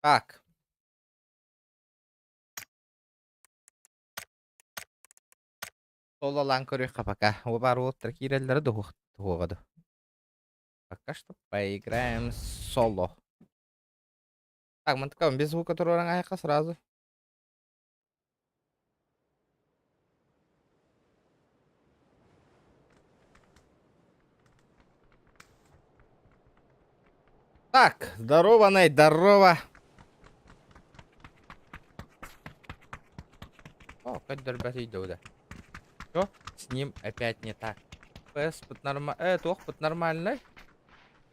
Так. Сололаан көрүөххэ пока. Баар уолаттар киирэллэрэ да уһуоҕа да. Пока что поиграем соло. Так, мантыкабын без звука туруоран аһыахха сразу. Так, здорово, Най, здорово. О, көрдөрбөтүй да. Что с ним опять не так? ПС пыт норма... туох пыт нормальный.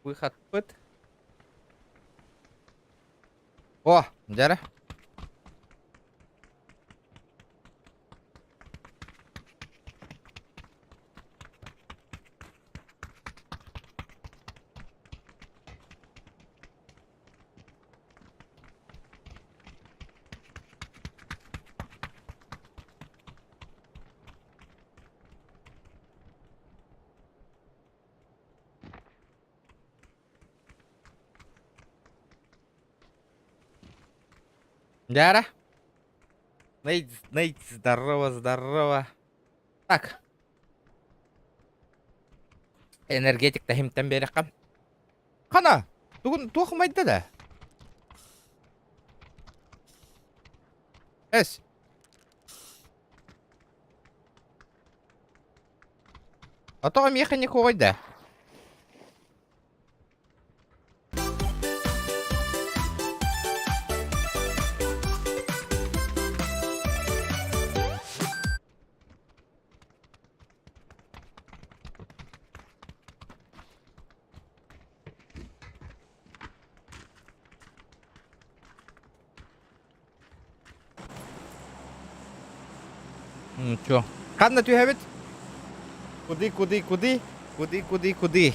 Выход пыт. О, дьэрэ. Дяра. Нейт, Нейт, здорово, здорово. Так. Энергетик тахимтан берекка. Хана, тугун туох майда да? Эс. А то миэхэ не да. Ну чё? Ханна түһэбит? Куды, куды, куды? Куды, куды, куды?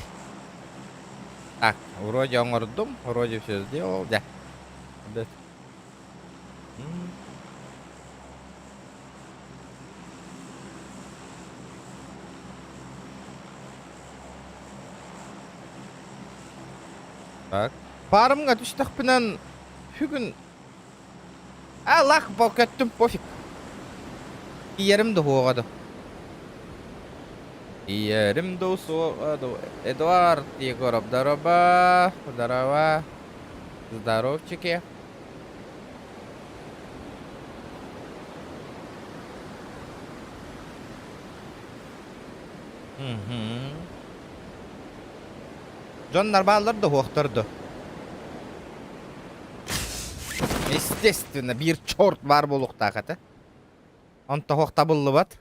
Так, вроде оҥордум, вроде все сделал, да. Да. Так. Парымҥа түстэхпинэн бүгүн Аллах көттүм пофиг. Иерим да суоҕа да. Иерим да суоҕа да. Эдуард Егоров, здорово. Здорово. Здоровчики. Угу. Дьон нормаллар да уһуохтар да. Естественно, биир черт баар буолуохтаах этэ. Онто оһох табыллыбат.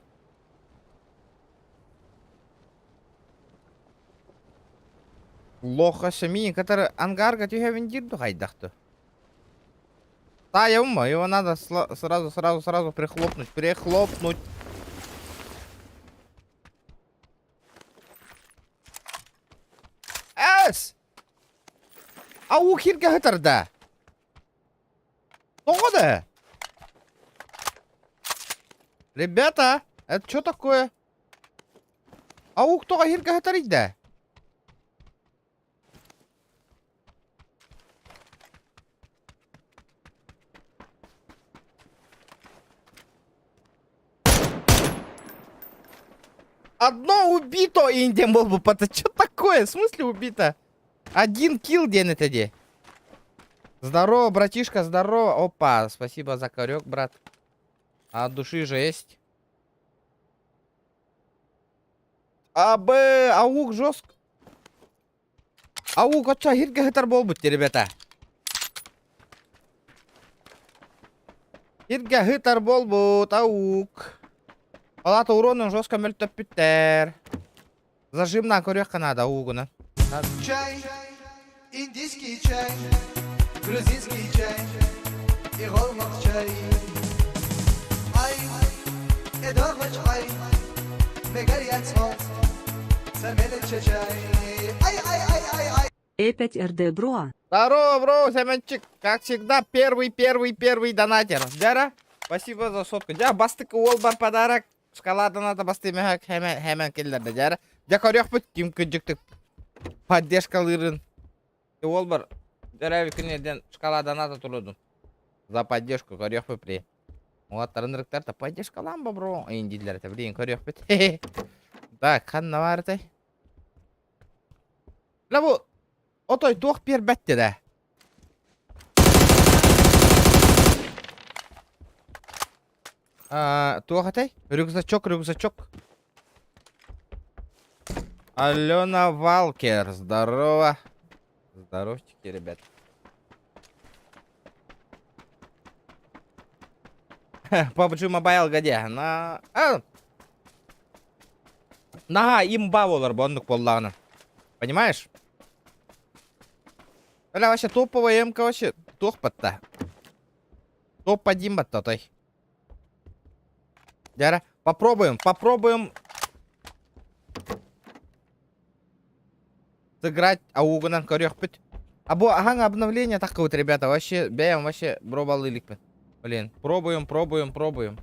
Лоха семьи, который ангарга түһэбин диир ду хайдах ду. Тая ума, его надо сразу, сразу, сразу прихлопнуть, прихлопнуть. Эс! Ау хиргэ хытарда. Тоҕо да? Ребята, это что такое? Аук тоҕо хиргэ хытарыйда? Одно убито, Индия был бы, это что такое? В смысле убито? Один килл день это де. Здорово, братишка, здорово. Опа, спасибо за корек, брат. От души жесть. А, Б, аук жестко. Аук оччо иһиргэ сытар буолбут ребята. Иһиргэ сытар буолбут аук. Ол аата уронун жестко мөлтөппүттэр. Зажимнаан көрүөххэ наада уугунан. Чай, индийский чай, грузинский чай и голмак чай. Ай, эдорвач ай, Э5 РД Броа. Здорово, бро, Семенчик. Как всегда, первый, первый, первый донатер. Дяра, спасибо за сотку. Дя, бастык уолбар подарок. Шоколадын ата бастый мехак хемен хемен келлерде дяра. Дя көрүөхпүт ким кыдьыктык поддержкалыырын. Уолбар. Төрөөбүт күнүнэн шкала доната турудун. За поддержку көрүөхпүт при. Уолаттарын ырыктар поддержкалаан бобро эйин дииллэр этэ билигин көрүөхпүт. Так, ханна баар этэй? Бля бу отой туох биэрбэт да. Туох этэй? Рюкзачок, рюкзачок. Алена Валкер, здорово. Здоровчики, ребят. PUBG Mobile где? На... А! Наһаа имба буолар бу оннук буоллаҕына. Понимаешь? Бля, вообще топовая МК вообще туох батта. Топ-1 батта той. Дьэ, попробуем, попробуем сыграть аугунан көрүөхпүт. А бу аһаҥ обновление таххыбыт, ребята, вообще, бэйэм вообще пробовал иликпин. Блин, пробуем, пробуем, пробуем.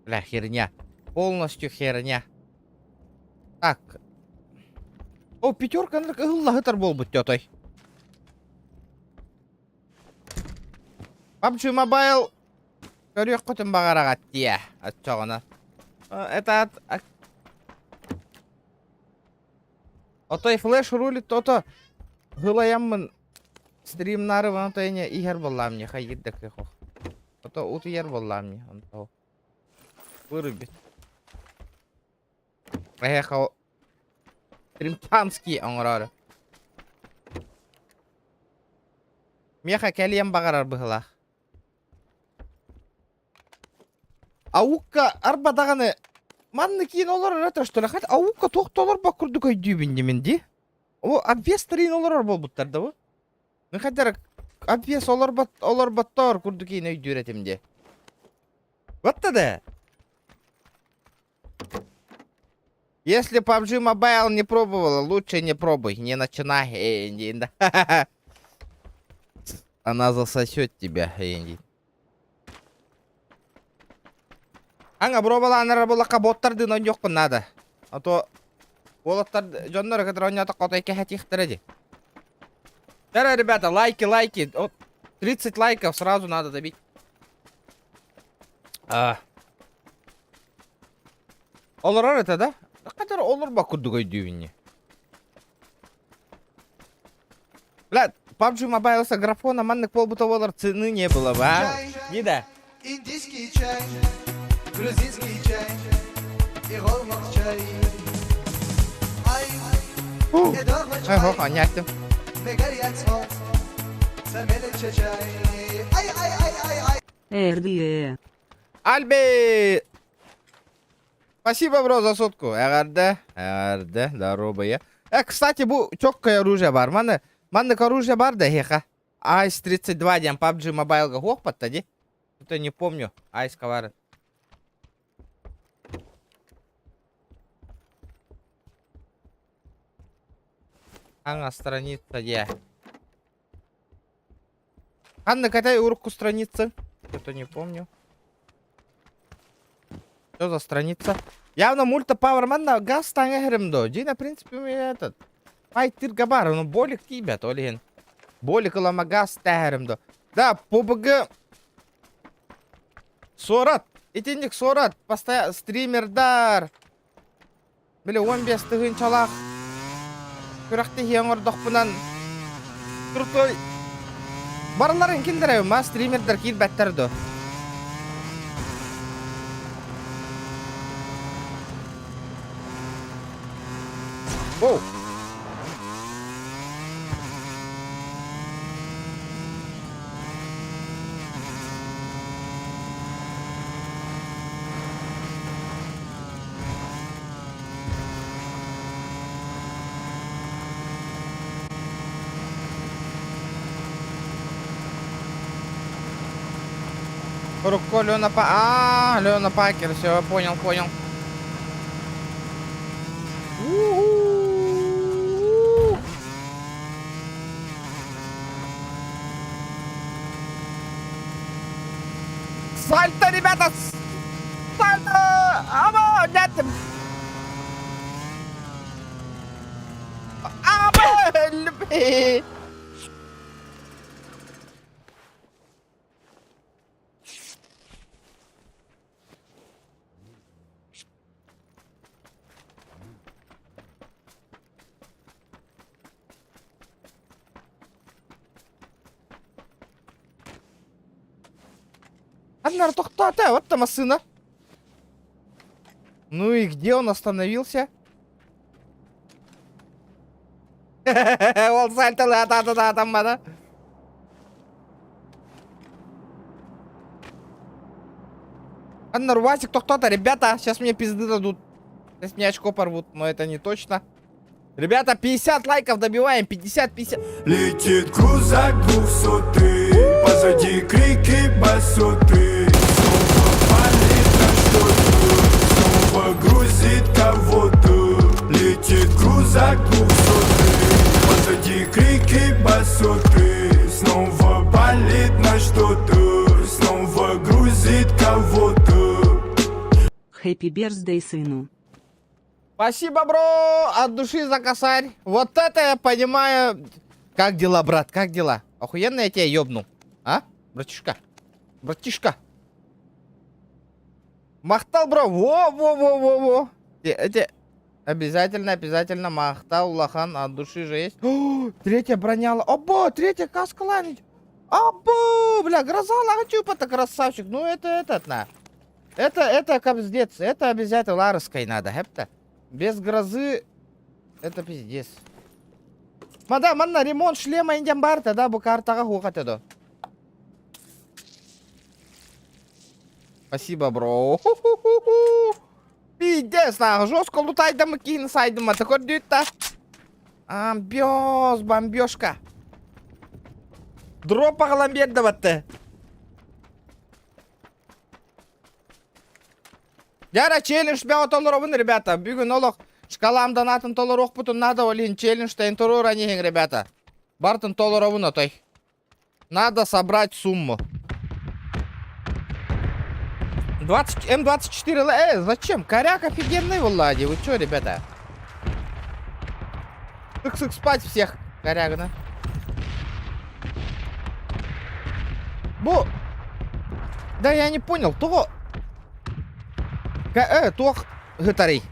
Бля, херня. Полностью херня. Так. О, пятерка ыһыллаһытар буолбут тётой. PUBG Mobile көрүөххүтүн баҕараҕат дии оччоҕуна. Это Отой флеш рулит ото һылайаммын стримнары вон то не иһэр буоллаам не хайыр да кыах. Ото утуйар буоллаам не онто вырубит. Эһэхэ Тримпанский оҥороору. Миэхэ кэлиэн баҕарар быһылаах. Аукка арба даҕаны манна киин олорор этэ что ли? Хотя аукка туох да олорбот курдук өйдүүбүн димин дии. О, обвес тарыын олорор буолбуттар да бу. Мин хайдах обвес олорбот олорботтор курдук иин өйдүүр этим дии. Вот да. Если PUBG Mobile не пробовала, лучше не пробуй, не начинай, Энди. Она засосет тебя, Энди. Аҥа боруобалаанара буоллахха боттардыын оонньуоххун наада. А то уолаттар дьоннор кытары оонньоотоххо отой кэһэтиэхтэрэ дии. Давай, ребята, лайки, лайки. Вот 30 лайков сразу надо добить. А. Олорор этэ да? Хатар олорбот курдук өйдүүбүн Бля, PUBG Mobile графона маннык буолбута буолар цены не было бы, а? Не да. Индийский чай, грузинский чай и чай. Ай, Ай, хох, анньаттым. Ай, ай, ай, ай, ай. Эрдие. Альби! Спасибо, бро, за сотку. Эҕэрдэ, эҕэрдэ, здоровые. Кстати, бу четкое оружие бар. Маны, маннык оружие бар да, эһиэхэ. Ice 32 диэн PUBG Mobile-га хуохпатта дии. Это не помню. Ice баар. Аҥа страница дии. Анна, катай урукку страница. Что-то не помню. Что за страница? Явно мульта Power манна газ таҥа до. Дина, в принципе, этот. Ай, тиргабар, ну болик тебя, то ли. Болик ылама газ тэһэрим до. Да, PUBG Сорат. Итинник сорат. Постоянно стримердар. Били 15 тыһыынчалаах күрэхтэһии оҥордохпунан крутой барыларын киллэрэбин ма стримердэр киирбэттэр дуо? Оу! Рукко Лена Па... А, Лена Пакер, все, понял, понял. У-у-у. Сальто, ребята! Сальто! Ама, нет! Өллүм. Аннар тохтоото, вот там массыына. Ну и где он остановился? Ол сальталы атаатаммата. Анна Рвасик тохтоото, ребята, сейчас мне пизды дадут. Сейчас мне очко порвут, но это не точно. Ребята, 50 лайков добиваем, 50-50. Летит крузак двухсотый, позади крики басоты. Снова палит на что-то, снова грузит кого-то. Летит крузак двухсотый, позади крики басоты. Снова палит на что-то, снова грузит кого-то. Happy birthday сыну. Спасибо, бро, от души за косарь. Вот это я понимаю. Как дела, брат, как дела? Охуенно я тебя ёбнул. А, братишка? Братишка. Махтал, бро. Во-во-во-во-во. Эти... Обязательно, обязательно махтал, улахан, от души же есть. О, третья броня. Обо, третья каска ланить. Або, бля, гроза лагачупа-то красавчик. Ну это этот, на. Это капздец. Это обязательно ларской надо, хепта. Без грозы это пиздец. Мада, манна ремонт шлема индиан барта, да, бу картаҕа суох этэ до. Спасибо, бро. Ху-ху-ху-ху. Пиздец, нахуй, жестко лутайдам киин сайдым, а такой дүйт Амбиоз, бомбежка. Дроп аҕалан биэрдэ батты. Дьэ челлендж бөҕө толоробун, ребята. Бүгүн олох шкалам донатын толоруохпутун надо, олин челлендж туруоран иһиҥ, ребята. Бартын толоробун отой. Надо собрать сумму. 20, М24, зачем? Коряк офигенный, Влади. Вы чё, ребята? Сык-сык спать всех, корягна. Бу... Да я не понял, то... Туох ытарый.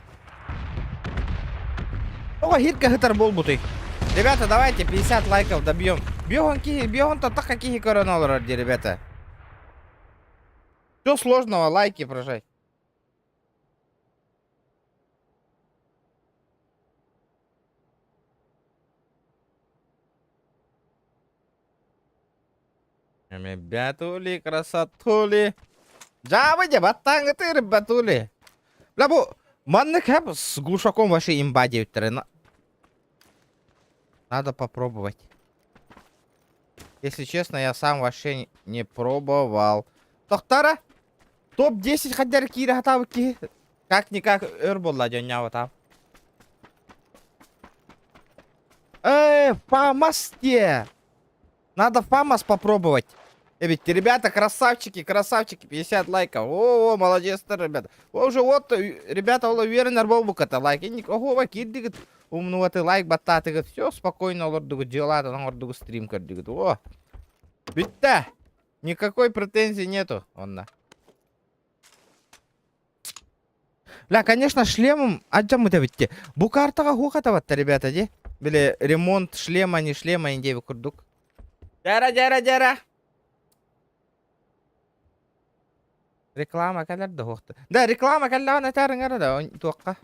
Тоҕо хитка ытар буолбутуй. Ребята, давайте 50 лайков добьем. Биэс уон киһи, биэс уонтан тахса киһи көрөн олорор дии, ребята. Что сложного лайки прожать? Ребятули, красотули. Дьаабы дьэ, баттааҥҥыты, ребятули. Бля, бу маннык хэп с глушаком вообще имба диэбиттэрэ. Надо попробовать. Если честно, я сам вообще не пробовал. Тохтара, топ-10 хаддар киирэ хатаабыт киһи. Как-никак өр буолла дьонньообутаам. Фамас те! Надо Фамас попробовать. Ведь ребята, красавчики, красавчики, 50 лайков. О, молодец, ребята. О, уже вот, ребята, ол уверен буолбуккут лайк. Ого, киирдигит, умнуаты лайк баттаатыгыт. Все, спокойно олордугут, дела оҥордугут, стрим көрдүгүт. О, бүттэ. Никакой претензии нету. Онно. Бля, конечно, шлемом алдьаммыт эбит дии. Бу картаҕа суох этэ ребята, дии. Били, ремонт шлема, не шлема, диэбит курдук. Дьара, дьара, дьара. Реклама кэлэр да суох. Да, реклама кэллэҕинэ этээриҥ да, туохха.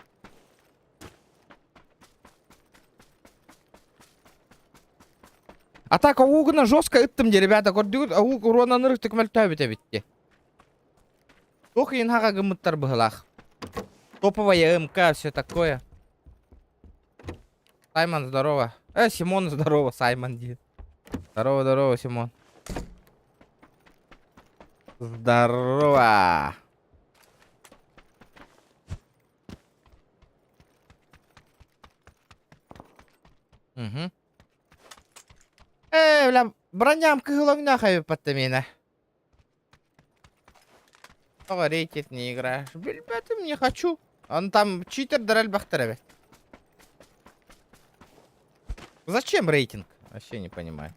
А так уугуна жестко ыттым дии, ребята, көрдүгүт, ууг уруонаныр мөлтөөбүт эбит дии. Туох иһин хаҕа гыммыттар быһылаах. Топовая МК, все такое. Саймон, здорово. Симон, здорово, Саймон диир. Здорово, здорово, Симон. Здорово. Угу. Бля, броням кыһыл өҥнөөх эбит миэнэ. Тоҕо рейтинг не играешь? Билбэтим, не хочу. Он там читердэр элбэхтэр эбит. Зачем рейтинг? Вообще не понимаю.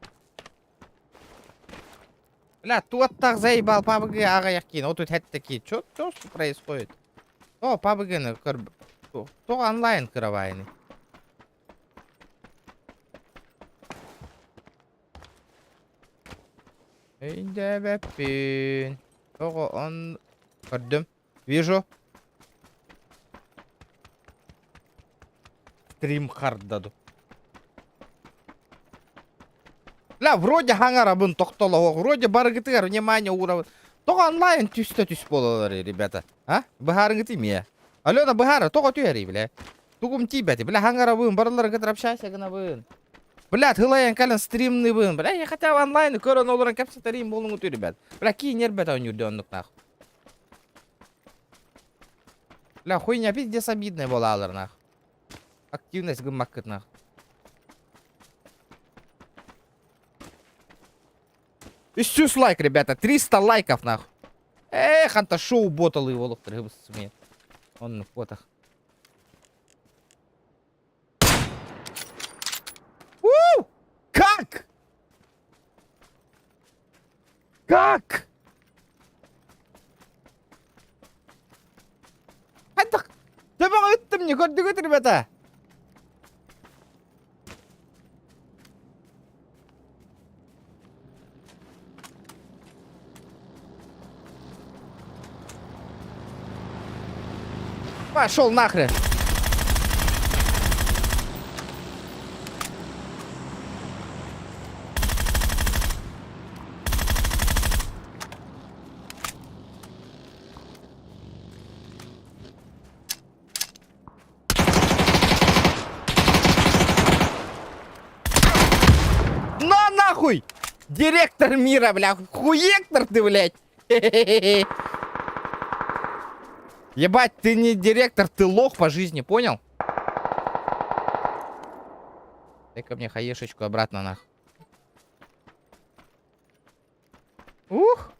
Бля, туох заебал PUBG аҕыйах киин. Отут сэттэ киин. Чё, чё происходит? О, PUBG-ны көр... То онлайн кыравайный. Өйдөөбөппүн. Тоҕо он... Көрдүм. Вижу. Стрим хардаду. Бля, вроде хаҥарабын тохтолоһуох, вроде барыгытыгар внимание уурабын. Тоҕо онлайн түстэ түс буолалар, ребята? А? Быһаарыҥыт имиэ. Алена быһаара, тоҕо түһэрий, бля? Тугум тиийбэти, бля, хаҥарабын, барыларын кытары общайся гынабын. Бля, тылайан кэлэн стримныыбын. Бля, я хотя бы онлайн көрөн олорон кэпсэтэрим буолуҥут, ребят. Бля, киин эрбэт оонньуур оннук нах. Бля, хуйня пиздец обидная буолаалар нах. Активность гыммаккыт нах. Үс лайк, ребята, 300 лайков нах. Эх, анта шоу боталы олохтор Он фотох. У! Как? Как? Хайдах? Төбөҕө ыттым не көрдүгүт, ребята? Пошел нахрен! На нахуй! Директор мира, бля! Хуектор ты, блядь! Ебать, ты не директор, ты лох по жизни, понял? Дай-ка мне хаешечку обратно нах. Ух!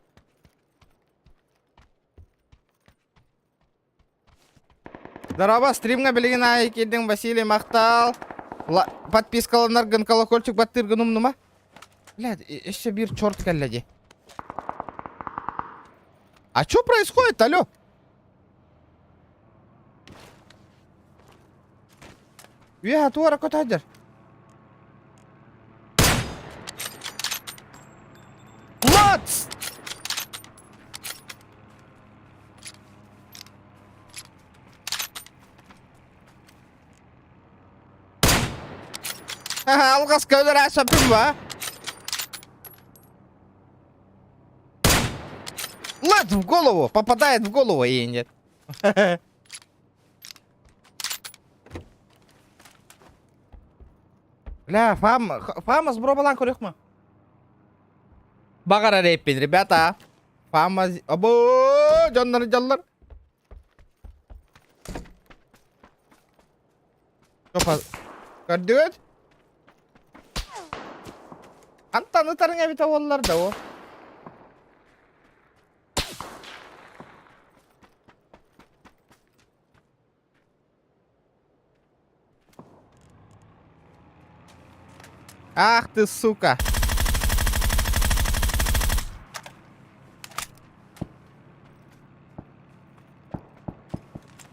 Дорообо, стримҥа билигин аайы киирдиҥ Василий махтал. Подпискаланаргын колокольчик баттыыргын умнума. Блядь, еще биир черт кэллэ дии. А что происходит, алло? Үөһэ туора көтөдер. Лац! Алҕас көлөр аасаппын ба? Лад в голову! Попадает в голову и нет. Бля, фам, фама сбробалан көрүөх Баҕарар эппин, ребята. Фама... Обо, дьоннор дьаллар. Көрдүгүт? Антан ытарыҥ эбитэ буоллар да о. Ах ты, сука!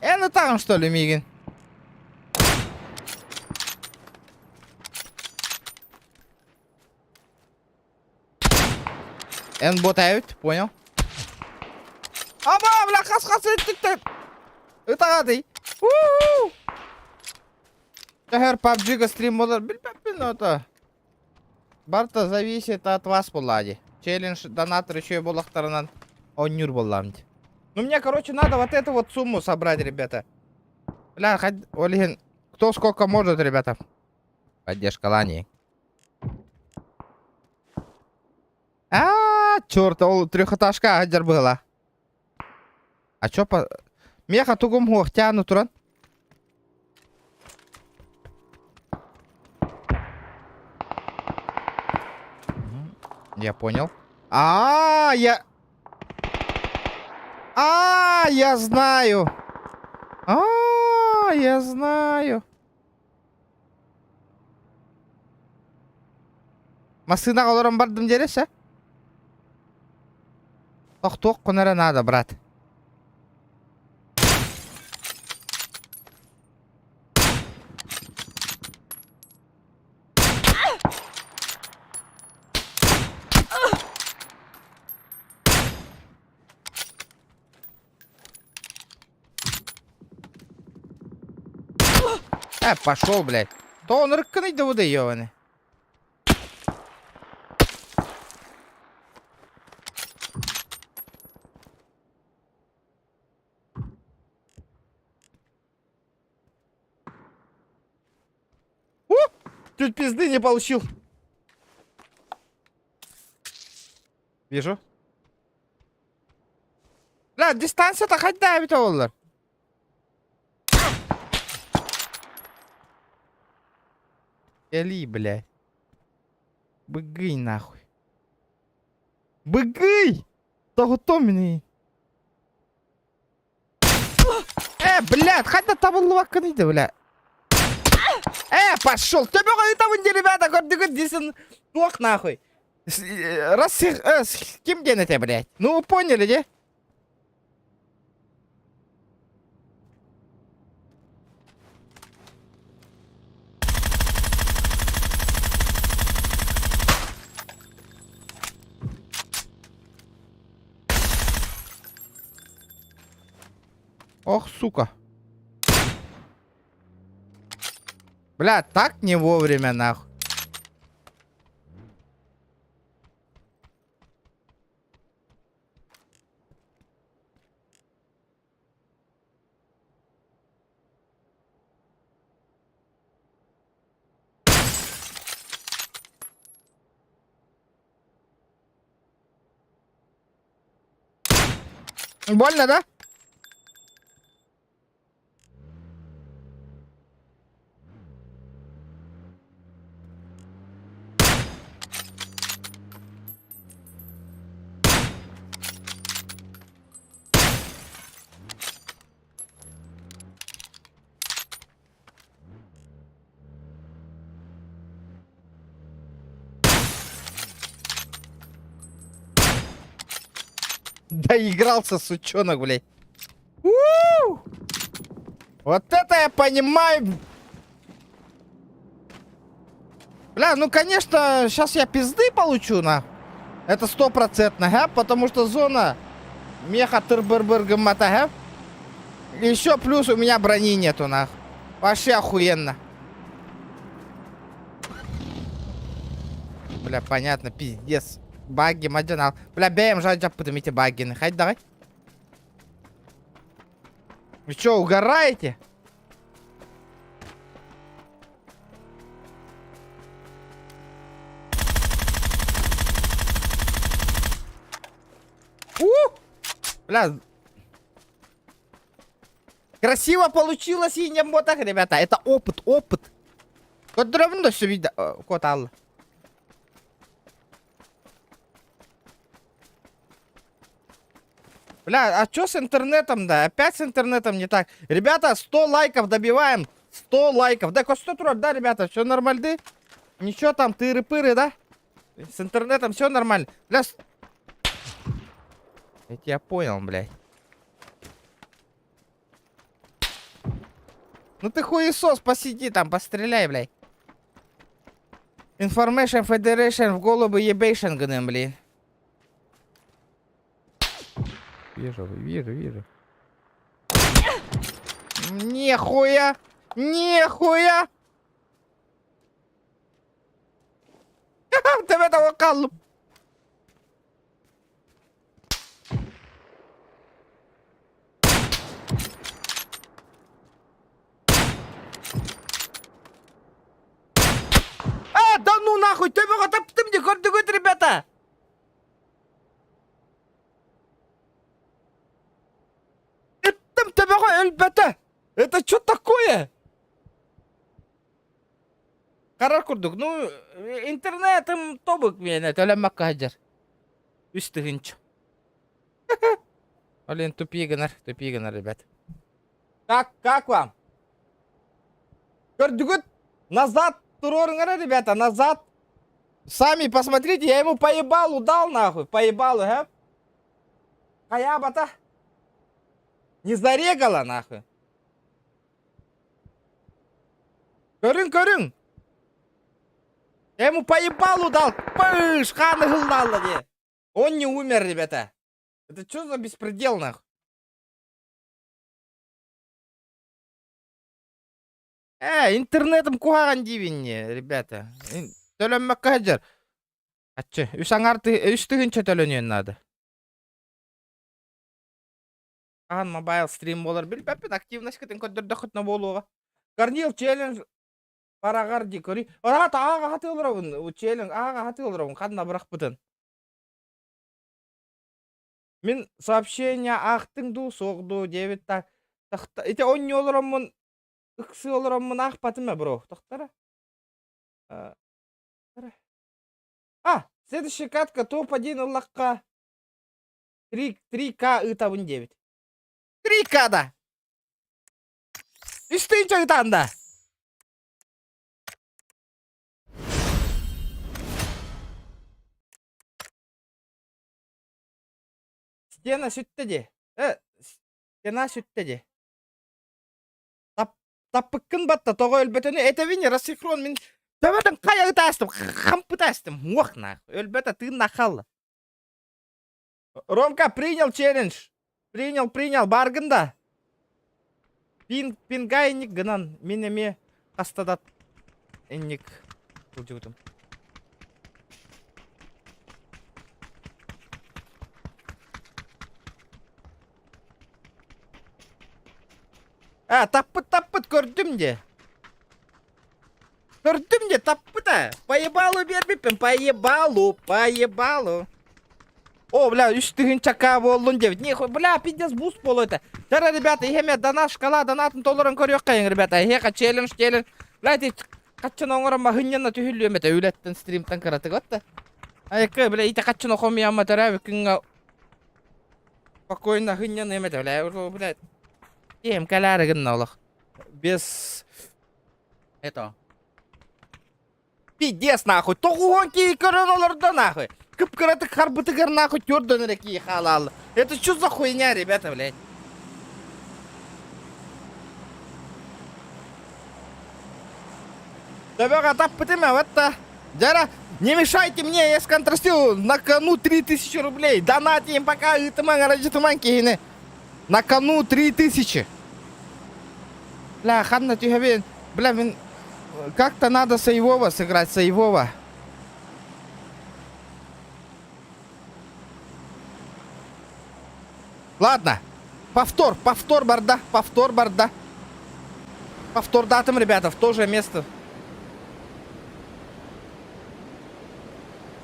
Эн ытаҕын, что ли, миигин? Эн ботают, понял? Аба, бля, хас-хас өттүттэн. Ытаҕатый. У-у! Төһөр PUBG-га стрим болар билбэппин ото. Барыта зависит от вас буолла Челлендж донатор еще буолахтарынан оонньуур буоллаам дии. Ну мне, короче, надо вот эту вот сумму собрать, ребята. Бля, хоть, ол кто сколько может, ребята. Поддержка Лани. А, черт, ол трехэтажка сылдьар была. А чё по... Меха тугум суох тяну туран. Я понял. А, я... А, я знаю. А, я знаю. Массыынаҕа олорон бардым диэрэсэ. Тохтуоххун эрэ наада, брат. Э, пошел, блядь. То он рыкканый да воды, ёбаный. У! Чуть пизды не получил. Вижу. Бля, дистанцията хайда эбитэ буоллар. Кэлии, блядь. Быгый нахуй. Быгый! Тоҕото мини. Э, блядь, хайда табыллыбаккын иди, бля. Э, пошел! Төбөҕө ыытабын дии, ребята, көрдүгүт десин туох нахуй. Раз ким диэн этэ, блядь? Ну, вы поняли, де? Ох, сука. Бля, так не вовремя, нахуй. Больно, да? Доигрался, сучонок, блядь. У! Вот это я понимаю! Бля, ну конечно, сейчас я пизды получу, на. Это стопроцентно, га? Потому что зона меха тыр быр быр гыммата, га? Еще плюс у меня брони нету, нах. Вообще охуенно. Бля, понятно, пиздец. Багги, мадьанал. Бля, бэйэм жадьаппытым ити баггины. Хайд давай. Вы что, угораете? У! Бля. Красиво получилось и не мотах, ребята. Это опыт, опыт. Көрдөрөбүн да сүбүйдэ куотаалла. Бля, а чё с интернетом, да? Опять с интернетом не так. Ребята, 100 лайков добиваем. 100 лайков. Да, 100 турар, да, ребята, все нормально? Ничего там, тыры-пыры, да? С интернетом все нормально. Бля, с... Я тебя понял, блядь. Ну ты хуесос, посиди там, постреляй, блядь. Information Federation в голову ебейшн гным, блин. Вижу, вижу, вижу. Нехуя! Нехуя! Төбөтө хааллым. А, да ну нахуй, төбөҕө таптым дии, көрдүгүт, ребята! Ыттым төбөҕө өлбөтө! Это что такое? Харар курдук, ну, интернетым тобук миэнэ, төлөммөккө сылдьар. Үс тыһыынча. Блин, тупи гынар, тупи гынар, ребят. Как, как вам? Көрдүгүт? Назад туруоруҥ эрэ, ребята, назад. Сами посмотрите, я ему поебалу дал нахуй, поебалу, а? Хаябата. Не зарегала нахуй. Көрүҥ, көрүҥ. Я ему поебалу дал. Пыш, хааны ыһыллаалла дии. Он не умер, ребята. Это что за беспредел нахуй? Э, интернетым куһаҕан диибин ребята. Төлөммөккө сылдьар. Аччы, үс аҥаар үс тыһыынча төлөнүөн наада. Хаһан мобайл стрим буолар билбэппин, активность көрдөрдөххүтүнэ буолуоҕа. Корнил челлендж бараҕар дии көрүй. Араат ааҕа сатыы олоробун, челлендж ааҕа сатыы олоробун, ханна бырахпытын. Мин сообщение аахтыҥ дуу, суох дуу диэбит так. Ити онньу олороммун, ыксыы олороммун аахпатым ээ бро. Тохтара. А, следующая катка топ-1 ыллахха 3, 3К ыытабын диэбит. 3К да! Үс тыһыынча ыытаан да! Стена сүттэ дии. Э, стена сүттэ дии. Тап, таппыккын батта, тоҕо өлбөтөнү этэбин рассинхрон мин төбөтүн хайа ытаастым, хамп ытаастым, муох нах, өлбөтө тыын хаалла. Ромка, принял челлендж. Принял, принял, баргын да. Пин, пингайник гынан, мин эмиэ хаста да инник сылдьыбытым. А, таппыт, таппыт, көрдүм де. Көрдүм де, таппыта. Поебалу биэрбиппин, поебалу, поебалу. О, бля, үс тыһыынча буоллун диэбит. Не, бля, пиздец, буст буолуо этэ. Чара, ребята, иһэме донат шкала донатын толорон көрүөххэйиҥ, ребята. Эһиэхэ челлендж, челлендж. Бля, ити хаччын оҥорон маһынньана түһүллүөм этэ үлэттэн стримтан кыратык отта. Айыкка, бля, ити хаччын хомуйамма төрөөбүт күҥҥэ спокойно хынньаныам этэ, бля, бля. Киэм кэлээри гынна олох. Без этого. Пиздец нахуй, тоҕуһун кии көрөн олордо нахуй. Кып-кыратык харбытыгар нахуй төрдөн эрэ кии хаалаалла. Это что за хуйня, ребята, блядь? Төбөҕө таппытым вот та. Дьара, не мешайте мне, я сконтрастил на кону 3000 рублей. Донат им пока ыытымаҥ, арадьытымаҥ киһини. На кону 3000. Бля, ханна түһэбин? Бля, мин как-то надо Саевого сыграть, Саевого. Ладно. Повтор, повтор барда, повтор барда. Повтор датым, ребята, в то же место.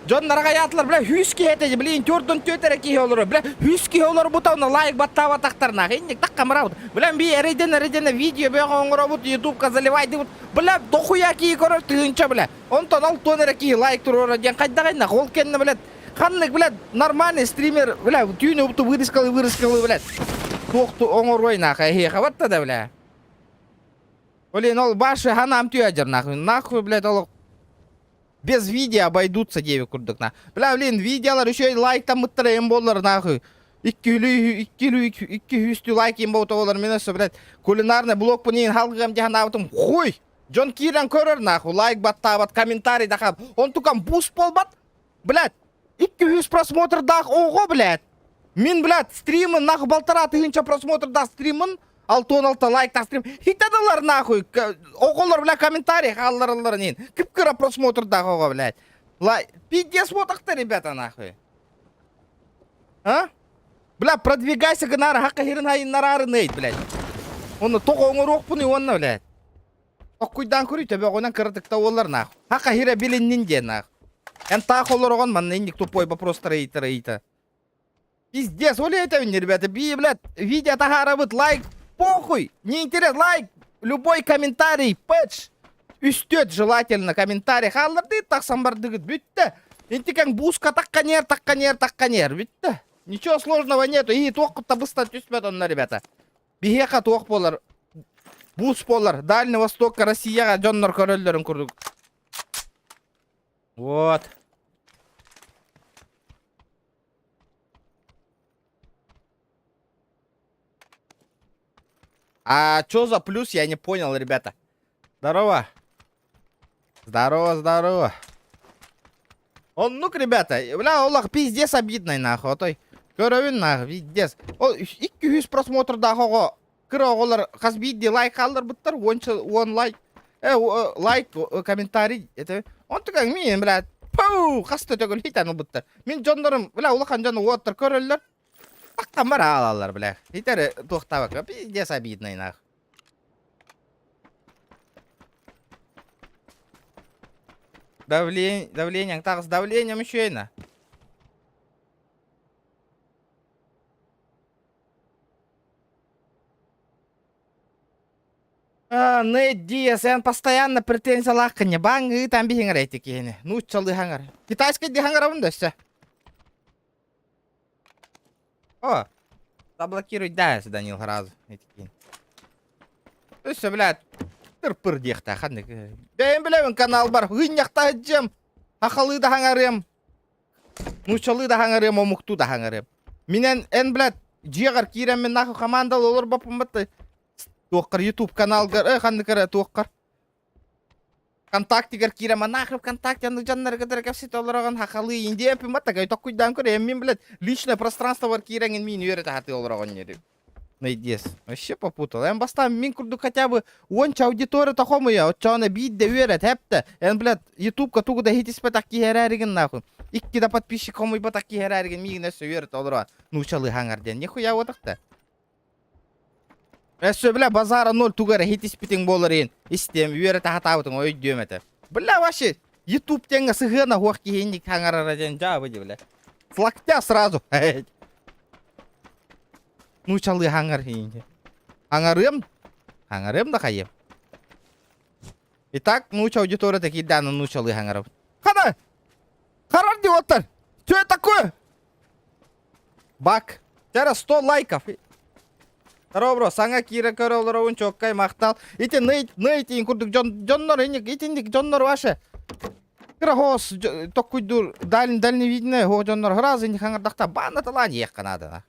Дьон нараҕайаатылар, бля, үс киһи этэ, блин, төрдөн түөт эрэ киһи олорор, бля, үс киһи олорбута, онно лайк баттаабатахтарына, инник таккамыраабыт. Бля, би эрэйден эрэйден видео бөҕө оҥоробут, ютубка заливайдыбыт, бля, дохуя киһи көрөр тыһыынча, бля. Онтон ол туон эрэ киһи лайк туруора диэн хайдаҕай ол кэннэ, бля, ханнык, бля, нормальный стример, бля, түүн упту вырезкалы вырезкалы, бля, туох оҥоруой нахуй, эһиэхэ батта да, бля. Блин, ол башы ханаам түһэ нахуй, нахуй, блядь, ол без видео обойдутся диэбит курдук на. Бля, блин, видеолар еще лайктаммыттара эм буоллар нахуй. Икки икки икки үстүү лайк им болута болар мен өссө, блядь, кулинарный блог пун халгыам дьаһанаабытым хуй. Дьон киирэн көрөр нахуй, лайк баттаабат, комментарий дахаб. Онтукам буст буолбат. Блядь, 200 просмотрдаах оҕо, блядь. Мин, блядь, стримын нахуй полтора тыһыынча просмотрдаах стримын, 66 лайктаах стрим. Хитадылар нахуй. Оҕолор, бля, комментарий хааллараллар нин. Кып-кыра просмотрдаах оҕо, блядь. Лай... Пиздец буотахта, ребята, нахуй. А? Бля, продвигайся гынара, хакка хирин хайыннарарын блядь. Оны тоҕо оҥоруохпун уонна, блядь. Оккуйдаан көрүй төбөҕүнэн кыратыкта уоллар нах. Хака хирэ билиннин диэн нах. Эн таах олороҕон манна инник тупой вопростары ыйытар ыйыта. Пиздец, ол этэбин, ребята, би, блядь, видео таһаарабыт, лайк, похуй, не интерес, лайк, любой комментарий, пэтч, үстүөт желательно комментарий хаалларды тахсан бардыгыт, бүттэ. Интикаҥ буска такканер, такканер, такканер, бүттэ. Ничего сложного нету, и туох табыстан түспэт онно, ребята. Биһиэхэ туох буолар? Буус буолар. Дальний Востокка, Россияҕа дьоннор көрөллөрүн курдук. Вот. А чё за плюс, я не понял, ребята. Здорово. Здорово, здорово. Оннук, ребята, бля, олох пиздец обидный нахуй, отой. Көрөбүн нахуй, пиздец. Ол 200 просмотрдаах оҕо кыра оҕолор хас биирдии лайк хаалларбыттар, уонча уон лайк. Э, лайк, комментарий, это онтука мин, блядь, пау, хаста төгүл хитэн ылбыттар. Мин дьоннорум, бля, улахан дьон уоттар көрөллөр. Тахтаммар аалаллар, бля. Итер туохтаабакка, пиздец обидный нах. Давление, давлением, так, с давлением еще и на. А, Нейт Диас, эн постоянно претензиялааххын баан ыытан биһиҥэр эти киһини. Нууччалыы хаҥар. Китайскай дии хаҥарабын да өссө. О, заблокируй да, Данил сразу. Эти киһини. Өссө, блядь, тыр-пыр диэхтээх ханнык. Бэйэм билэбин каналбар һынньахтаһыдьыам, хахалыы да хаҥарыам. Нууччалыы да хаҥарыам, омуктуу да хаҥарыам. Мин эн, эн блядь, дьиэҕэр киирэммин нахуй командалы олорбоппун батта туоххар YouTube каналгар, э ханнык эрэ туоххар ВКонтактигар киирэн нахуй ВКонтакте аны дьоннорго кытары кэпсэтэ олороҕун хахалыы индия батта токкуйдаан көр мин блядь личное пространствобар киирэҥин миин үөрэтэ сатыы олороҕун дири Найдес. Вообще попутал. Эн бастаан мин курдук хотя бы уонча аудитория хомуйа, оччоҕуна биирдэ үөрэт, хэптэ. Эн, блядь, ютубка тугу да иһитиспэтэх киһи эрээригин нахуй. Икки да подписчик хомуйбатах киһи эрээригин миигин өссө үөрэт олоро. Нуучалыы хаҥар диэн. Нихуя уотахта. Өссө, бля, базара ноль тугу эрэ иһитиспитиҥ буолар иһин истиэм, үөрэтэ сатаабытыҥ өйдүөм этэ. Бля, вообще, ютуб диэҥҥэ сыһыана суох киһи инник хаҥарара диэн дьаабы дии, бля. С локтя сразу. Нуучалыы хаҥар иинчэ. Хаҥарыам, хаҥарыам да хайыам. Итак, нууча аудиторията киирдээн нуучалыы хаҥарабыт. Хана! Харар диоттар! Что это такое? Бак. Тера 100 лайков. Здорово, бро, саҥа киирэ көрө олоробун чоккай махтал. Ити нейт, нейт иин курдук дьон, дьоннор инник, итинник дьоннор ваше. Кыра хоос токкуйдуур дальний дальневидное хоо дьоннор сразу инник хаҥардахта бааннаталаан иэххэ наадана.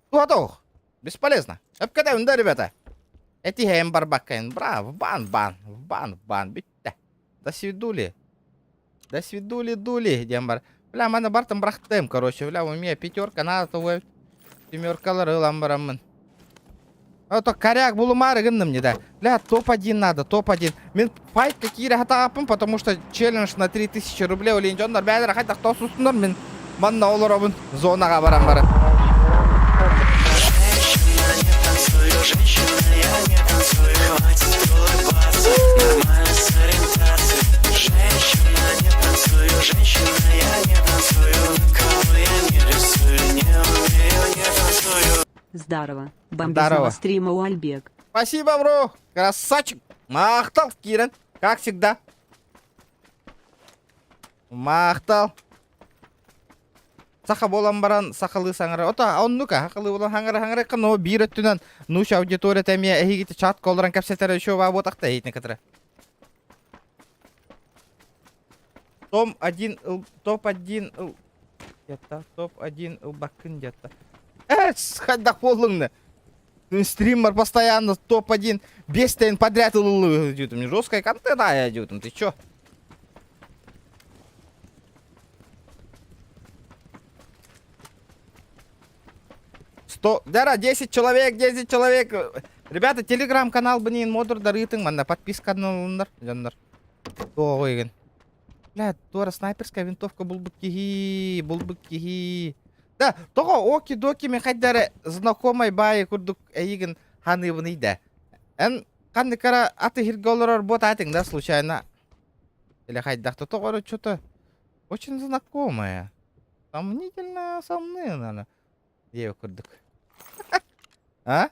Туһата Бесполезно. Өпкөтөбүн да, ребята. Этиһэйэн барбаккайын. Браво, бан, бан, бан, бан, бүттэ. До свидули. До свидули, дули, диэн бар. Бля, маны бартын бырахтым, короче. Бля, у меня пятерка надо того. Семеркалар ылан бараммын. А то коряк булумаары гынным не да. Бля, топ-1 надо, топ-1. Мин файтка киирэ хатааппын, потому что челлендж на 3000 рублей олин дьоннор бээлэр хайдах тосустунар мин манна олоробун зонаға баран баран. Здорово. Бомбезного Здорово. стрима Уальбек. Спасибо, бро. Красавчик. Махтал, Киран. Как всегда. Махтал. Саха буолан баран сахалыы саҥара. Ото оннука сахалыы буолан хаҥара хаҥара но биир өттүнэн нууч аудиторията эмиэ эһигити чатка олорон кэпсэтэрэ еще буотахта эһитин кытары. Том один топ один где-то топ один ылбаккын где-то. Эс, хайдах буоллуҥна? Стример постоянно топ-1 бес тен подряд ылылыы жесткая контент а ты чё? Сто, Дара, 10 человек, 10 человек. Ребята, телеграм-канал блин, модурдар ыытыҥ манна подпискаланнар, дьоннор. Тоҕо Бля, туора снайперская винтовка булбут киһи, булбут киһи. Да, тоҕо оки-доки мин хайда эрэ знакомай баайы курдук эйигин ханыыбыный да. Эн ханнык эрэ аты иһиргэ олорор буотаатыҥ да случайно? Или хайдах-то тоҕо эрэ что-то очень знакомое. Сомнительно, сомнительно. Диэбит курдук. А?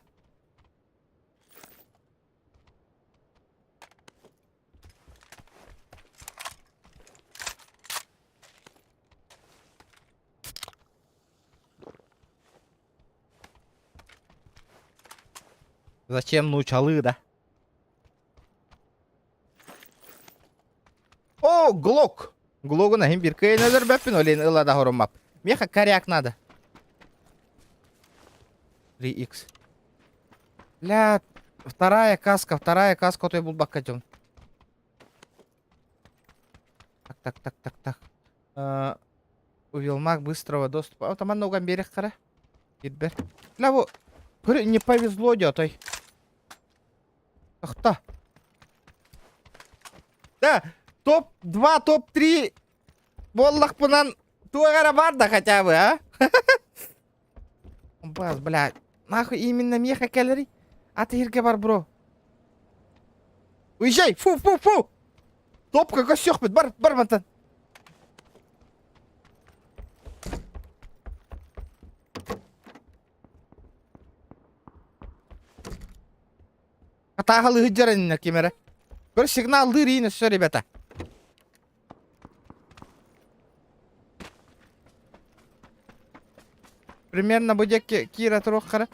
Зачем нуучалыы да? О, Глок! Глогун аһын бир кыайын өлөрбөппүн, ол иһин ыла да хоруммап. Миэхэ коряк надо. 3x. Ля, вторая каска, вторая каска той булбакка дьон. Так, так, так, так, так. Э, Увелмак быстрого доступа. Вот манна уган берег қара. Кирбер. Ля, бу, көрө, не повезло дётой. Тохто. Да, топ-2, топ-3 буоллахпынан туох эрэ бар да хотя бы, а? Бас, блядь. Нахуй именно меха кэлэрий? Аты иһиргэ бар, бро. Уезжай! Фу, фу, фу! Топка көссүөхпүт, бар, бар мантан. Атааһалыы сылдьар иннэ ким эрэ. Көр сигналлыыр иин өссө ребята. Примерно бу диэки киирэ туруоххара.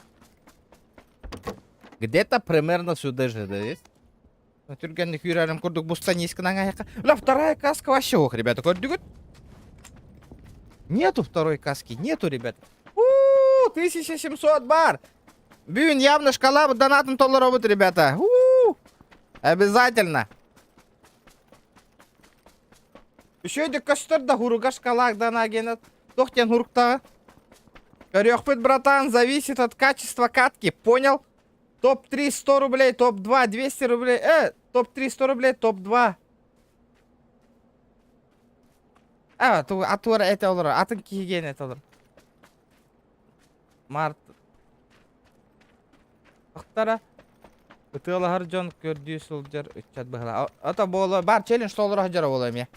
Где-то примерно сюда же, да, есть? Түргэнник үүрэрим курдук буста низкынан айака. Бля, вторая каска вообще ох, ребята, көрдүгүт? Нету второй каски, нету, ребят. У, 1700 бар. Бүгүн явно шкала донатын толоробут, ребята. У, обязательно. Үчүгэйдик көстөр да хуруга шкалаах дана Туох диэн хуруктаҕа? Көрүөхпүт, братан, зависит от качества катки, понял? Топ-3 100 рублей, топ-2 200 рублей. Топ-3 100 рублей, топ-2. А, ту, атуара это олор, атын киһигиэн это олор. Март. Ахтара. Ытыалаһар дьон көрдүү сылдьар ыччат быһыла. Ата буола бар челлендж толоро сылдьара буола эмиэ.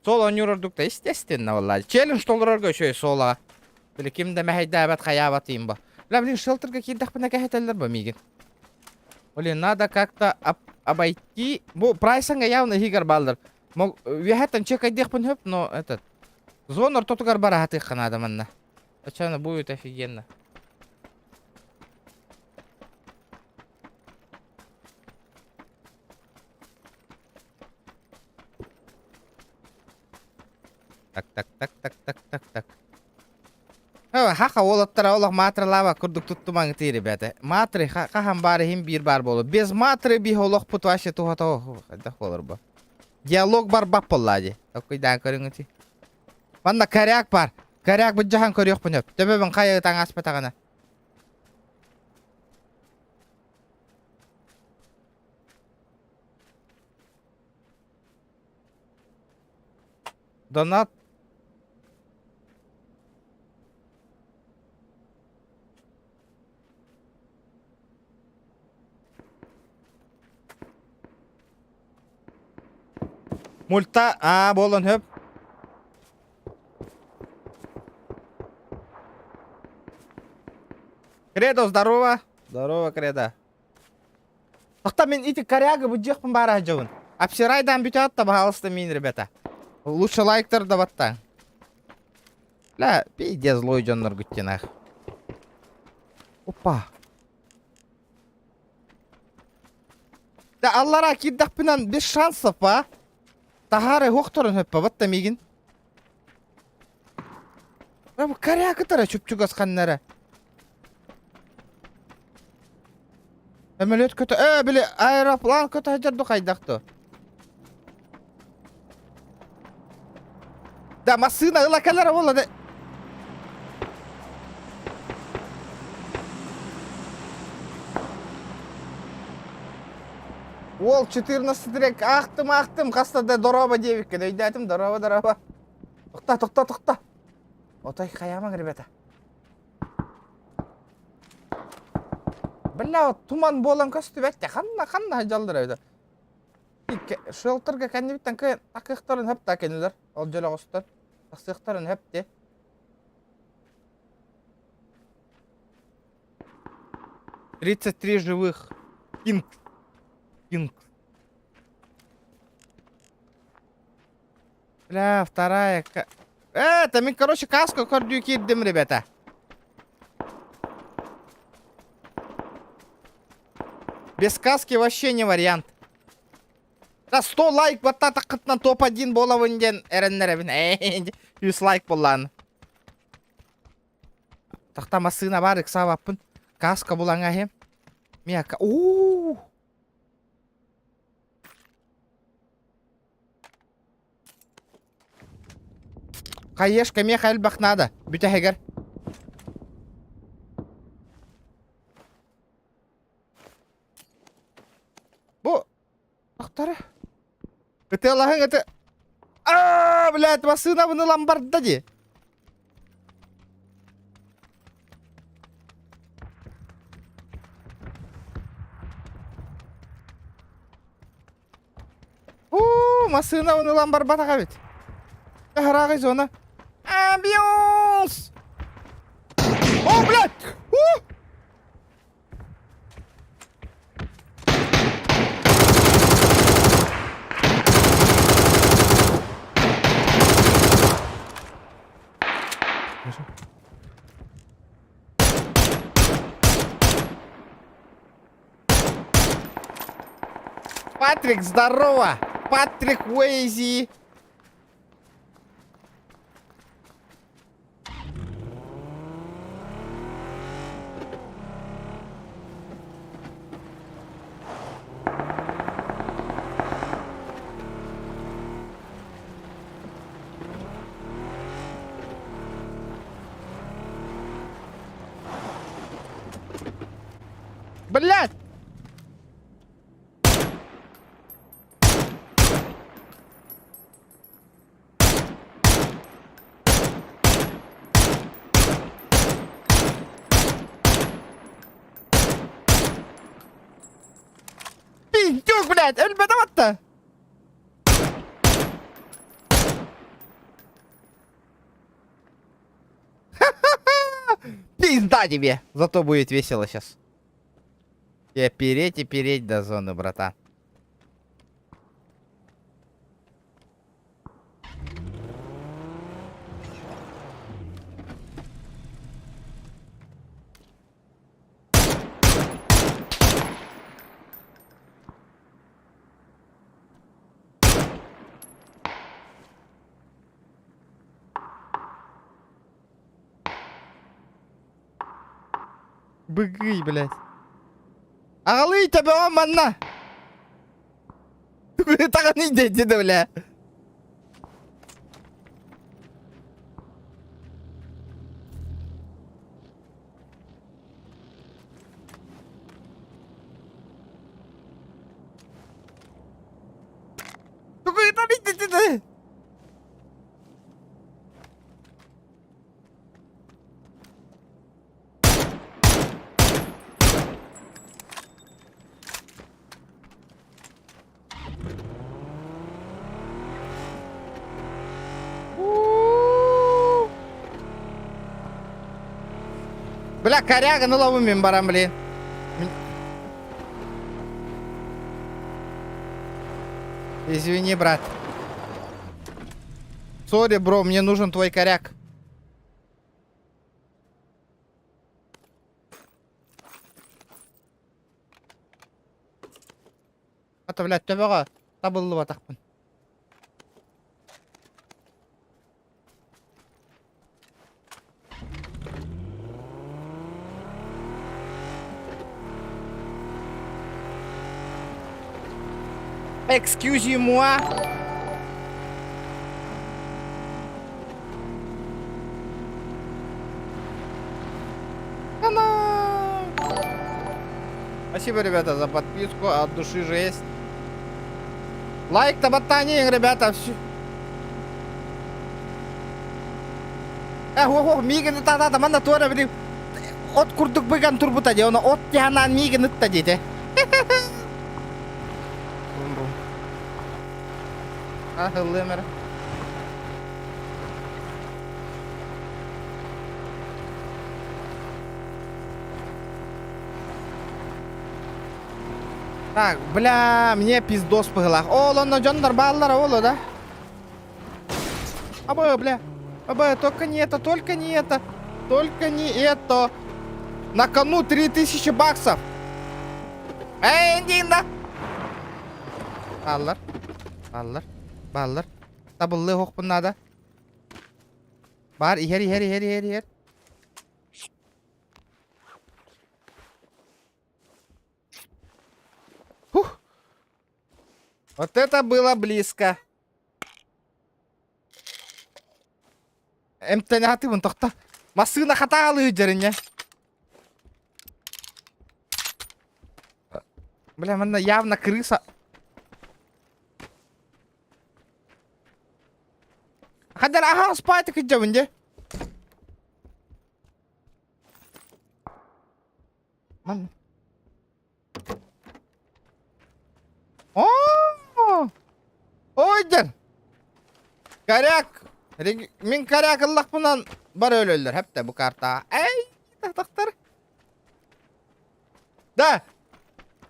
Сол оонньуур ордук да естественно буолла. Челлендж толорорго үчүгэй суолаҕа. Били ким да мэһэйдээбэт хайаабат имба. Бля, блин, шелтерга киирдэхпинэ кэһэтэллэр бу миигин. Блин, надо как-то обойти. Бу прайсанга явно иһигэр бааллар. Үөһэттэн чекайдыахпын сөп, но этот зона ортотугар бараһатыахха наада манна. Оччоно будет офигенно. Так, так, так, так, так, так, так. Хаха уолаттара олох матралаба курдук туттумаҥытыы, ребята. Матры хахан баар иһин биир баар буолу. Без матры биһ олохпут вообще туһата хайдах буолар бу. Диалог барбат буолла дии. Такуйдаан көрүҥүтүй. Манна коряк бар. Коряк быдьахан көрүөхпүн өп. Төбөбүн хайа ытаҥ аспатаҕына. Донат Мульта аа буолан хөп. Кредо, здорово. Здорово, Кредо. Тохто мин ити коряга быдьыахпын баара сылдьабын. Обсирайдаан бүтээт да баһаалыста миин, ребята. Лучше лайктар да баттаан. Бля, пиздец злой дьонноргут ах. Опа. Да аллара киирдэхпинэн без шансов, а? Таһаары уохторун хөппө батта миигин. Бу корякытара чүп-чугас ханнара. Самолет көтө... Э, били аэроплан көтө сылдьар ду хайдах ду? Да, массыына ыла кэлэр буолла да. Уол 14 трек аахтым аахтым хаста да дорообо диэбиккин өйдөөтүм дорообо дорообо. Тохто тохто тохто. Отой хайаамаҥ ребята. Бля, туман буолан көстүбэт ханна ханна сылдьаллар эбит. Шелтерга кэннибиттэн кыайан такыахтарын хөп да кинилэр ол дьөлөҕөстөр тахсыахтарын хөп дии. 33 живых. Кинг. Кинг. Бля, вторая... Это мин, короче, каску көрдүү киирдим, ребята. Без каски вообще не вариант. Да 100 лайк баттаатаххытына топ-1 буолабын диэн эрэннэрэбин. 100 лайк буоллаан. Тахта массыына баар ыксаабаппын. Каска булаҥа иһим. Миэхэ уу Хаешка миэхэ элбэх наада. Бүтэһигэр. Бу Ахтара. Ытыалаһыҥ ыты. Аа, блядь, массыынабын ылан барда дии. Уу, массыынабын ылан барбатах эбит. Хараҕый зона. Амбиус! О, блядь! У! Патрик, здорово! Патрик Уэйзи! Блять! Пиздюк, блядь, өлбөтө батта. Пизда тебе! Зато будет весело сейчас. Я переть и переть до зоны, братан. Быгый, блядь. Аҕалыы төбөҕө манна. Таҕаны деді да, бля. Тугу Бля, коряга, ну лову мен барам, блин. Извини, брат. Сори, бро, мне нужен твой коряк. Ата, блядь, төбөҕө табыллыбатахпын. Excusez-moi. Спасибо, ребята, за подписку. От души жесть. Лайк табаттани, ребята. Все. Э, о, миигин та манна туора били от курдук быган турбута дии, ону от тиһанаан миигин ытта диэтэ. Бум-бум. А, ыллыам эрэ. Так, бля, мне пиздос быһылаах. Ол онно дьоннор бааллара ол да? Аба, бля. Аба, только не это, только не это. Только не это. На кону 3000 баксов. Эй, Дина! Аллар. Бааллар. Бааллар. Табыллыы оһохпун наада. Баар иһэр иһэр иһэр иһэр иһэр. Фух. Вот это было близко. Эмтэнэ сатыыбын тохто. Массыына хатаалыы дьэринньэ. Бля, манна явно крыса. Хаддар аха спайты кыдьабын дьэ. Ман. О! Ойдер! Коряк! Мин коряк ыллахпынан бары өлөллөр хэптэ бу карта. Эй, тахтар. Да!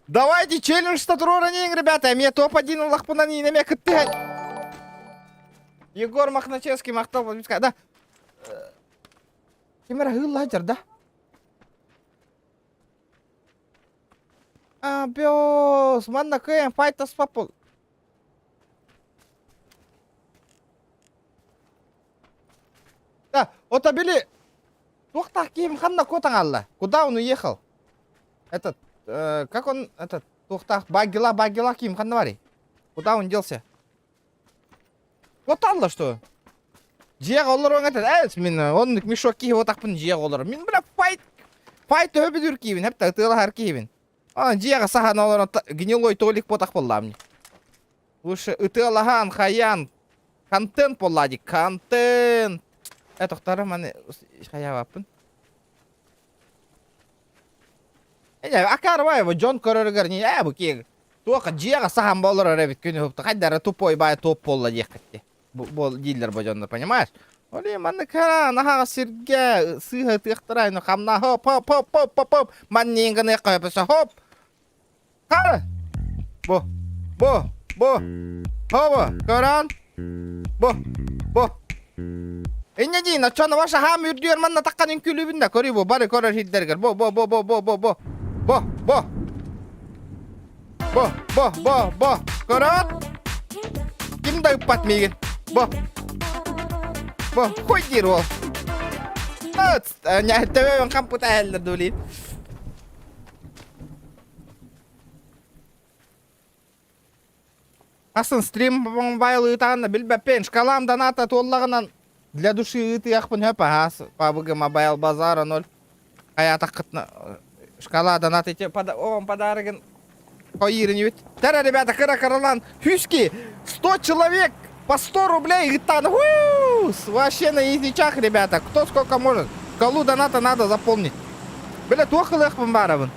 Давайте челлендж туруоран ребята. Эмиэ топ-1 ыллахпынан иинеме кыттыһан. Егор Мохначевский махтал подписка. Да. Ким эрэ ыыллаһа да? А, пёс, манна кыайан файтаспаппыл. Да, ото били туохтаах киһим ханна куотан хаалла? Куда он уехал? Этот, как он, этот, туохтаах багила багила киһим ханна барый? Куда он делся? Куоталла что? Дьиэҕэ олоруоҥ этэ, ээ, мин оннук мешок киһи буотахпын дьиэҕэ олорор. Мин бля файт, файт төһө бүдүр киһибин, хэптэ ытыалаһар киһибин. А, дьиэҕэ саһан олорон гнилой толик буотах буоллаам дии. Лучше ытыалаһан, хайаан, контент буоллаа дии, контент. Э, тохтара маны хайаабаппын. Э, акаарбаева дьон көрөрүгэр не ээ бу киһи туох дьиэҕэ саһан болорор эбит күнү хупту хайдара тупой баай топ буолла диэххит дии. Бу дииллэр бу дьонно, понимаешь? Оли манны кара наһаҕа сиргэ сыыһа ытыахтара ну хамна хоп хоп хоп хоп хоп хоп маннин гыныахха өпөсө хоп хара бу бу бу хобо көрөн бу бу Инньэ диин, оччоно ваша хаам үрдүөр манна таххан үҥкүүлүүбүн да көрүү бу бары көрөр сирдэргэр бу бу бу бу бу бу бу бу бу бу бу бу бу көрөөт ким да ыппат миигин бу бу хуй диир уол төбөбүн хампыта эһэллэр дуулиин Атын стрим мобайл ыытаҕын да билбэппин. Шкалам доната туоллаҕынан для души ыытыахпын сөп аһаас. Пабг мобайл базара ноль. Хайаатаххытына шкала донат ити оҕом подарогын хойиирин Тара, ребята, кыра кыралан хүски 100 человек по 100 рублей ыытаан. Вообще на язычах, ребята. Кто сколько может. Шкалу доната надо заполнить. Бля, туох ылыахпын баарабын.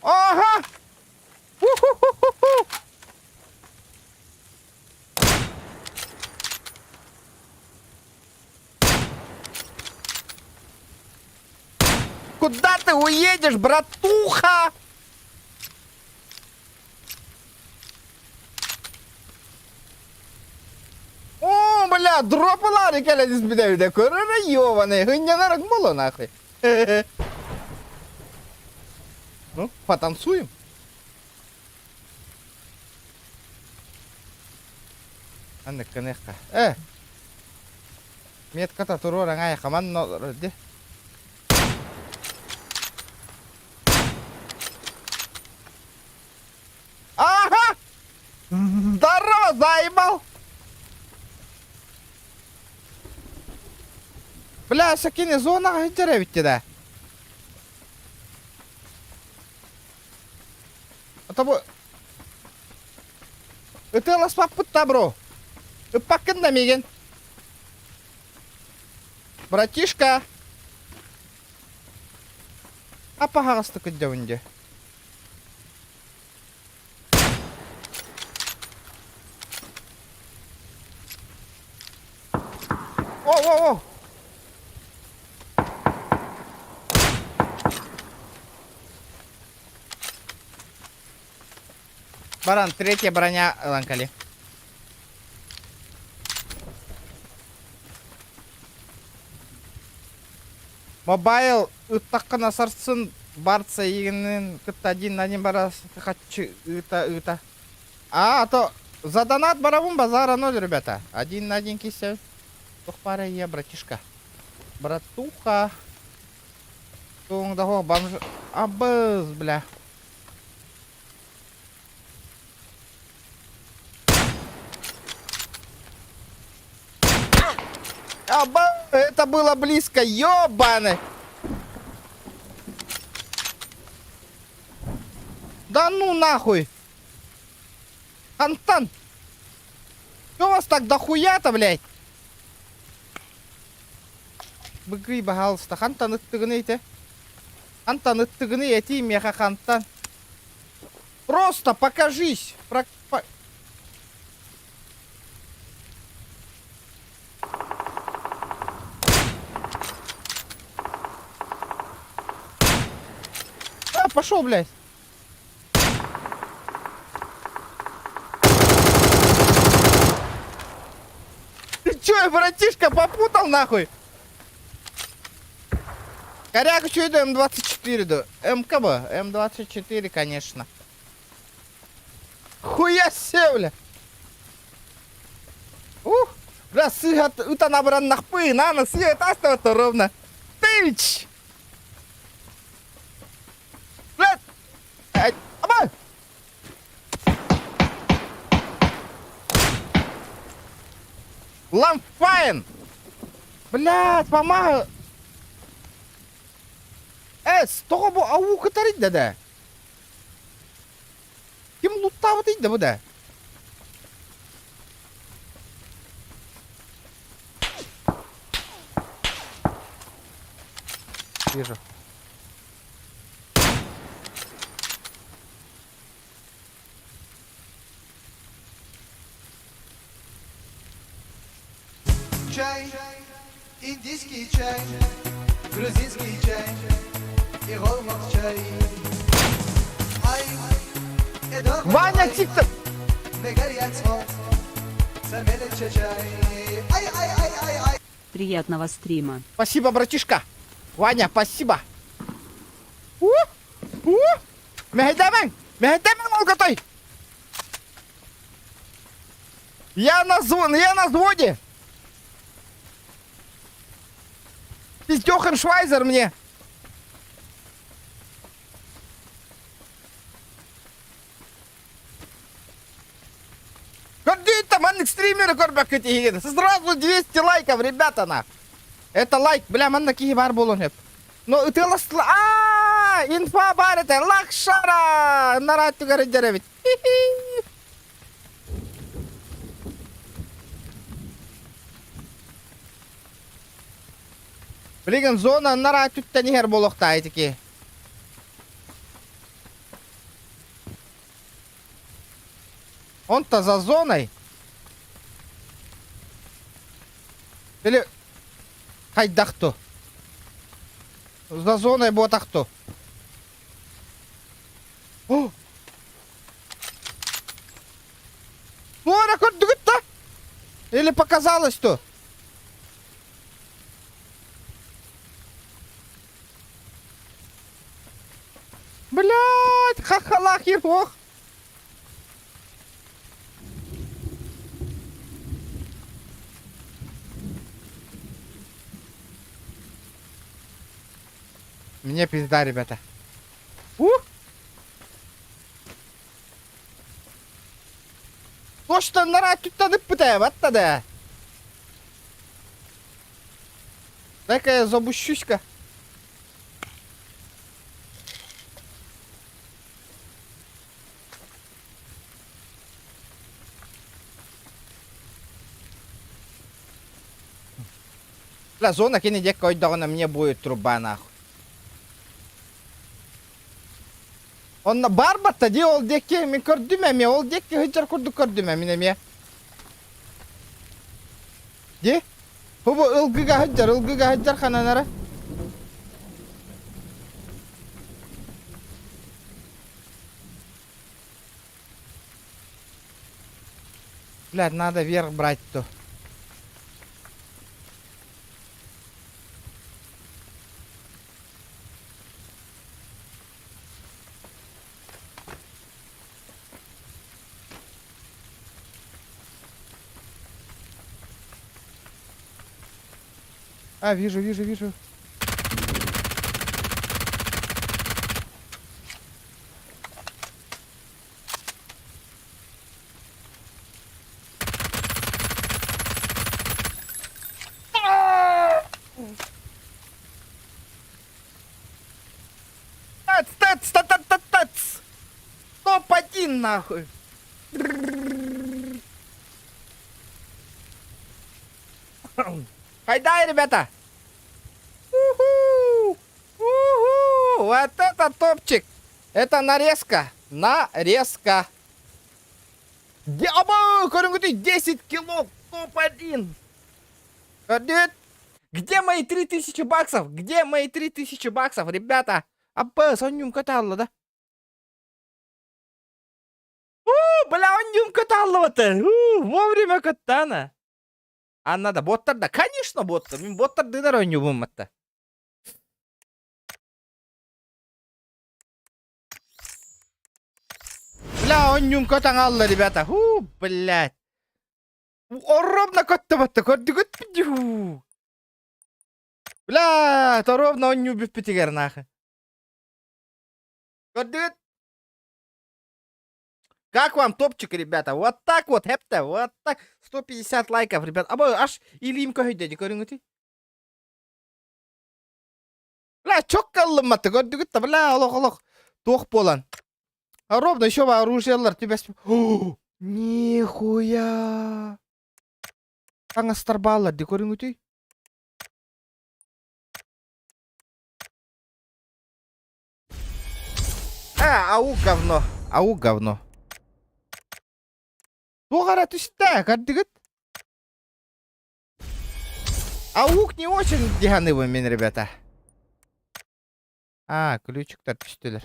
Ага! Уху-ху-ху-ху! Куда ты уедешь, братуха? О, бля, дропалары кэлэн испитэ көрөрө ёбаный, хынньанарык буолуо нахуй. Ну, потанцуем. Аннык гыныахха. Э! Метката туруораҥ айха манна олорор дии. Ага! Здорово, заебал! Бля, сакини зонаҕа сылдьар эбит да. А бу ытыаласпаппыт да бро. Ыппаккын да миигин. Братишка. Апаһаҕастык ыдьабын дьэ. О, о, о! Баран, третья броня ылан кали. Мобайл ыттаххына сарсын барса эйигинин кытта один на один бара хаччы ыыта-ыыта. А, а то за донат барабын базара ноль, ребята. Один на один кисе. Туох баара ийэ, братишка. Братуха. Туҥ да бомж... Абыз, бля. Аба, это было близко, ёбаный! Да ну нахуй! Антон! Что вас так дохуя-то, блядь? Быгый, пожалуйста, хантан ыттыгыный те? Хантан ыттыгыный этии миэхэ хантан? Просто покажись! Про... По... А, пошел, блядь! Ты чё, братишка, попутал нахуй? Коряк что это М24 да? МКБ, М24, конечно. Хуя себе, бля! Ух! Бля, сыга ытан абыраннахпын, аны сыга ытаставата ровно. Тыч! Бля! Ай, аба! Ламфайн! Блядь, помага! Эс, тоҕо бу ау кытарый да да? Ким луттаабытый да бу да? Вижу. Чай, индийский чай, грузинский чай и чай. Ай, Ваня, тик-то! Ай, ай, ай, ай, ай. Приятного стрима. Спасибо, братишка. Ваня, спасибо. У! У! Мэһэйдээмэҥ! Мэһэйдээмэҥ олготой! Я на, звон, я на взводе! Пиздёхан Швайзер мне! Көрдүү маннык стримеры көрбөккүт иһигин. Сразу 200 лайков, ребята, на. Это лайк, бля, манна киһи баар буолуон сөп. Но ытыаластыла. Аа, инфа баар этэ. Лакшара! Нараат түгэр дьэрэбит. Билигин зона нараат түттэн иһэр буолуохтаах итики. Он-то за зоной. Или хайдах то? За зоной буотах то. О! Туора көрдүгүт да? Или показалось то? Блядь, хахалах ох. Мне пизда, ребята. Ух! Точно нара түттан ыппыта, батта да. Дай-ка я забущусь-ка. Бля, зона кини диэки ойдоҕуна мне будет труба нахуй. Онно баар батта дии ол диэки мин көрдүм эмиэ ол диэки сылдьар курдук көрдүм мин эмиэ. Дии? Бу бу ылгыга сылдьар, ылгыга сылдьар хананара. Блядь, надо вверх брать то. А, вижу, вижу, вижу. Тац, тац, та та та тац. Топ-1 нахуй. Хайдай, ребята! Уху! Уху! Вот это топчик! Это нарезка! Нарезка! Аба, көрүҥҥүтүй 10 кило! Топ-1! Көрдүт? Где мои 3000 баксов? Где мои 3000 баксов, ребята? Абба, сонньум көтө да? Уу, бля, онньум көтө Вовремя көттө Анна да боттар да, конечно боттар. Мин боттар дынар оонньуубун матта. Бля, оонньуум көтөн алла, ребята. Ху, блядь. Ровно көттө батта, көрдүгүт Бля, то ровно оонньуу бүппүтүгэр нахуй. Көрдүгүт? Как вам топчик, ребята? Вот так вот, хепте, вот так. 150 лайков, ребят. Аба аж илиим көһүйдэ көрүҥүтүй. Бля, чокка ыллымматты, көрдүгүт да, бля, олох олох. Туох буолан. А ровно еще оружиелар түбэс. Нихуя. Таҥастар бааллар ди көрүҥүтүй. Э, ау говно. Ау говно. Туох эрэ түстэ, көрдүгүт? Аук не очень диханыбын мин, ребята. А, ключиктар түстүлэр.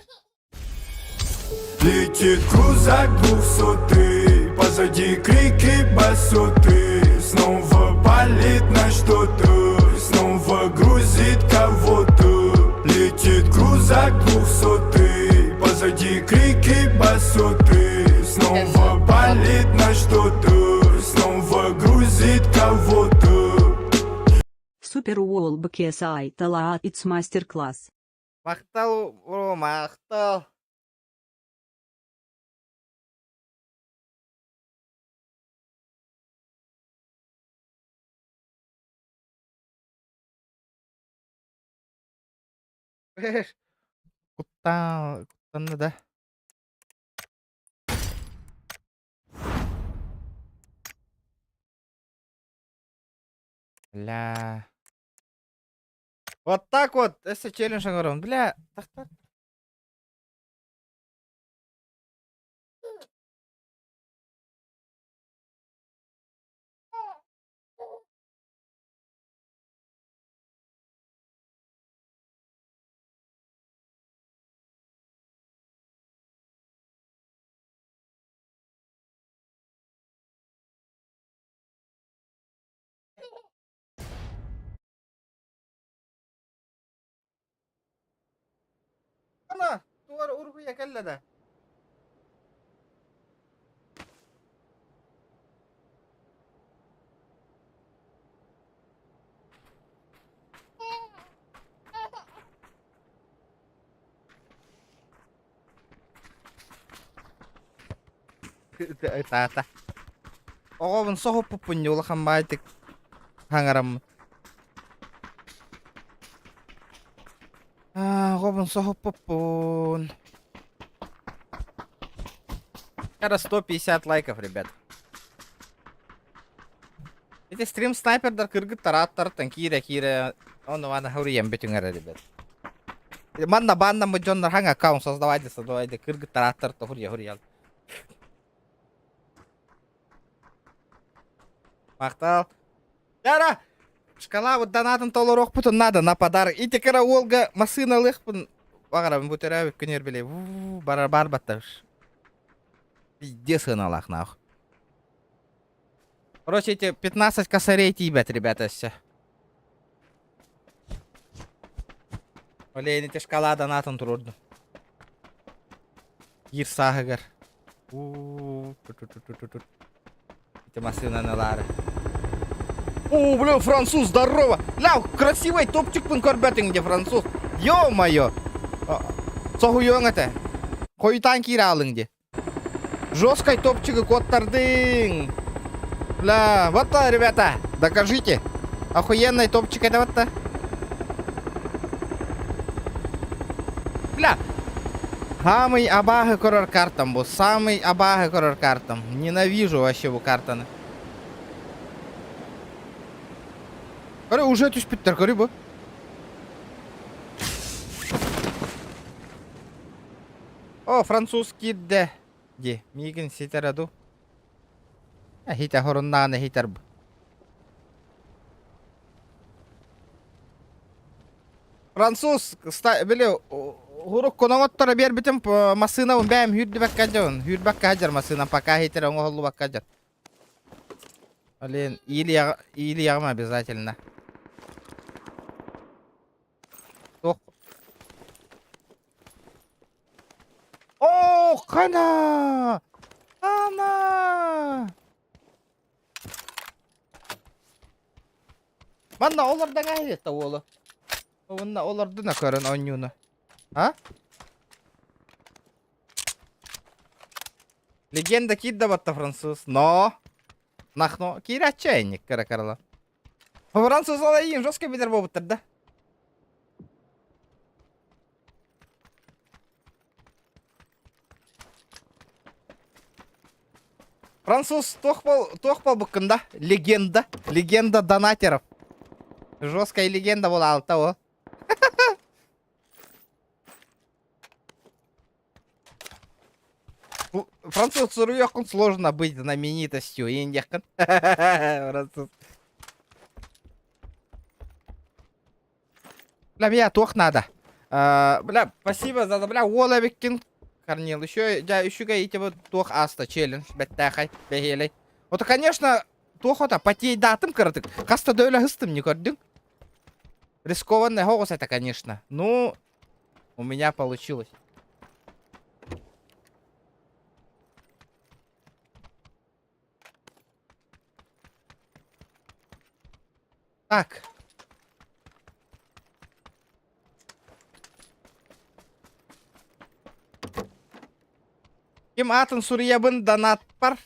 Летит крузак двухсотый, позади крики басоты. Снова палит на что-то, снова грузит кого-то. Летит крузак двухсотый, позади крики басоты. Снова палит на что-то, снова грузит кого-то. Супер Уолл BKSI Талаат It's Master Class. Махтал, о, махтал. Куттан, куттанна да. Бля. Вот так вот, өссө челлендж оҥоробун. Бля, тахтар. Ана, тугар уруһуйа кэллэ да. Ытаата. Оҕобун соһуппуппун улахан баайтык хаҥараммын. Оҕобун соһуппуппун. Кара 150 лайков, ребят. Ити стрим снайпердар кыргыттар ааттарыттан киирэ-киирэ ону маны хуруйан бүтүҥ эрэ, ребят. Манна баннаммыт дьоннор хаҥ аккаунт создавайте, создавайте кыргыттар ааттарыттан хуруйа хуруйал. Махтал. Яра, шкалабыт донатын толоруохпутун надо на подарок. Ити кыра уолга массыыналыахпын баҕарабын бу төрөөбүт күнүгэр били барар барбаттар. Пиздец сыаналаах нах. Короче, эти 15 косарей тиийбэт, ребята, все. Олейн ити шкала донатын туруордум. Киир сааһыгар. Ити массыынаны ылаары. О, бля, француз, здорово! Ля, красивый топчикпын көрбөтүҥ дии, француз. Ё-моё! Соһуйуоҥ этэ. Хойутаан киирэ аалыҥ дии. Жесткой топчигы куоттардыҥ. Бля, вот то, ребята, докажите. Охуенный топчик это вот-то. Бля, Самый абааһы көрөр картам бу. Самый абааһы көрөр картам. Ненавижу вообще бу картаны. Көрө, уже түспүттэр, көрү бу. О, француз киирдэ. Ди, миигин ситэрэ ду. Эһитэ хоруннаан эһитэр бу. Француз, били, уруккун оҥотторо биэрбитим массыынабын бэйэм сүүрдүбэккэ дьон, сүүрбэккэ сылдьар массыынам пока иһитэр оҥоһуллубакка сылдьар. Блин, иилиэҕим обязательно. Туох? Оо, хана! Хана! Манна олордоҥ аһыйта уолу. Уонна олордуна көрөн оонньууну. А? Легенда киирдэ батта француз. Но! Нахно киирэ отчаянник кыра карала. Француз алайын жестко билэр буолбуттар да. Француз туох бол туох буолбуккун да? Легенда. Легенда донатеров. Жесткая легенда буола алта о. Француз суруйуоххун сложно быть знаменитостью. Индияххын. Француз. Бля, меня туох надо. А, бля, спасибо за бля, уол эбиккин. Корнил, еще, дьэ, үчүгэй ити бу туох ааста челлендж бэттээхэй, бэһиэлэй. Вот, конечно, туох ота потейдаатым кыратык. Хаста да өлө хыстым не көрдүҥ? Рискованный оҕус это, конечно. Ну, у меня получилось. Так. Ким аатын суруйабын донатпар?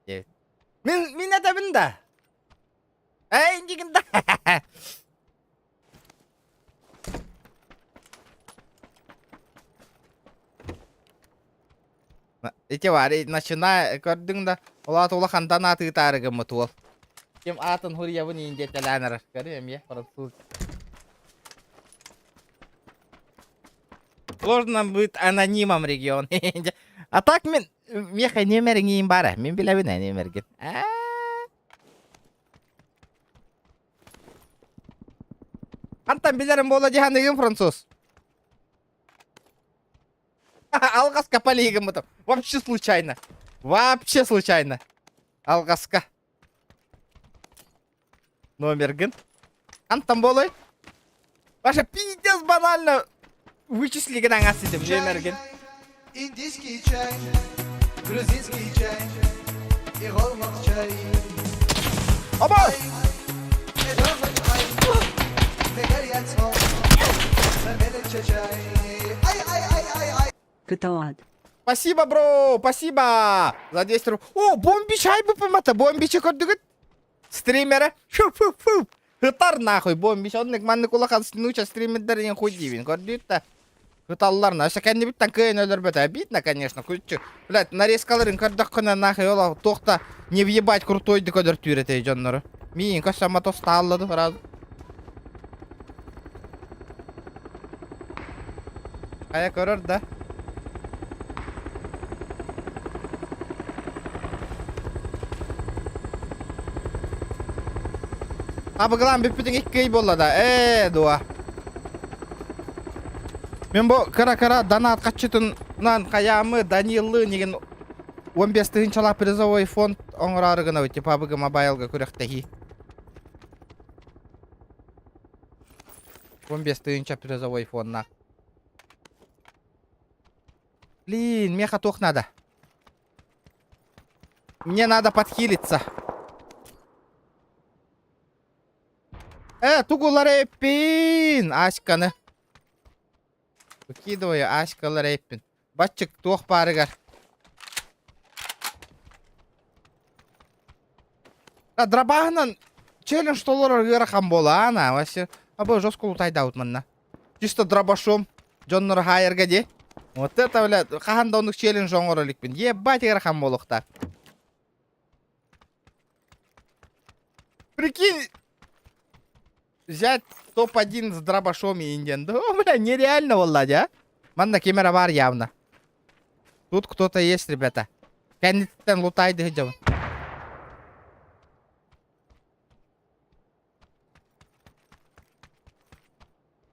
Мин мин этэбин да. Эй, иннигин да. Ити бар, начинай көрдүҥ да, ол аата улахан донат ыытаары гыммыт уол. Ким аатын хуруйабын иин диэтэлээн эрэр. Көрү эмиэ француз. Сложно быть анонимом регион. А так мин миэхэ нүөмэриҥ баара. Мин билэбин ээ нүөмэргин. Хантан билэрим буола дьаһаныгын француз. Алҕаска полигаммытым. Вообще случайно. Вообще случайно. Алҕаска. Номергын. Хантан буолуой? Ваша пиздец банально вычислигин аҥас ситим номергин. Индийский чай, грузинский чай и голмак чай. Оба! Кыталад. Спасибо, бро! Спасибо! За 200 рублей. О, бомбич айбыпым ата, бомбичи көрдүгүт? Стримера. Фу-фу-фу. Ытар нахуй, бомбич. Оннук маннык улахан нуча стримердер диэн хуй диибин. Көрдүгүт да. Ыталлар на. Өссө кэннибиттэн кыайан өлөрбөтө. Обидно, конечно. Күччү. Блядь, нарезкаларын көрдөххүнэ нахуй ол туох да не въебать крутойдук өлөртүүр этэй дьоннору. Миин көссө мотос тааллады сразу. Хайа көрөр да. Абыгылаан бүппүтүҥ икки ый буолла да. Ээ, дуо. Мин бу кыра-кыра донат хаччытынан хайаамы Данииллы нигин 15 тыһыынчалаах призовой фонд оҥороору гынабыт типа абыгы мобайлга күрэхтэһии. 15 тыһыынча призовой фоннаах. Блин, меха туох надо? Мне надо подхилиться. Э, тугулар эппин, Аськаны. Выкидываю Аськалар эппин. Баччык туох баарыгар. А дробаһынан челлендж толорор ыарахан буолаа на вообще. А бу жестко лутайдаабыт манна. Чисто дробашом дьоннору хаайарга дии. Вот это, бля, хаһан да оннук челлендж оҥоро иликпин. Ебать ыарахан буолуохтаах. Прикинь, взять топ-1 с дробашом и индиан. Да, бля, нереально, Володя, а? Манна ким эрэ баар явно. Тут кто-то есть, ребята. Кэнниттэн лутайды сылдьабын.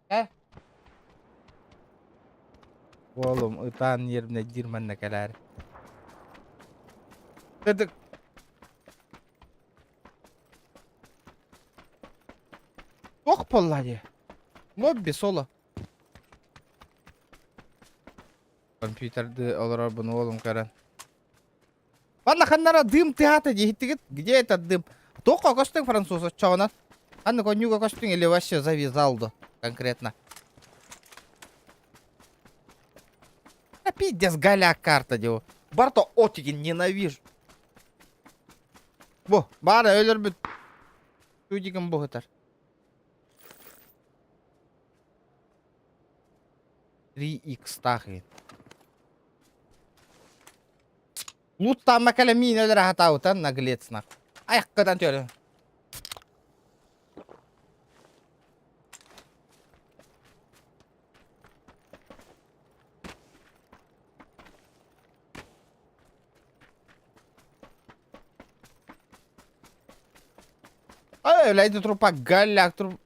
Э? Уолум ытаан нервнэйдиир манна кэлээр. Кыдык. Туох буолла дии? Лобби соло. Компьютерды олорорбун уолум көрөн. Манна ханнара дым тыата диэхиттигит? Где этот дым? Туохха көстүҥ француз оччоҕунан? Ханнык онньууга көстүҥ или вообще завязал до конкретно? Да пиздец, голяк карта дио. Барта отигин ненавижу. Бу, баара өлөрбүт. Чудигым буһутар. 3x таах Луттаама кэлэ миин өлөр аһатаабытан наглец нах. Айаккадан төлө. Эй, блядь, трупа голяк, труп.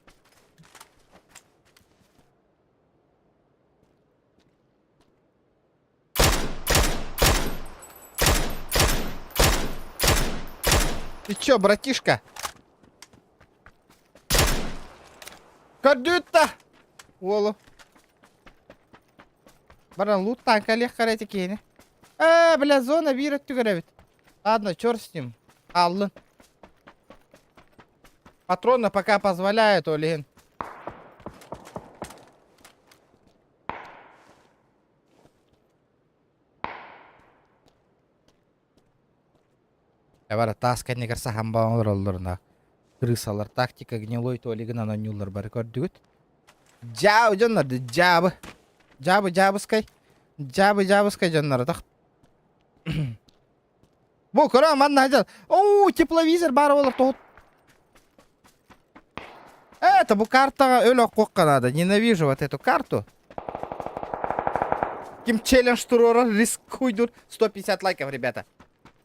Ты чё, братишка? Көрдүүт Уолу. Баран луттаан кэлиэх карете киһини. Ээ, бля, зона биир өттүгэр эбит. Ладно, черт с ним. Хааллын. Патроны пока позволяют, ол иһин. Бара таас кэннигэр саһан олороллоруна крысалар тактика гнилой туалигынан оонньууллар бары көрдүгүт. Дьаабы дьоннор дьаабы. Дьаабы дьаабыскай. Дьаабы дьаабыскай дьоннор тах. Бу көрө манна сылдьар. Оо, тепловизор баар буолар тоһут. Это бу картаҕа өл оххуохха надо. Ненавижу вот эту карту. Ким челлендж туруорар рискуйдур. 150 лайков, ребята.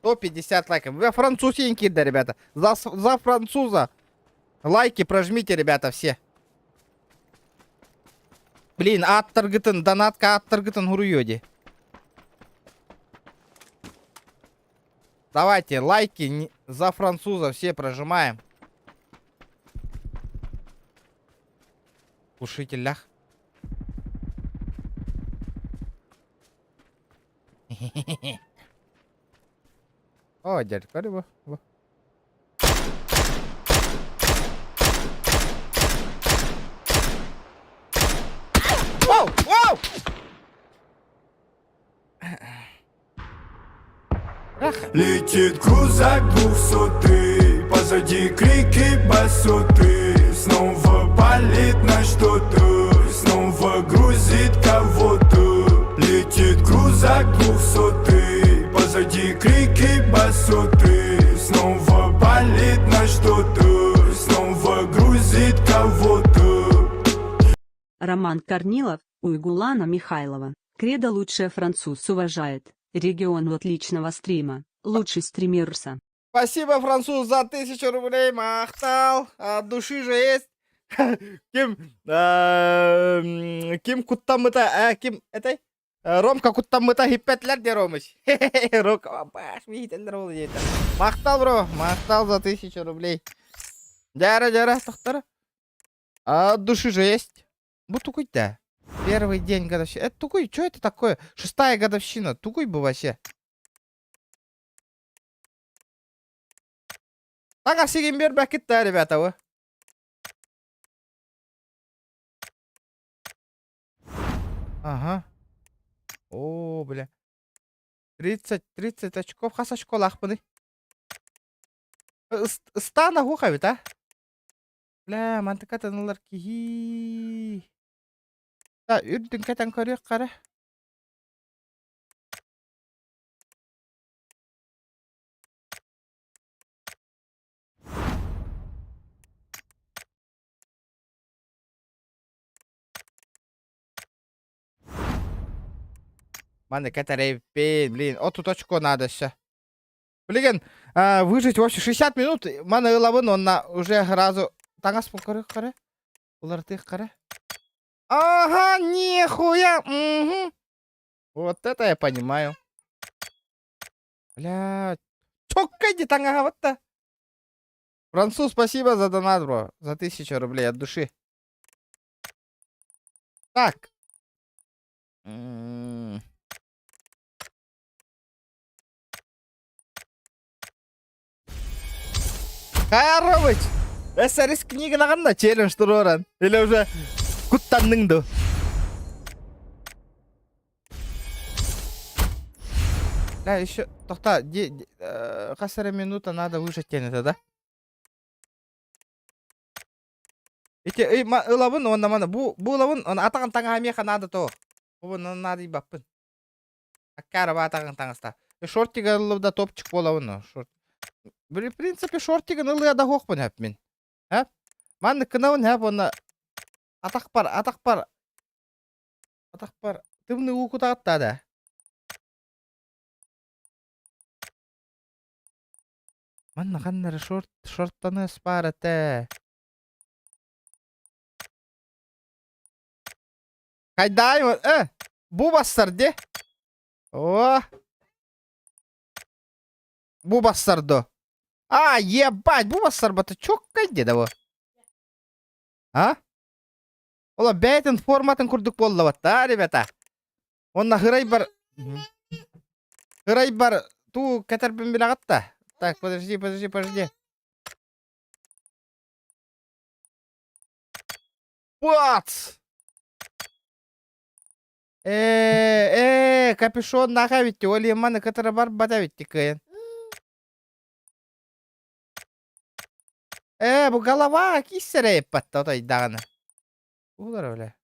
150 лайков. Вы французенькие, да, ребята. За, за француза. Лайки прожмите, ребята, все. Блин, ааттаргытын, донатка ааттаргытын суруйуо дии. Давайте, лайки за француза все прожимаем. Глушителях. О, дядька, бу. Воу! Воу! Летит крузак двухсотый Позади крики басоты Снова палит на что-то Снова грузит кого-то Летит крузак двухсотый Позади крики басоты Снова палит на что-то Снова грузит кого-то Роман Корнилов, Уйгулана Михайлова. Кредо лучшее француз уважает. Регион отличного стрима. Лучший стримерса. Спасибо, француз, за 1000 рублей. Махтал. От души же есть. Ким, ким куттаммыта, ким, этэй? Ромка куттаммыта хиппетлер де Ромыч. Рока, баш, миитэллэр ол диэтэ. Махтал, бро, махтал за 1000 рублей. Дьара, дьара, тохтара. А от души же есть. Бу тугуй да. Первый день годовщины. Это тугуй, что это такое? Шестая годовщина. Тугуй бы вообще. Так, сигин биэрбэккит да, ребята, вы. Ага. О, бля. 30, 30 очков. Хас очколаахпыный? Ыстаан аһуох эбит, а? Бля, мантыка тынылар киһи. Та, үрдүн кэтэн көрүөх хара. Маны кэтэрэйбин, блин, отут очко надо еще. Блин, выжить вообще 60 минут, маны ылабын, онна уже сразу таҥас көрө көрө. Уларытыах көрө. Ага, нихуя! Угу. Вот это я понимаю. Бля, чокка иди таҥаһа вот Француз, спасибо за донат, бро. За 1000 рублей от души. Так. Хайарович! СРС книганы челлендж туруоран. Или уже куттанныҥ дуу? Да, еще, тохтоо, хас эрэ минута надо выжать это, да? Ити ылабын уонна маны бу ылабын, он атаҕын таҥаһа миэхэ надо то. Бу надо баппын. Аккара атаҕын таҥаста. Шортига ыллым да топчик буолабын. Шорт. В принципе, шортигын ылыа да суохпун хөп мин. Хөп? Маннык гынабын хөп уонна атахпар, атахпар, атахпар тымныы уу кутаҕытта да. Манна ханна эрэ шорт, шорттаныас баар этэ. Хайдаай, бу бассар де. О! Бу бассар до. А, ебать, бу бассар бата чоккай деді бу. А? Ола бэйтин форматын курдук буоллабат, ребята. Онна хырайбар хырайбар туу кэтэрбин билэҕит да. Так, подожди, подожди, подожди. Бац! Э, капюшон наха эбитти, ол маны кытары барбат эбитти кыайан. Бу голова киссэрэ эппатта отойдаҕына. Улар өле.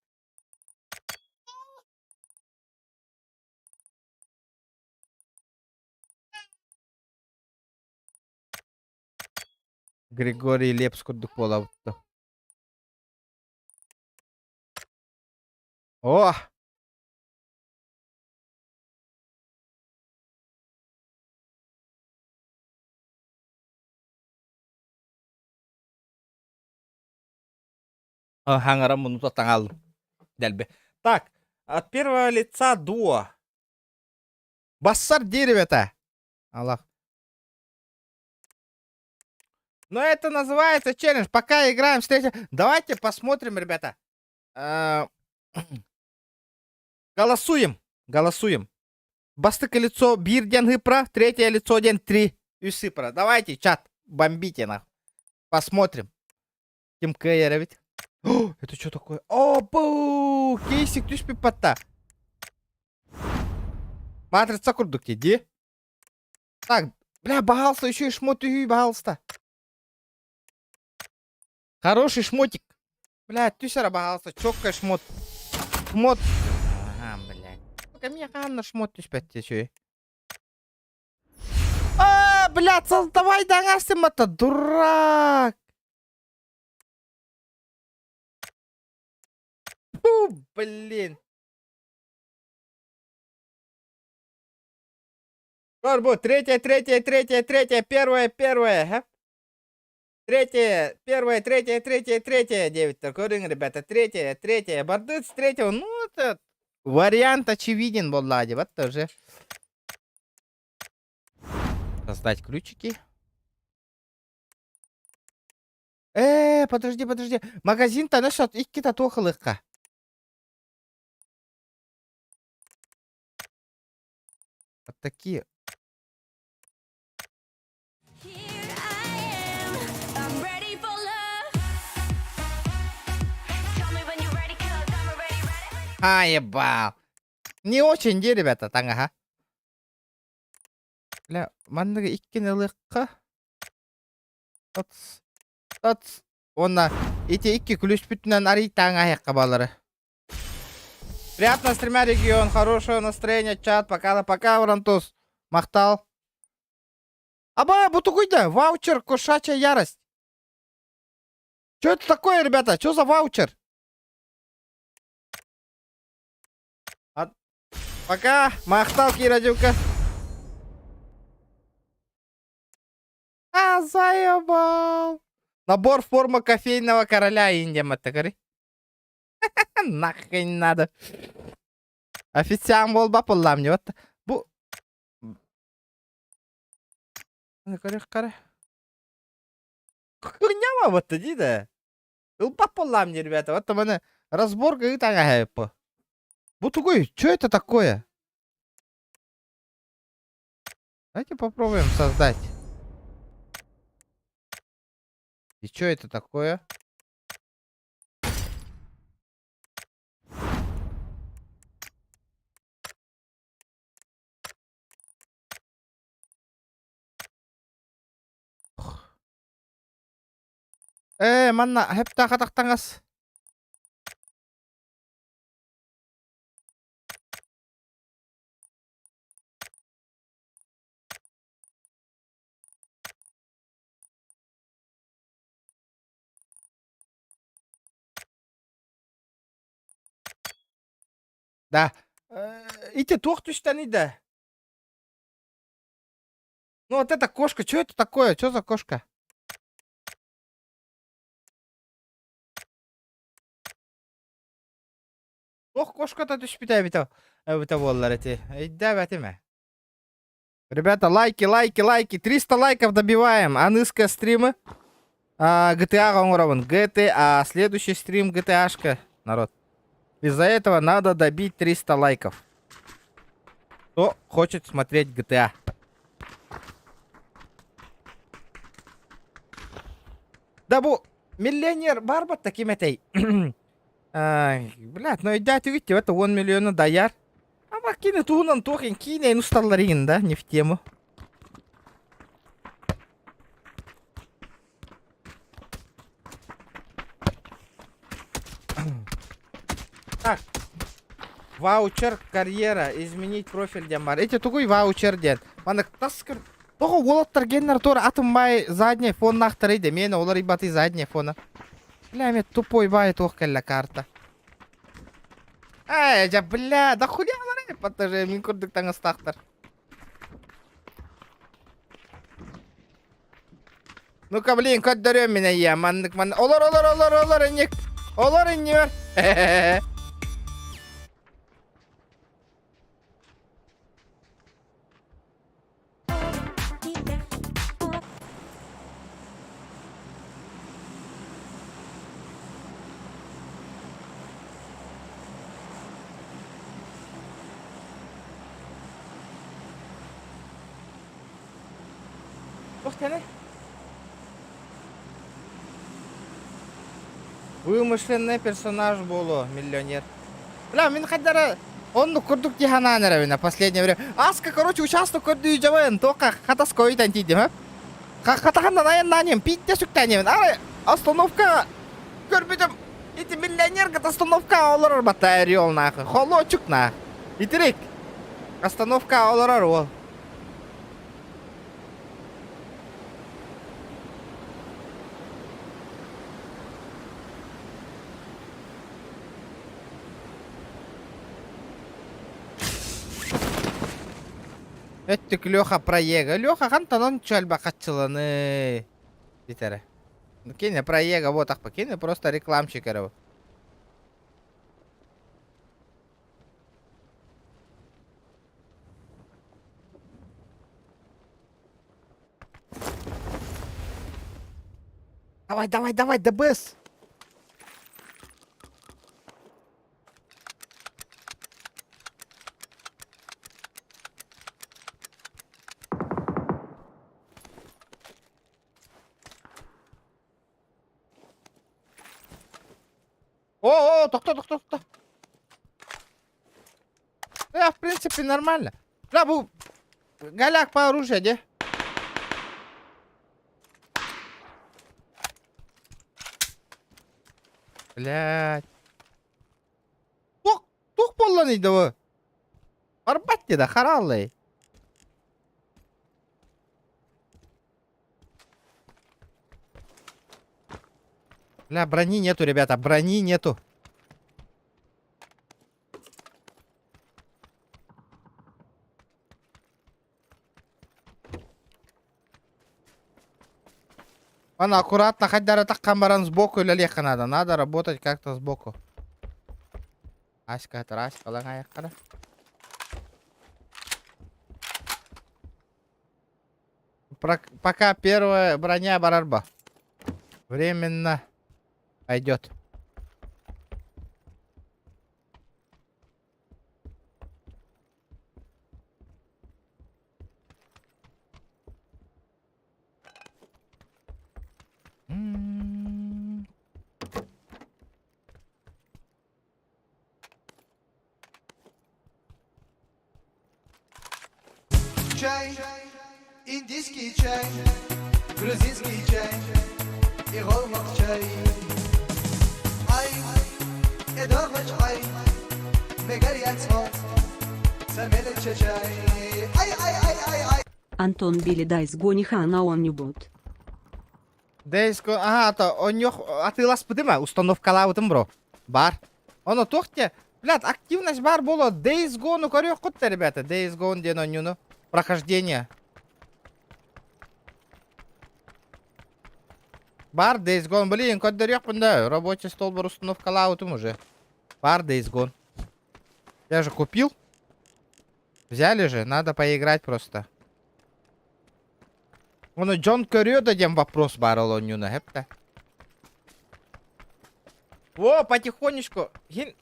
Григорий Лепс курдук буолабытта. О! Хаҥара мунута таҥалым. Дэлби. Так, от первого лица дуо. Бассар дерево-то. Аллах. Но это называется челлендж. Пока играем встреча. Давайте посмотрим, ребята. Голосуем. Голосуем. Бастакы лицо биир диэн ыпра, третье лицо диэн три үс ыпра. Давайте, чат, бомбите нахуй. Посмотрим. Ким кыайар ведь? О, это что такое? О, бу! Кейсик түспүт батта. Матрица курдук дии. Так, бля, баһаалыста, еще и шмот үһү, баһаалыста. Хороший шмотик. Бля, түс эрэ, баһаалыста, четкий шмот. Шмот. Ага, блядь. Сука, мне ханна шмот түспэт еще. А, блядь, создавай дагасым это, дурак. Фу, блин. Корбу, третье, третье, третье, третье, первое, первое. Ага. Третье, первое, третье, третье, третье. Девять такой, ребята. Третье, третье. Барды с третьего. Ну, это вариант очевиден, Влади. Вот тоже. Создать ключики. Подожди, подожди. Магазин-то насчет иккитэ туох ылыахха. Вот такие. Here I am, I'm ready for love. Tell me when you're ready, 'cause I'm already ready. Ха, ебал. Не очень дии, ребята, таҥаһа. Бля, маннык иккини ылыахха. Тац. Тац. Уонна ити икки күлүспүтүнэн арый таҥаһыахха балары. Приятного стрима, регион. Хорошего настроения, чат. Пока-пока, Франтуз. Махтал. Аба, бу тугуй да? Ваучер, кошачья ярость. Что это такое, ребята? Что за ваучер? А... Пока, махтал, Кира Дюка. А, заебал. Набор форма кофейного короля Индия, маттакари. Нахрен надо. Официант буолбаппыллаам не вот. Бу Көрөх Хуйня вот дии да. Ылбаппыллаам не ребята. Вот маны разборка ыытаҥаһайыппы. Бу тугуй? Что это такое? Давайте попробуем создать. И что это такое? Ээ, манна хэптаах атахтаҥас. Да. Ити туох түстэний да? Ну вот эта кошка, что это такое? Что за кошка? Туох кошката түспүтэ эбитэ эбитэ буоллар ити. Өйдөөбөтүм ээ. Ребята, лайки, лайки, лайки. 300 лайков добиваем. Аныска стримы. А, GTA оҥоробун. GTA. Следующий стрим GTA-шка, народ. Из-за этого надо добить 300 лайков. Кто хочет смотреть GTA? Да бу миллионер барбат таким этэй. Блядь, ну өйдөөтүгүт это 10 миллиона даяр. А кини туһунан туох киинэйин усталлар игин да, не в тему. Так. Ваучер карьера, изменить профиль диэн бар. Эти тугуй ваучер диэн. Маннык тас көр. Тоҕо уолаттар геннер туор атын бай задний фоннаахтарый да миэнэ уларыйбатый задний фона. Бля, мен тупой бай туох кэллэ карта. Эй, дьэ, бля, да хуя барай, мин курдук таҥастаахтар. Ну-ка, блин, көрдөрүөм мин эйиэ, маннык маннык. Олор, олор, олор, олор, инник. Олор иннибэр. Туох кэлэ? Вымышленный персонаж буолуо, миллионер. Бля, мин хайдара оннук курдук дии санаан эрэбин последнее время. Аска, короче, участок көрдүү дьабайын, туохха хатас койутан тиийдим, ha? Хатаханнан айаннаан пиитте сүктэниэбин. Ары остановка көрбүтүм. Ити миллионерга остановка олорор батта орел нахуй. Холочук нах. Итирик. Остановка олорор уол. Өттүк Леха проега. Леха хантанан чөлбө хаччыланы дитере. Кини проега вот ахпа. Кини просто рекламщик эрэ. Давай, давай, давай, ДБС! О, о, тохто, тохто, тохто. Я, в принципе, нормально. Бля, бу голяк по оружию, де? Блядь. Тух, тух буолланый да бу? Барбат да, хараллай. Бля, брони нету, ребята, брони нету. Ладно, аккуратно, хоть даже так баран сбоку или легко надо. Надо работать как-то сбоку. Аська, это Аська, лаҥа Пока первая броня барарба. Временно пойдет. М. Чай, индийский чай, грузинский чай и голмак чай. Ай, эдорвач ай, мегарьяцмо, самелече чай. Ай, ай, ай, ай, ай. Антон Билли Дайс Гониха на онньубот. Days Gone, ага, то онньох атыыласпытым а, установкалаабытым бро. Бар. Оно туох те, блядь, активность бар буолуо. Days Gone көрүөххүт да, ребята. Days Gone диэн оонньууну. Прохождение. Бар Days Gone, блин, көрдөрүөхпүн да, рабочий столбар установкалаабытым уже. Бар Days Gone. Я же купил. Взяли же, надо поиграть просто. Ону дьон көрүө да диэн вопрос баар ол оонньууну, хэптэ. Во, потихонечку. Хин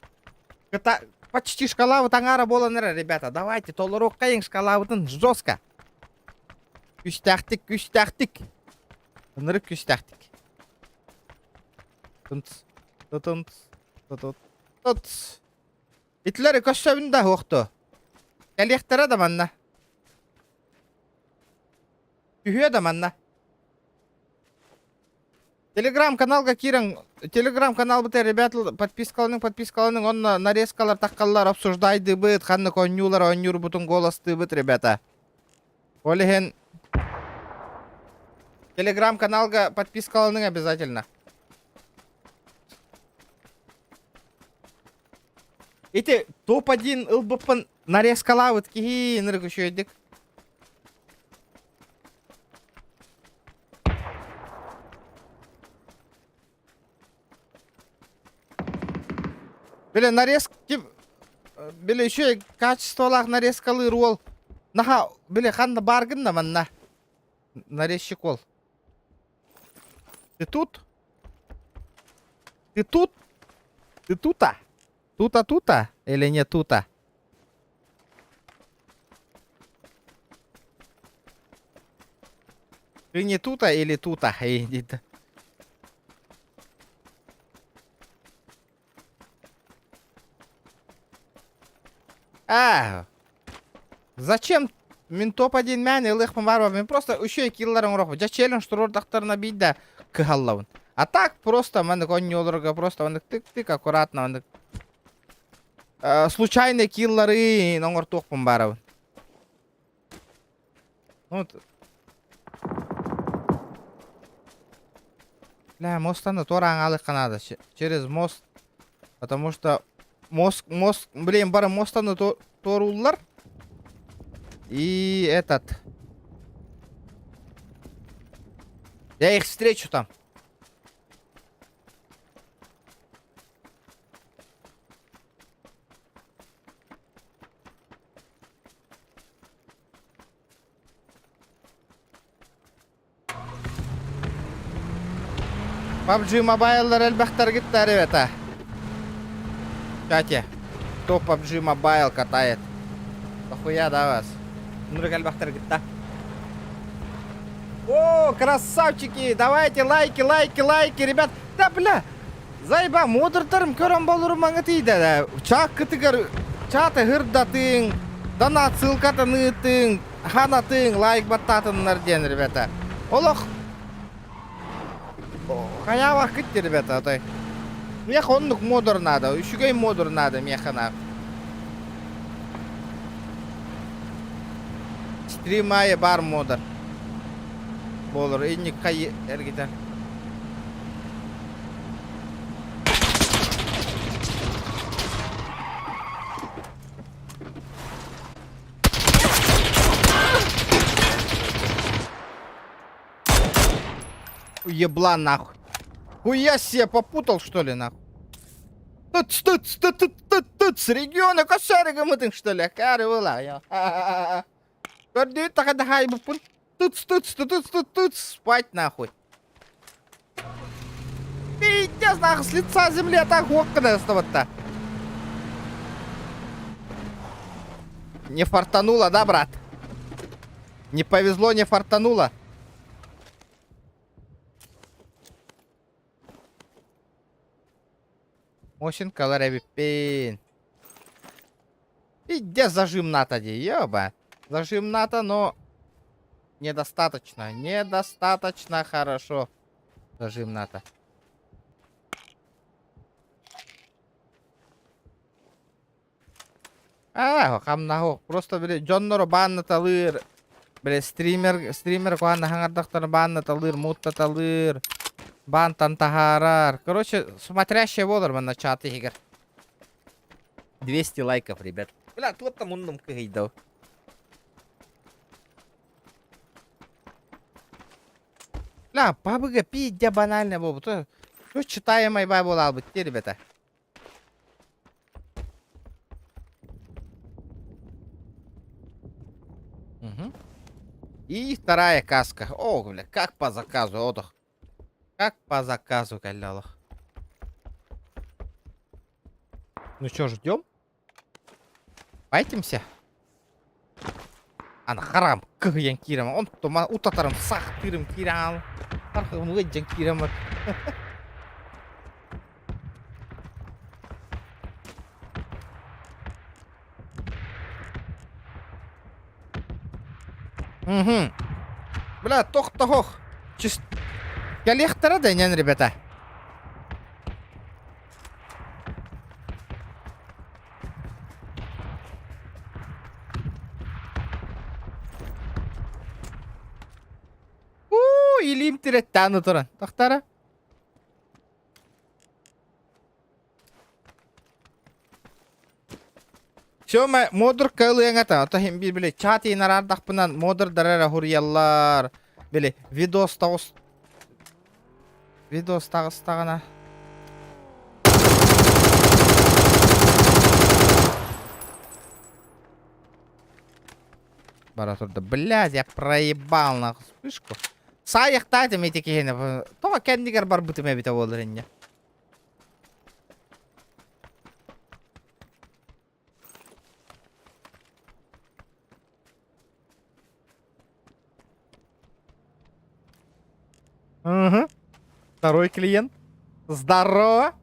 кыта почти шкалабыт аҥаара буолан эрэр, ребята. Давайте, толоруоххайыҥ шкалабытын жестко. Күүстээхтик, күүстээхтик. Ынырык күүстээхтик. Тынц, тытынц, тытыт, тытс. Итилэр көрсөбүн да суохту. Кэлиэхтэрэ да манна. Түһүө да манна. Телеграм-каналга киирэн, телеграм-каналбыт ребят подпискаланың, подпискаланың, онно нарезкалар таххаллар, обсуждайдыбыт, ханнык оонньуулар оонньуурбутун голостыыбыт, ребята. Ол иһин телеграм-каналга подпискаланың обязательно. Ити топ-1 ылбыппын нарезкалаабыт киһи ынырык үчүгэйдик. Били нарезки били үчүгэй качестволаах нарезкалыыр уол наһаа били ханна бааргын да манна нарезчик уол. Ты тут? Ты тут? Ты тута? Тута-тута или не тута? Ты не тута или тута? Эй, А, зачем мин топ-1 мээн ылыахпын баар мин просто үчүгэй киллар оҥоруохпун. Дьэ челлендж туруордахтарына биирдэ кыһаллабын. А так просто маннык оонньууларга просто маннык тык-тык аккуратно маннык э, случайный киллары оҥортуохпун баарабын. Ну, вот. Бля, мостаны туораан аалыахха наада. Через мост. Потому что мост, мост, блин, бары мостаны туорууллар. И этот. Я их встречу там. PUBG Mobile-лар элбэхтэргит да, ребята. Кстати, кто PUBG Mobile катает? Дохуя, да, вас? Нурик элбэхтэргит да. О, красавчики! Давайте лайки, лайки, лайки, ребят. Да, бля! Заеба, модердарым көрөн болурум маҥа тиийдэ. Чааккытыгар... Чаты һырдатыҥ, донат ссылкатын ыытыҥ, ханатыҥ, лайк баттаатыннар диэн, ребята. Олох хайаабаккыт дии, ребята, отой. Миэхэ оннук модер наада, үчүгэй модер наада миэхэ наар. Стрим аайы баар модер. Буолар, инник хай эргитэр. Еблан нахуй. Хуя себе попутал, что ли, нахуй? Тут, тут, тут, тут, тут, тут, с региона косарыга мытың, что ли? Кары была, я. Көрдүү тахадахай буппун. Тут, тут, тут, тут, тут, тут, спать нахуй. Пиздец, нахуй, с лица земли, а так окна оставаться. Не фартануло, да, брат? Не повезло, не фартануло. Мосинкалар эбиппин. Иде зажим НАТО дии, ёба. Зажим НАТО, но недостаточно. Недостаточно хорошо. Зажим НАТО. Аа, хамнаһы просто били дьоннору бааннаталыыр, били стример стример куһаҕан хаҥардахтары бааннаталыыр, мууттаталыыр, баантан таһаарар. Короче, смотрящая буолар манна чат иһигэр. 200 лайков, ребят. Бля, туоттан муннум кыһыйда. Бля, пабыга пиздя банально буолбут. Что читаемай бай буолаабыт дии, ребята. Угу. И вторая каска. О, бля, как по заказу, отох. Как по заказу, калялах. Ну что, ждем? Файтимся? Аны харам кыһыйан киирэн, онтума утатарым сахтыырым киирэн, тархым ыалдьан киирэн Угу. Бля, тохтоһох. Чис... Кэлиэхтэрэ да инэн, ребята. Уу, илиим тирэттаан утуран. Тохтара. Все, модур кылыаҥата, ото хим бир били чат инараардахпынан модурдар эрэ хуруйаллар. Били видос тоҕус видос таҕыстаҕына бара турда. Блядь, я проебал нахуй вспышку. Саайахтаатым ити киһини. Тоҕо кэннигэр барбытым эбитэ буолар инньэ. Угу. Второй клиент. Здорово.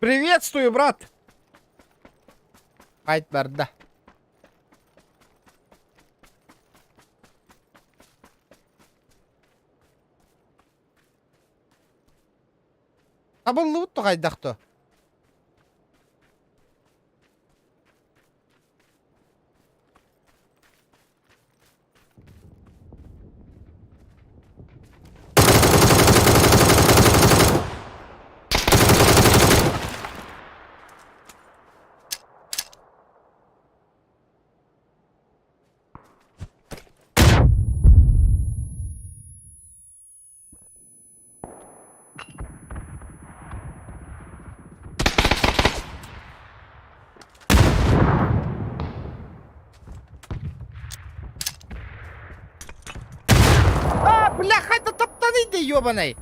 Приветствую, брат! Айт барда. Табыллыбыт туҕайдах дуо? А, бляха, это таптаный да ебаный!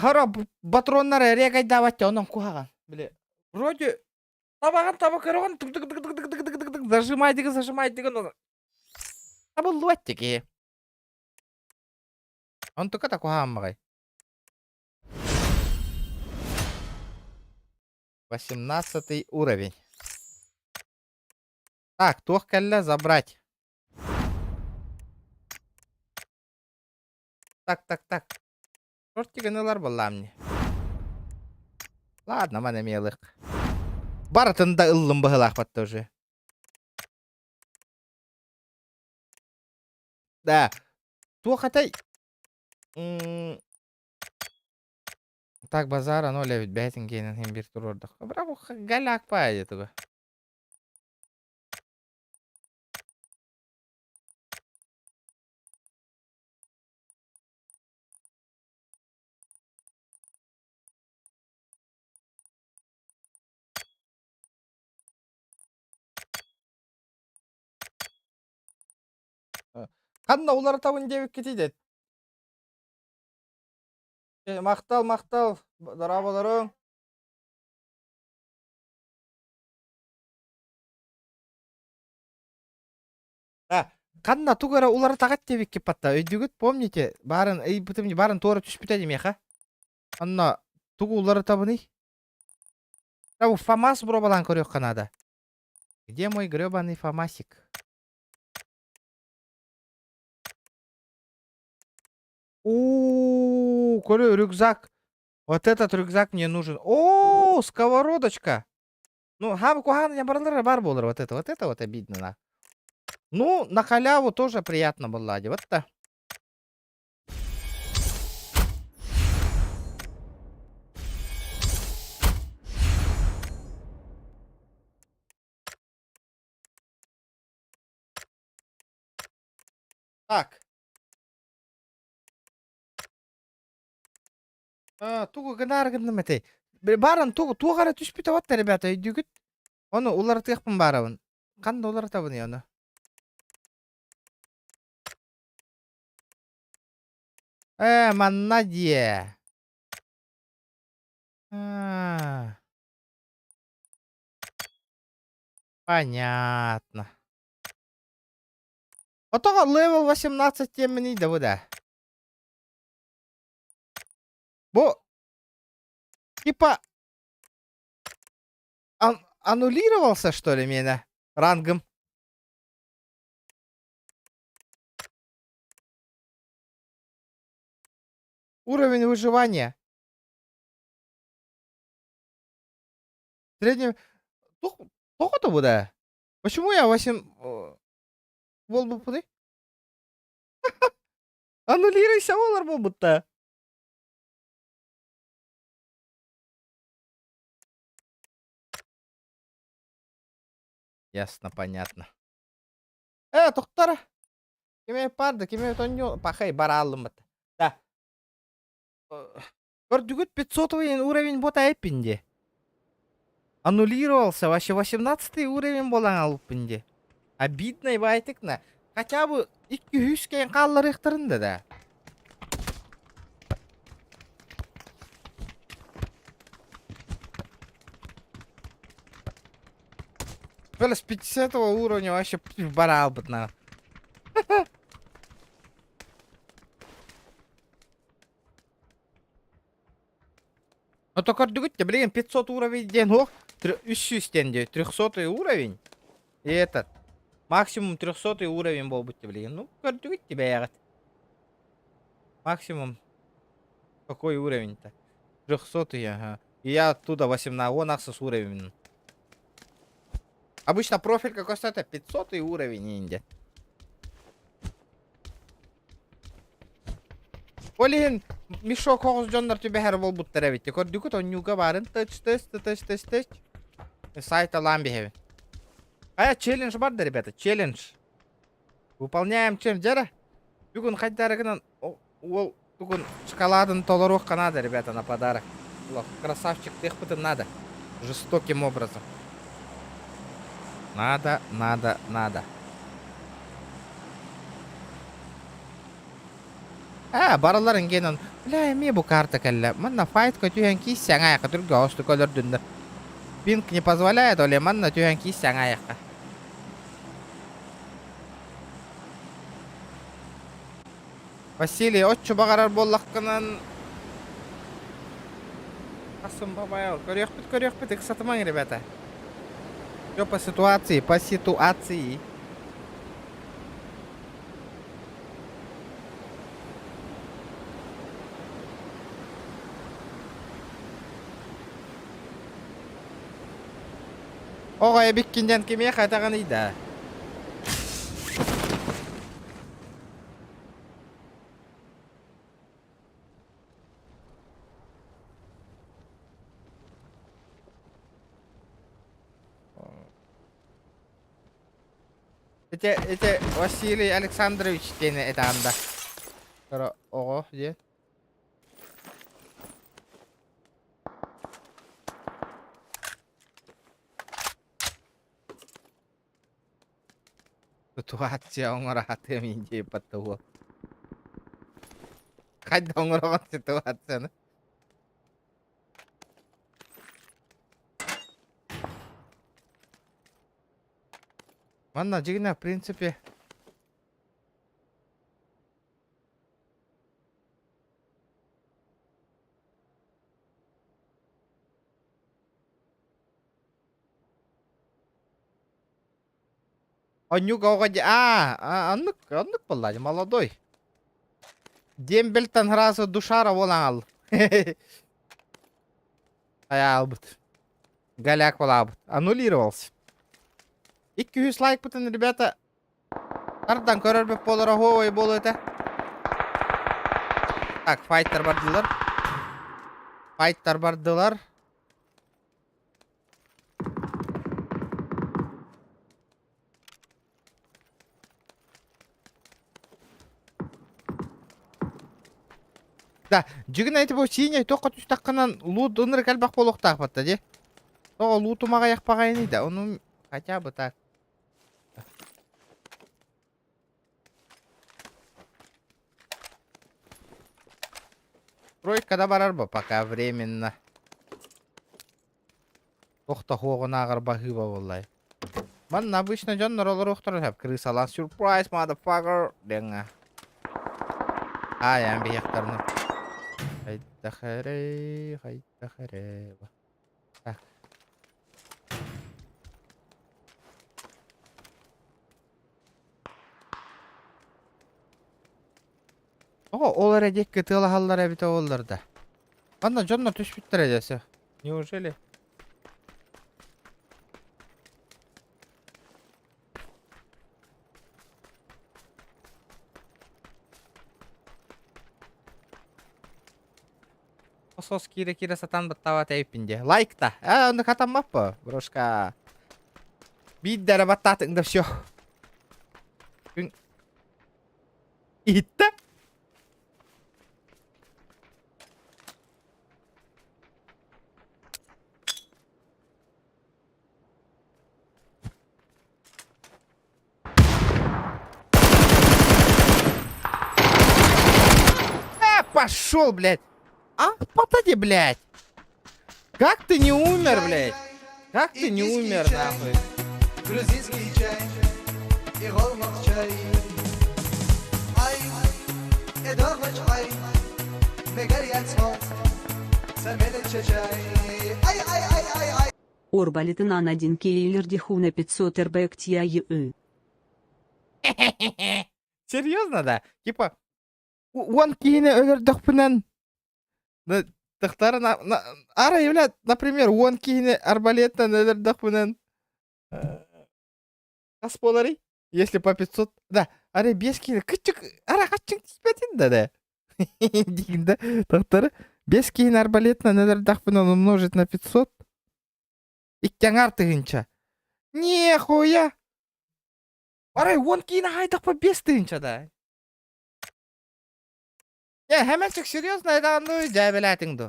Хоро патроннар регайдаабат онон куһаҕан. Били, вроде табаҕын таба көрөҕүн тык тык тык тык тык тык тык тык зажимайдыгын зажимайдыгын табыллыбат киһи. Онтука да куһаҕан баҕай. Восемнадцатый уровень. Так, туох кэллэ забрать. Так, так, так. Тортигын ылар буоллаам ини. Ладно, маны эмиэ ылыах. Барытын да ыллым быһыылаахпат да уже. Да. Туох этэй? М, Так, базара ноль эбит бэйэтин киэнин иһин биир туруордахха. Браво, голяк паайа туга. Ханна уларытабын диэбиккитий дэ? Махтал, махтал, дорооболоруҥ. А, ханна тугу эрэ уларытаҕыт диэбиккит батта өйдүүгүт помните баарын ыйбытым баарын туора түспүтэ дии миэхэ онно тугу уларытабыный Бу ФАМАС боруобалаан көрүөххэ наада где мой гребаный ФАМАСик у көрү рюкзак вот этот рюкзак мне нужен о сковородочка Ну, хаба куһаҕан барылара бар буолар вот это, вот это вот обидно на. Ну, на халяву тоже приятно было, вот это. Так. Аа, тугу гынаар гынным этэй? Баран тугу туох эрэ түспүтэ батта, ребята, өйдүүгүт? Ону уларытыахпын баарабын. Ханна уларытабыный ону? Ээ, манна диэ. Аа. Понятно. Отоҕо level 18 диэмминий да бу да. Бу типа ан аннулировался, что ли, меня рангом? Уровень выживания. Средний... Тоҕо бу да? Почему я 8... Буолбуппунуй? Аннулируйся буолар буолбутта. Ясно, понятно. Э, тохтор. Кими парды, кими тонню, пахай барааллыммыт. Да. Көрдүгүт 500 уровень бота эппинди. Аннулировался, вообще 18 уровень буолан алыппын дии. Обидно баайтыкна. Хотя бы 200 кэйин хаалларыахтарын да да. Бля, с 50 уровня вообще бараалбыт на. Ото көрдүгүт да билигин 500 уровень диэн суох 300 диэн дии 300 уровень и этот максимум 300 уровень буолбут дии билигин ну көрдүгүт дии бэйэҕит максимум какой уровень-то 300 ага и я оттуда 18 он ахсыс уровень обычно профиль какой-то 500 уровень инде Ол иһин мешок оҕус дьоннор түбэһэр буолбуттар эбит. Көрдүкүт онньууга баарын тыч тыч тыч тыч тыч. Сайт алаан биһэбин. Хайа челлендж бар да, ребята, челлендж. Выполняем чем, дьара? Бүгүн хайдарыгынан уол бүгүн шоколадын толоруохха надо, ребята, на подарок. Красавчик, тыахпытын надо. Жестоким образом. Надо, надо, надо. Аа, барыларын генон. Бля, эмиэ бу карта кэллэ. Манна файтка түһэн кииссэҥ аайака түргэ остук өлөрдүннэр. Пинг не позволяет, оле манна түһэн кииссэҥ аайака. Василий, оччо баҕарар буоллаххынан Хасым бабайал. Көрүөхпүт, көрүөхпүт, ыксатымаҥ, ребята. Все по ситуации, по ситуации. Оҕо эбиккин диэн кимиэхэ этэҕиний да? Ити, ити Василий Александрович диэн этэҕин да? Оҕо диэн. Ситуация оҥораатыам индейбат уол. Хайда оҥороҕун ситуацияны? Манна дьиҥинэ в принципе Онньук оҕо дьэ аа оннук оннук буолла дьэ молодой. Дембельтан сразу душара буолан аал. Айаалбыт. Голяк буолаабыт. Аннулировался. 200 лайкпытын, ребята, тардан көрөрбүт буолар оһуобай буолуо этэ. Так, файттар бардылар. Файттар бардылар. Да, дьигин эти бу синий туохха түстэххинэн луут ынырык элбэх буолуохтаах батта дии. Тоҕо луутумаҕайах баҕайыный да, ону хотя бы так. Тройка да барар бу пока временно. Туох да хуоҕунааҕар баһыыба буоллай. Манна обычно дьоннор олоруохтарын сөп. Крысалаан surprise, motherfucker диэҥҥэ. Аайаан биһиэхтэрин. Хайдах эрэй, хайдах эрэй. Так. Тоҕо ол эрэ диэки тыалаһаллар эбитэ буоллар да. Манна дьоннор түспүттэрэ дьэ Неужели? Сос киирэ-киирэ сатаан баттаабат эбиппин дии. Лайк да. Ээ, оннук хатаммаппа, брошка. Биирдэ эрэ баттаатыҥ да все. Күн иһиттэ. Э, пошел, блядь! А, подойди, блядь! Как ты не умер, блядь? Как ты не умер, нахуй? Грузинский чай и чай. Ай, ай, Орбалитынан один киллер 500 РБКТИАЕ. Серьезно, да? Типа, уон киһини өлөрдөхпүнэн тахтара ара блядь, например, уон киһини арбалеттан өлөрдөхпүнэн хас буоларый? Если по 500, да, ара 5 киһини кычык, ара хаччыҥ тиийбэтин да да. Диигин да, тахтары 5 киһини арбалетынан өлөрдөхпүнэн умножить на 500 икки аҥаар тыһыынча. Нихуя! Арай уон киһини хаайдахпа 5 тыһыынча да. Э, Хэмэлчик серьезно айдаанныы дьээбэлээтиҥ дуо?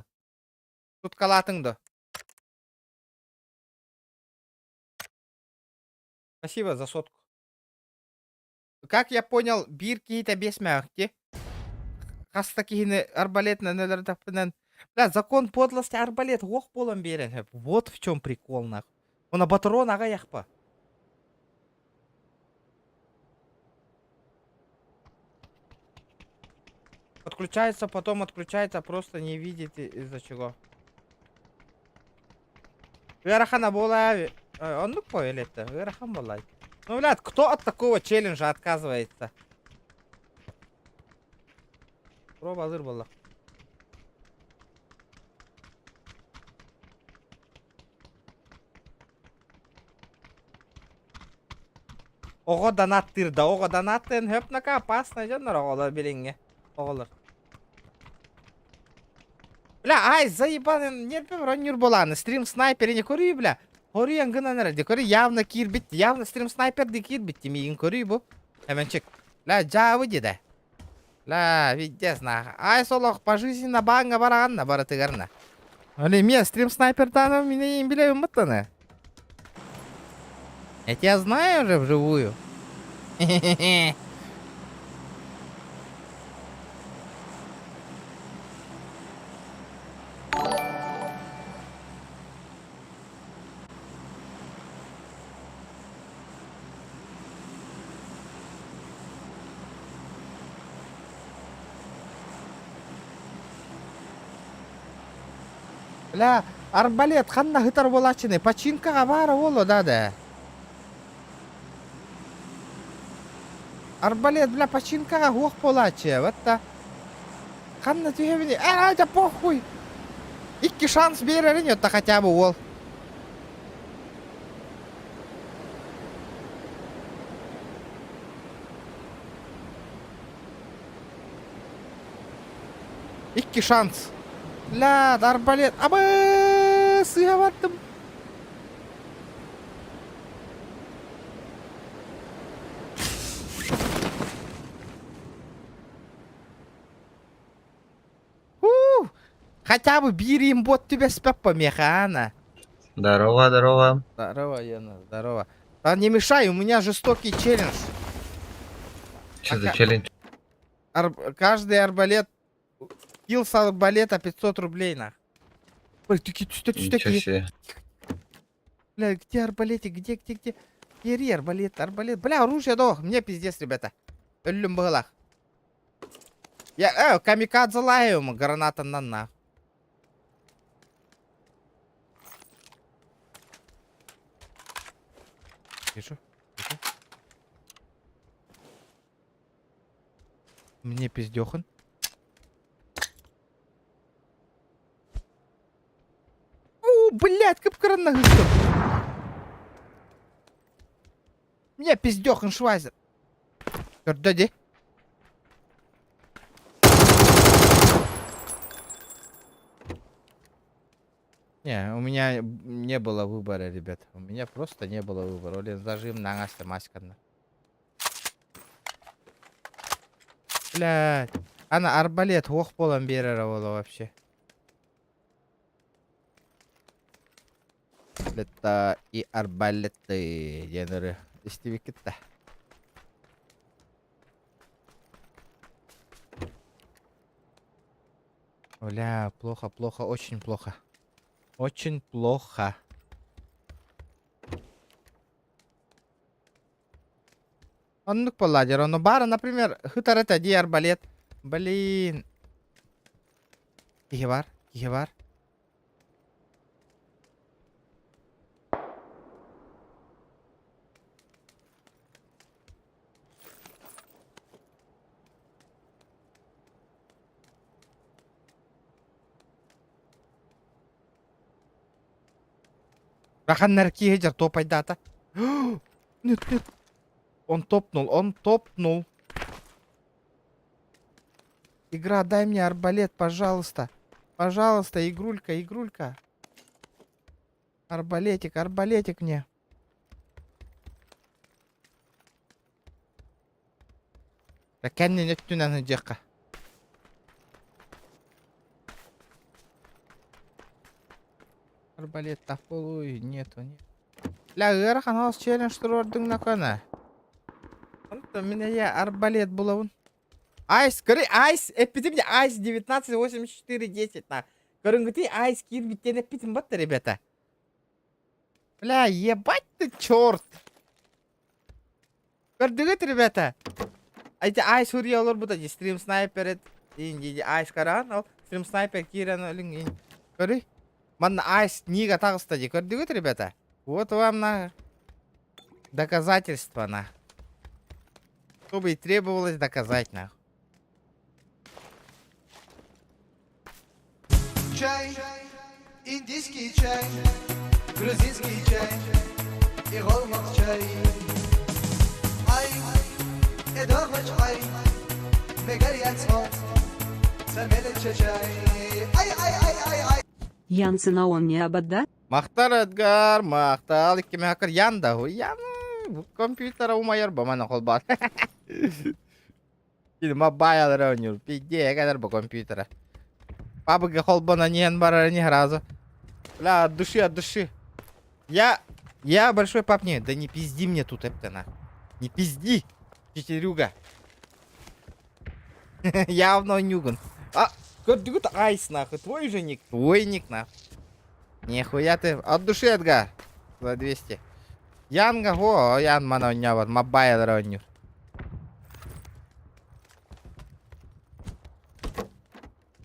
Туткалаатыҥ дуо? Спасибо за сотку. Как я понял, биир киһитэ биэс мөөхти. Хас да киһини арбалетынан өлөрдөхпүнэн Бля, закон подлости арбалет уох буолан биэрэн сөп. Вот в чем прикол нах. Она патрон аҕыйахпа. Подключается, потом отключается, просто не видит из-за чего. Ыарахана буолаа оннук по элетте. Ыарахан буолаа. Ну, блядь, кто от такого челленджа отказывается? Пробалыр буолла. Оҕо донаттыыр да, оҕо донаттыан хөп нака опасно дьоннор оҕолор билиҥҥи оҕолор. Бля, ай, заебал, нерпем роннюр боланы, стрим снайпер не көрүй, бля. Хоруйан гынан эрэ, көрүй, явно киирбит, явно стрим снайпер ди киирбит, миигин көрүй бу. Эменчик. Ля, жаабы диде. Ля, пиздец, нах. Ай, солох, пожизненно баанга бараҕанна барытыгарна. Оле, мен стрим снайперданым мине билебин буттаны. Я тебя знаю уже вживую. Бля, арбалет ханна хытар буолааччыный? Починкаҕа баара буолуо да да. Арбалет, бля, починкаҕа суох буолааччы, вот да. Ханна түһэбиний? А, да похуй! Икки шанс биэрэрин это хотя бы уол. Икки шанс. Ля, арбалет. Абы, сыыһа бардым. Уу, хотя бы биир имбот түбэспэт помеха, Здорово, здорово. Здорово, Яна, здорово. Да не мешай, у меня жестокий челлендж. Что за Пока. челлендж? Каждый арбалет... Килл с арбалета 500 рублей, нах. Ой, таки, Ничего таки. себе. Бля, где арбалетик? Где, где, где? Бери арбалет, арбалет. Бля, оружие дох. Мне пиздец, ребята. Өллүм быһылах. Я, камикадзе лайым, граната на на. Вижу, вижу. Мне пиздёхан. О, блядь, кып-кыранна Мне пиздёхан швайзер. Көрдө ди. Не, у меня не было выбора, ребят. У меня просто не было выбора. Олен зажим наҥаста масканна. Блядь. Ана арбалет ох буолан биэрэрэ буолуо вообще. Лета и арбалеты диэн ырыа истибиккит да. Бля, плохо, плохо, очень плохо. Очень плохо. Оннук буолла ону баара, например, хытар этэ дии арбалет. Блин. Киһи бар, киһи бар. Раханнар киһи дьар топайдаата. Нет, нет. Он топнул, он топнул. Игра, дай мне арбалет, пожалуйста. Пожалуйста, игрулька, игрулька. Арбалетик, арбалетик мне. Кэннин өттүнэн сылдьыахха. Арбалет таполуй, нету, нет. Бля, ыарахан ол челлендж туруордуҥ накона. Онтон мин эйэ арбалет булабын. Айс, көрүй, Айс, эппитим де Айс 1984 10 на. Көрүҥгүтүй Айс киирбиттэн эппитим батта, ребята. Бля, ебать ты черт! Көрдүгүт, ребята? Эти Айс суруйа олорбута дии, стрим снайпер ин Айс караан, ол стрим снайпер киирэн өлүҥ ин. Көрүй? Манна Айс нига таҕыста дии, көрдүгүт, ребята? Вот вам на доказательство на. Чтобы и требовалось доказать нахуй. Чай, индийский чай, грузинский чай и чай. Ай, ай, Ай, ай, ай, ай, ай. Янсена он не абадда? Махтал Эдгар, махтал иккимэхэр Ян да Ян компьютера умайар бамана холбаат. Кини мобайл оонньуур. Пиздее кэлэр бу компьютера. Пабыга холбонон иһэн барар не сразу. Бля, от души, от души. Я, я большой пап не, да не пизди мне тут это на. Не пизди, читерюга. Явно нюган. А, көрдүгүт айс нахуй, твой же ник, твой ник нахуй. Нихуя ты, от души, Эдгар. За 200. Янга го, Ян мана оонньообот, мобайл оонньуур.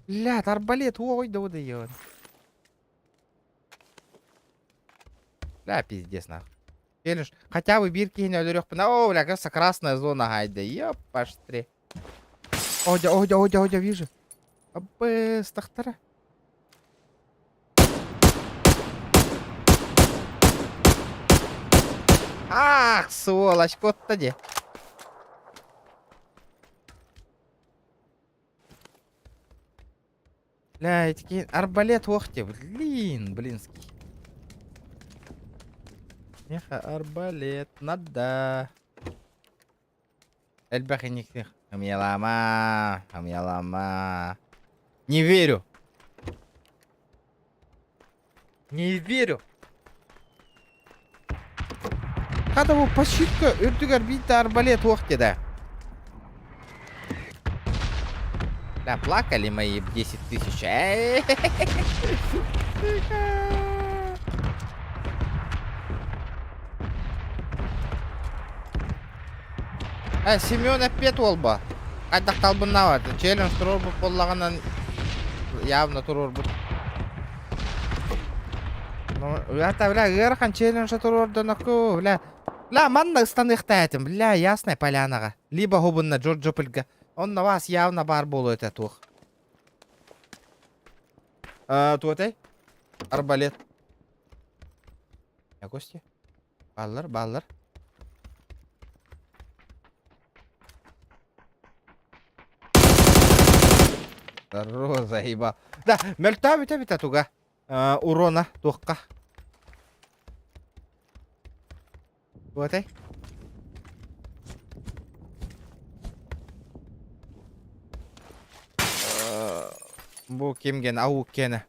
Бля, арбалет, ой, да вот её. Бля, пиздец, нахуй. Челлендж. Хотя бы биир киһини өлөрүөхпүн. О, бля, кажется, красная зона гайда. Ёпаштри. Одя, одя, одя, одя, вижу. Абы, стахтара. Ах, сволочь, кот-то де. Бля, эти арбалет охте, блин, блинский. Меха арбалет, надо. Элбэх иниксих. Хамьялама, хамьялама. Не верю. Не верю. Хата бу пощитка үрдүгэр биирдэ арбалет уох да. Да, плакали мои 10 тысяч. Эй, Сука. Э, Семен эппиэт уолба. Хайдах талбыннаабат. Челлендж туруорбут буоллаҕынан явно туруорбут. Ну, это, бля, ыарахан челлендж туруордоноку, бля. Бля, манна ыстаныахтаа этим, бля, Ясная Полянаҕа. Либо хубунна Джорджопольга. Онно вас явно баар буолуо этэ туох. А, туотай? Арбалет. Я кости? Бааллар, бааллар. Здорово, заебал. Да, мөлтөөбүтэ бүтэ туга. Э, урона туохха. Туотай? Э, бу кимген аук кene.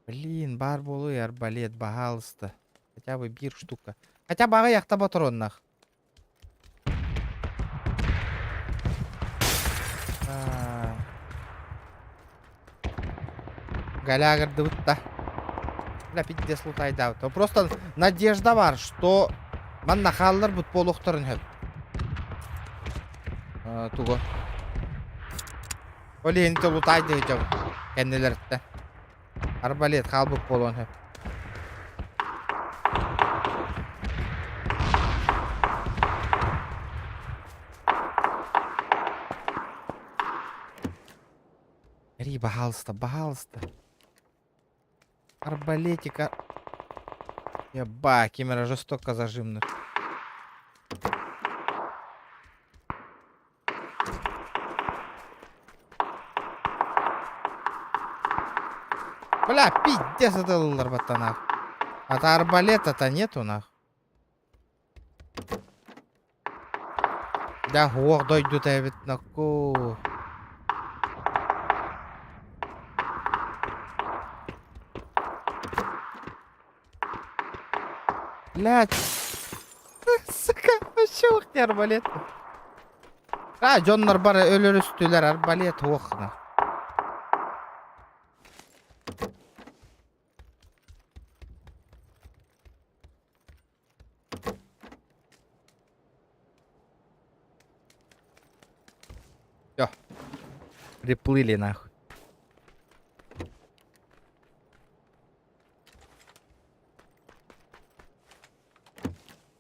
Блин, баар буолуой арбалет, баһаалыста. Хотя бы биир штука. Хотя бы аҕыйахта ботуруоннах. А. Галягырдыбыт да. Бля, пиздец лутайдаабыт. Просто надежда бар, что манна хаалларбыт буолуохтарын сөп. Э, тугу? Ол иһин лутайды дьон кэннилэриттэн. Арбалет хаалбыт буолуон сөп. Ри, баһаалыста, баһаалыста. Арбалетика. Еба, ким эрэ жестоко зажимных. Бля, пиздец ытыллар баттанах. А арбалета-то нету нах. Да, уох дойдута эбит нокку. Блядь. Сука, вообще ух ты арбалет. А, дьоннор бары өлөрүстүлэр, арбалет уохна. Все. Приплыли нахуй.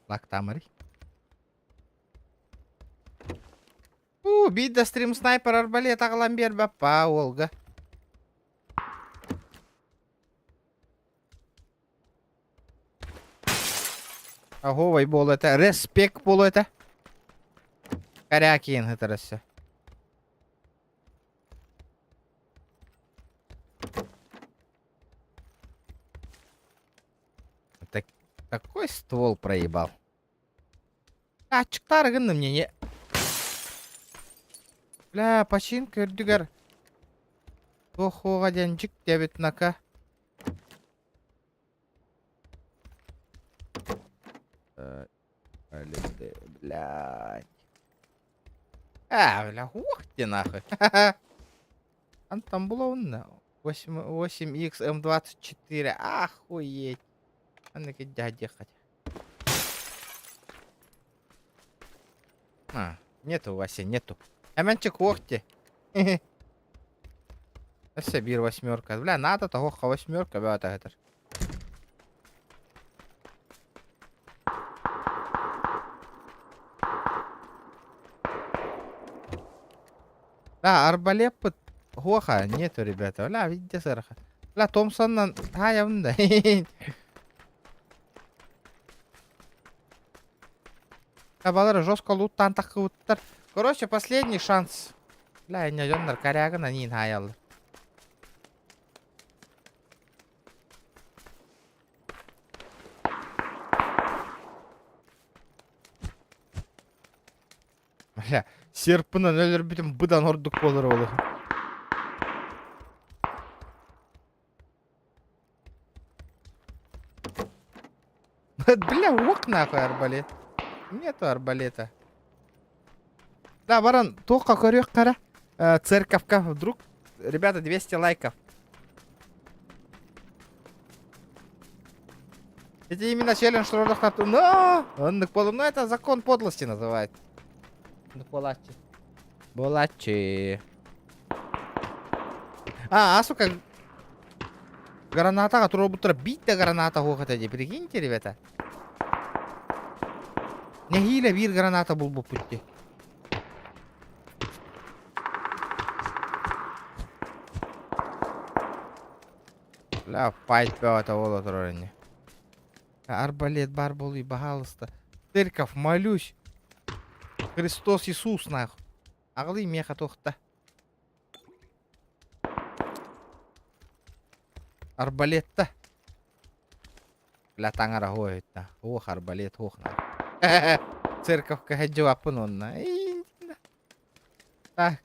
Лактамарый. У, биир стрим снайпер арбалет аҕалан биэрбэппа уолга. Аһовай буолуо этэ, респект буолуо этэ. Корякин сытар өссө. Так, такой ствол проебал. Ачыктаары гынным не не. Бля, починка үрдүгэр туох диэн дьик диэбит нака. Блядь. А, бля, ух ты нахуй. Антон было 8, 8X М24. Охуеть. Аны дядя хоть. А, нету, Вася, нету. Эмэнчик уохти. Өссө биир восьмерка. Бля, надо того восьмерка бөтө этер. Да, арбалеппыт хуоха нету, ребята. Бля, видите сыраха. Бля, Томпсоннан таайабын да. Табалары жестко луттаан таххыбыттар. Короче, последний шанс. Бля, инньэ дьоннор корягын аньыын хаайаллар. Бля, серпынан өлөрбүтүм быдан ордук буолар ол. Бля, уох нахуй арбалет. Нету арбалета. Да, баран, туохха көрүөх хара. Церковка вдруг. Ребята, 200 лайков. Это именно челлендж Но! Ну, это закон подлости называется. Ну, буолааччы. Буолааччы. А, а, сука. Граната, которую будто бить граната суох этэ, прикиньте, ребята. Нэһиилэ биир граната булбуппут дии. Бля, файт бөҕөтө буола турар ини. Арбалет баар буолуй, баһаалыста. Церковь, молюсь. Христос Иисус, нахуй. Аҕалый миэхэ туохта. Арбалетта. Бля, таҥара хуойта. Уох, арбалет, уох, нахуй. Церковка сылдьыбаппын онно. Так.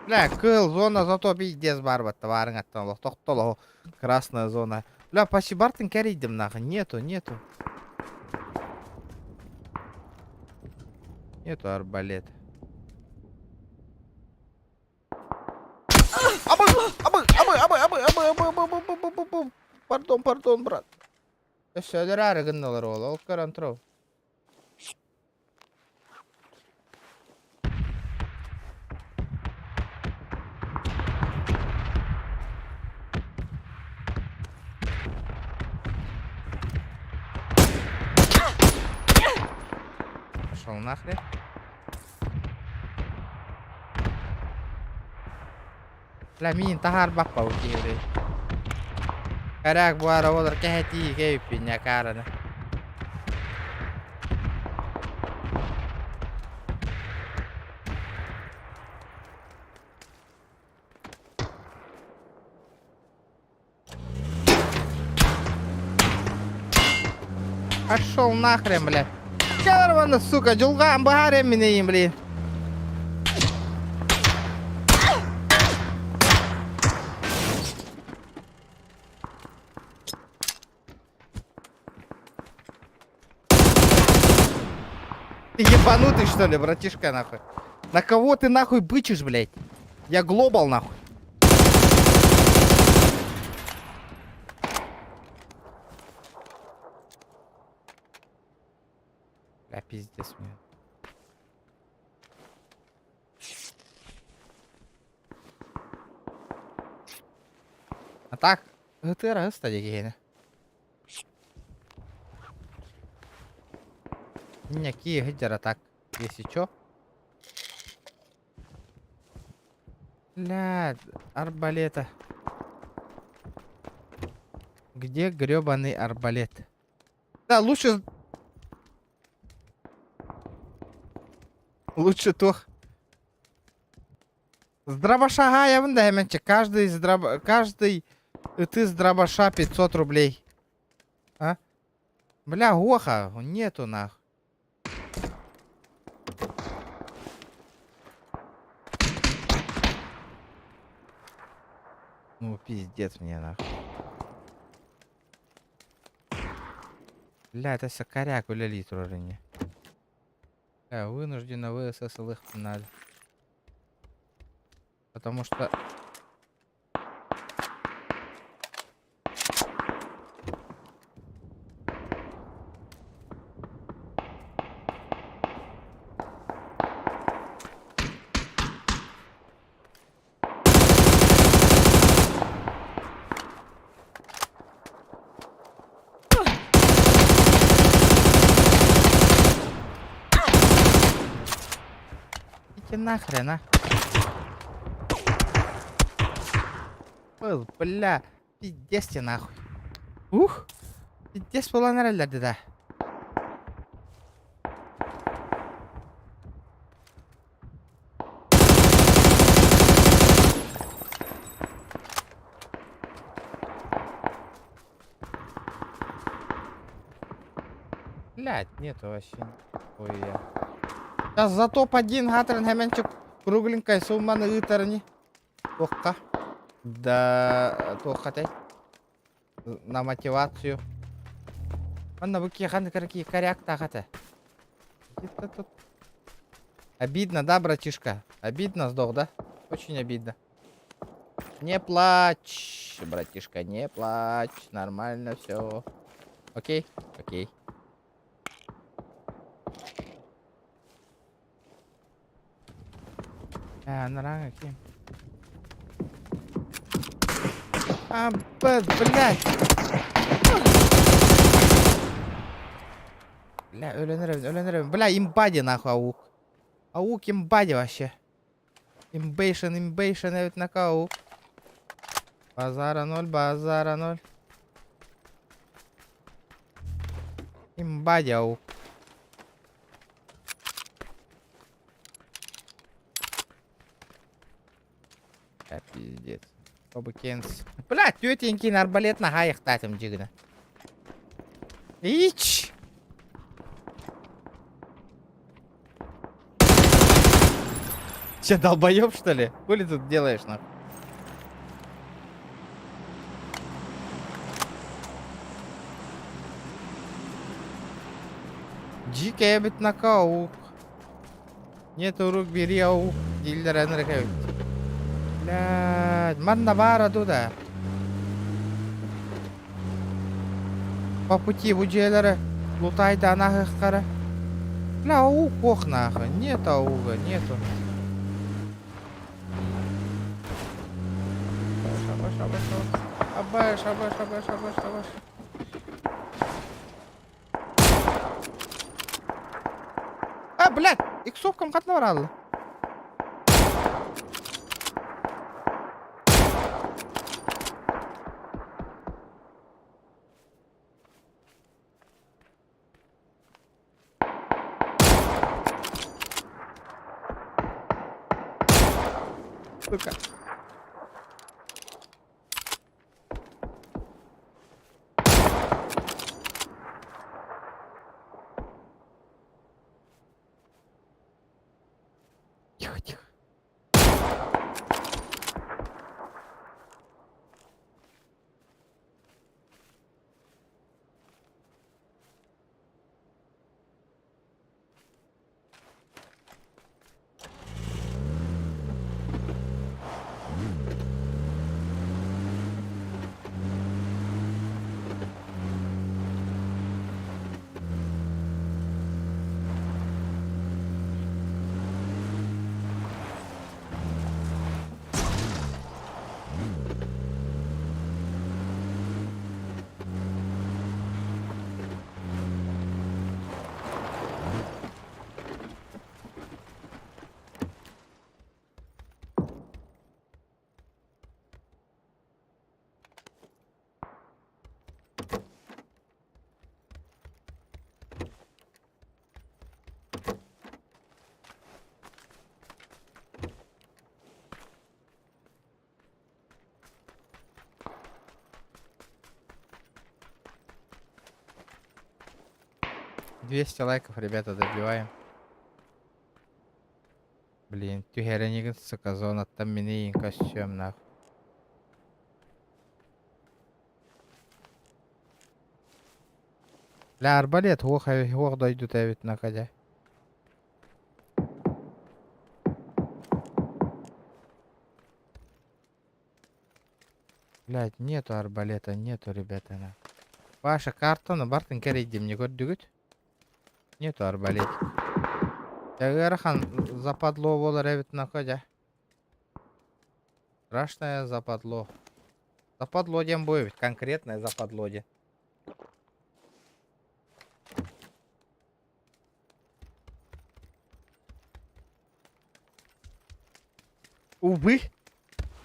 Бля, кыл, зона зато пиздец баар батта баарыҥаттан олох тохтолоһу красная зона. Бля, почти бартын кэрийдим нахуй. Нету, нету. Нету арбалет. Абы, абы, абы, абы, абы, абы, абы, абы, абы, абы, абы, абы. Пардон, пардон, брат. Өссө өлөрөөрү гынналар ол, ол көрөн турабын. Пошел нахрен. Бля, миин таһаарбаппа бу киһи Коряк буара олор кэһэтии кэйиппин якаараны. Пошел нахрен, бля. Чарвана, сука, дьулҕаан баһаар минейин, блин. Ты ебанутый, что ли, братишка, нахуй? На кого ты нахуй бычишь, блядь? Я глобал, нахуй. Бля, пиздец мне. А так, ГТР ыста дигиһини. Инньэ киһи так, если чё. Бля, арбалета. Где гребаный арбалет? Да, лучше... Лучше то. С дробаша гаявын да эменче. Каждый, с дроб... Каждый ты с дробаша 500 рублей. А? Бля, Гоха, нету нах. Ну, пиздец мне нах. Бля, это все коряк үлэлии турар ини. Бля, вынужденно ВСС их надо. Потому что... Идите нахрен, а. Был, бля, пиздец тебе нахуй. Ух, пиздец буолан эрэллэр да. Блять, нету вообще. Ой, Сейчас за топ-1 гатрен хеменчик кругленькая сумманы ыытарни. Туохха. Да, туохха На мотивацию. Анна бу кихан какие коряк тахата. Где-то тут. Обидно, да, братишка? Обидно сдох, да? Очень обидно. Не плачь, братишка, не плачь. Нормально все. Окей? Окей. А, нормально, окей. А, блядь. Бля, өлөн эрэбин, өлөн. Бля, имбади нахуй аук. Аук имбади вообще. Имбейшн, имбейшн, эбит нака аук. Базара ноль, базара ноль. Имбади аук. Бля, пиздец. Побыкенс. Бля, тетенькин арбалет на гаях татым жигна. Ич! Че, долбоеб, что ли? Хули тут делаешь, нахуй? Дикая бит накаук. Нету рук, бери аук. Дилдер энергия. Блядь, манна бара туда. По пути бу дьиэлэри лутайда анахыхкара. Бля, аук ох нахуй. Нет ауга, нету. Абаш, абаш, абаш, абаш, абаш, абаш, абаш. А, блядь, иксовкам хатна баралла. Сука. Тихо, тихо. 200 лайков, ребята, добиваем. Блин, түһэрэнигин сука зонаттан мини костюм нах. Бля, арбалет уох уох дойдута эбит накадя. Блядь, нету арбалета, нету, ребята. На. Ваша картаны бартын кэрийдим не көрдүгүт? Нету арбалет. Ыарахан западло буолар эбит накадя. Страшное западло. Западло диэн бу эбит, конкретное западло диэн. Увы,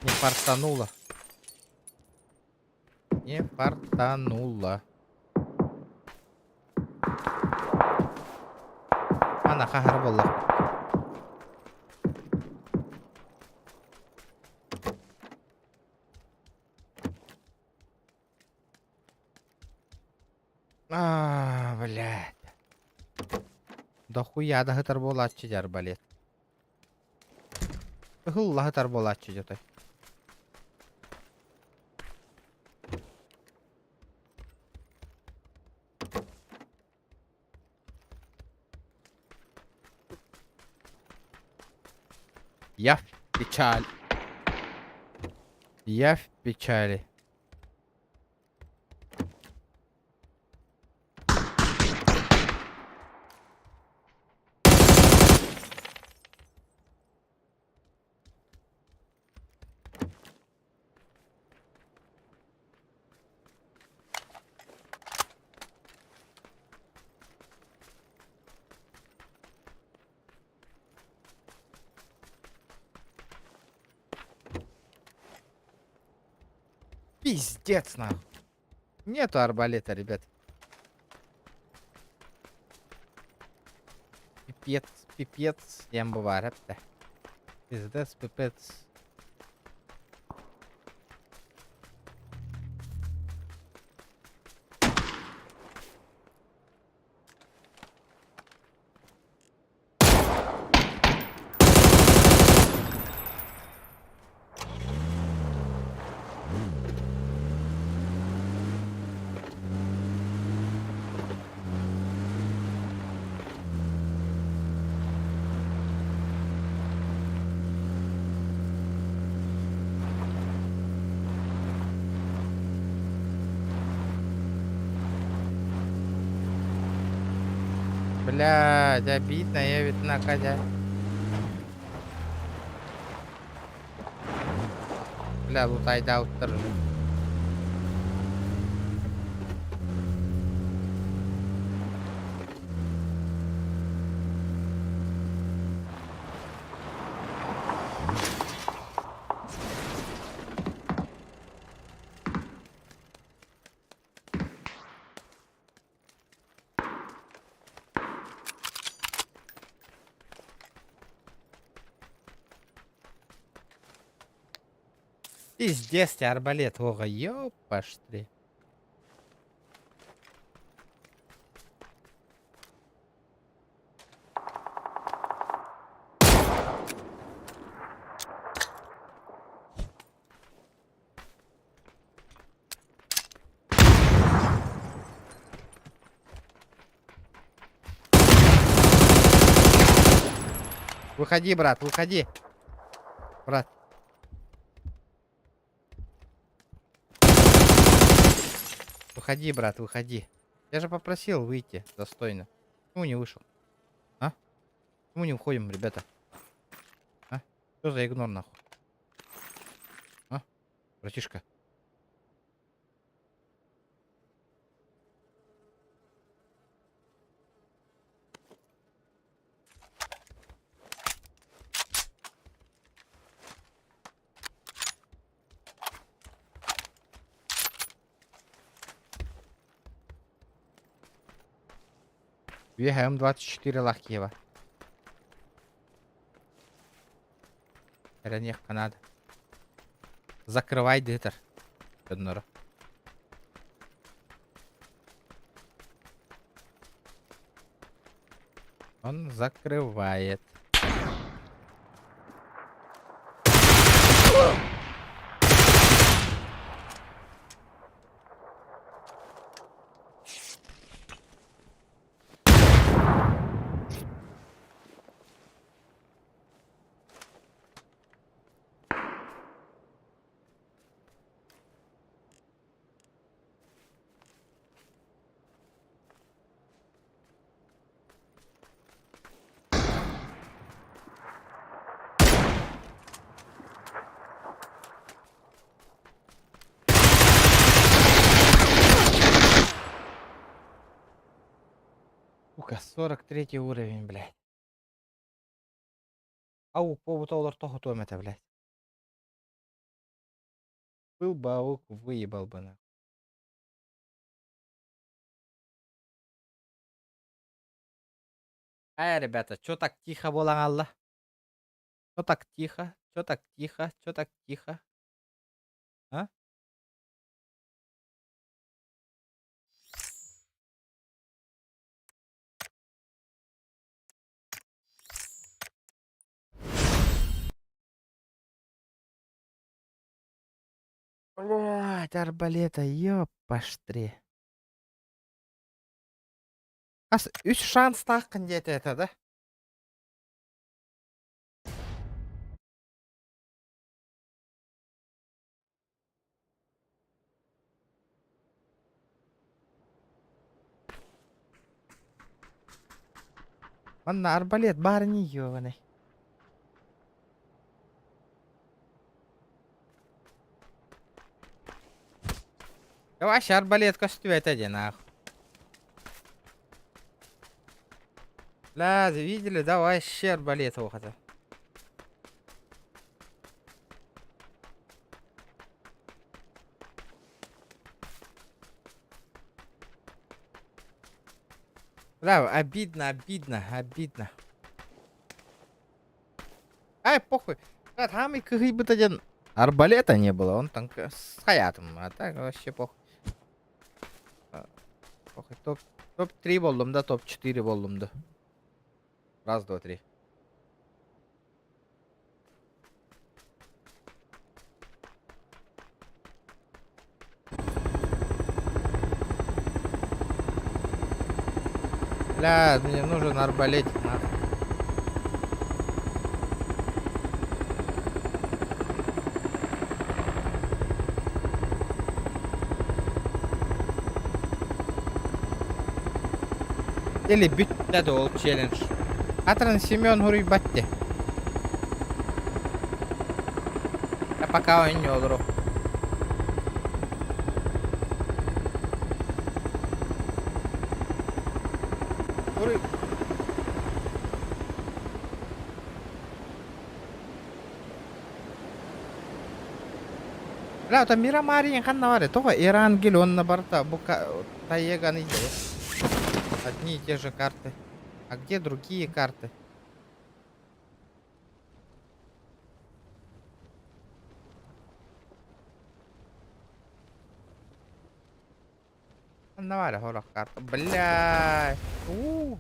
не фартануло. Не фартануло. Ана хаһар буолла. А, блядь. Дохуя да сытар буолааччы дьэ арбалет. Ыһылла сытар буолааччы дьэ Я в печаль. Я в печали. Пиздец нахуй. Нету арбалета, ребят. Пипец, пипец. Диэн бу баар эптэ. Пиздец, пипец. Блядь, обидно, я ведь на Катя. Бля, лутайдаут Пиздец, тебе арбалет, ога, ёпаштри. Выходи, брат, выходи. Брат. Выходи, брат, выходи. Я же попросил выйти достойно. Почему не вышел? А? Почему не уходим, ребята? А? Что за игнор нахуй? А? Братишка. Үөһэ М24 лах Киева. Эрэниэххэ наада. Закрывай дыытар. Дьонноро. Он закрывает. Сука, 43 уровень, блядь. Ау, побута олор тоһутуом этэ, блядь. Был бы аук, выебал бы нахуй. Эй, ребята, чё так тихо буолаҥалла? Чё так тихо? Чё так тихо? Чё так тихо? А? Блядь, арбалета, ёпаштри. Ас үс шанстааххын диэтэ этэ да? Манна арбалет баар ини ёбаный. Вообще арбалет көстүбэтэ диэн аах. Бля, видели, да, вообще арбалет оҕото. Бля, обидно, обидно, обидно. Ай, похуй. Бля, там и кыһыйбыта диэн арбалета не было, он там с хаятым, а так вообще похуй. Похуй, топ, топ-3 буоллум да, топ-4 буоллум да. Раз, два, три. Бля, мне нужен арбалетик, нахуй. Или бүттэ да ол челлендж. Атран Семен хуруйбат дии. Я пока оонньуу олоруох. Хуруй. Бля, это Мирамарин ханна баар Тоҕо Ирангель уонна барыта бу Тайеганы Одни и те же карты. А где другие карты? Ханна баар сорох карта. Бля. У.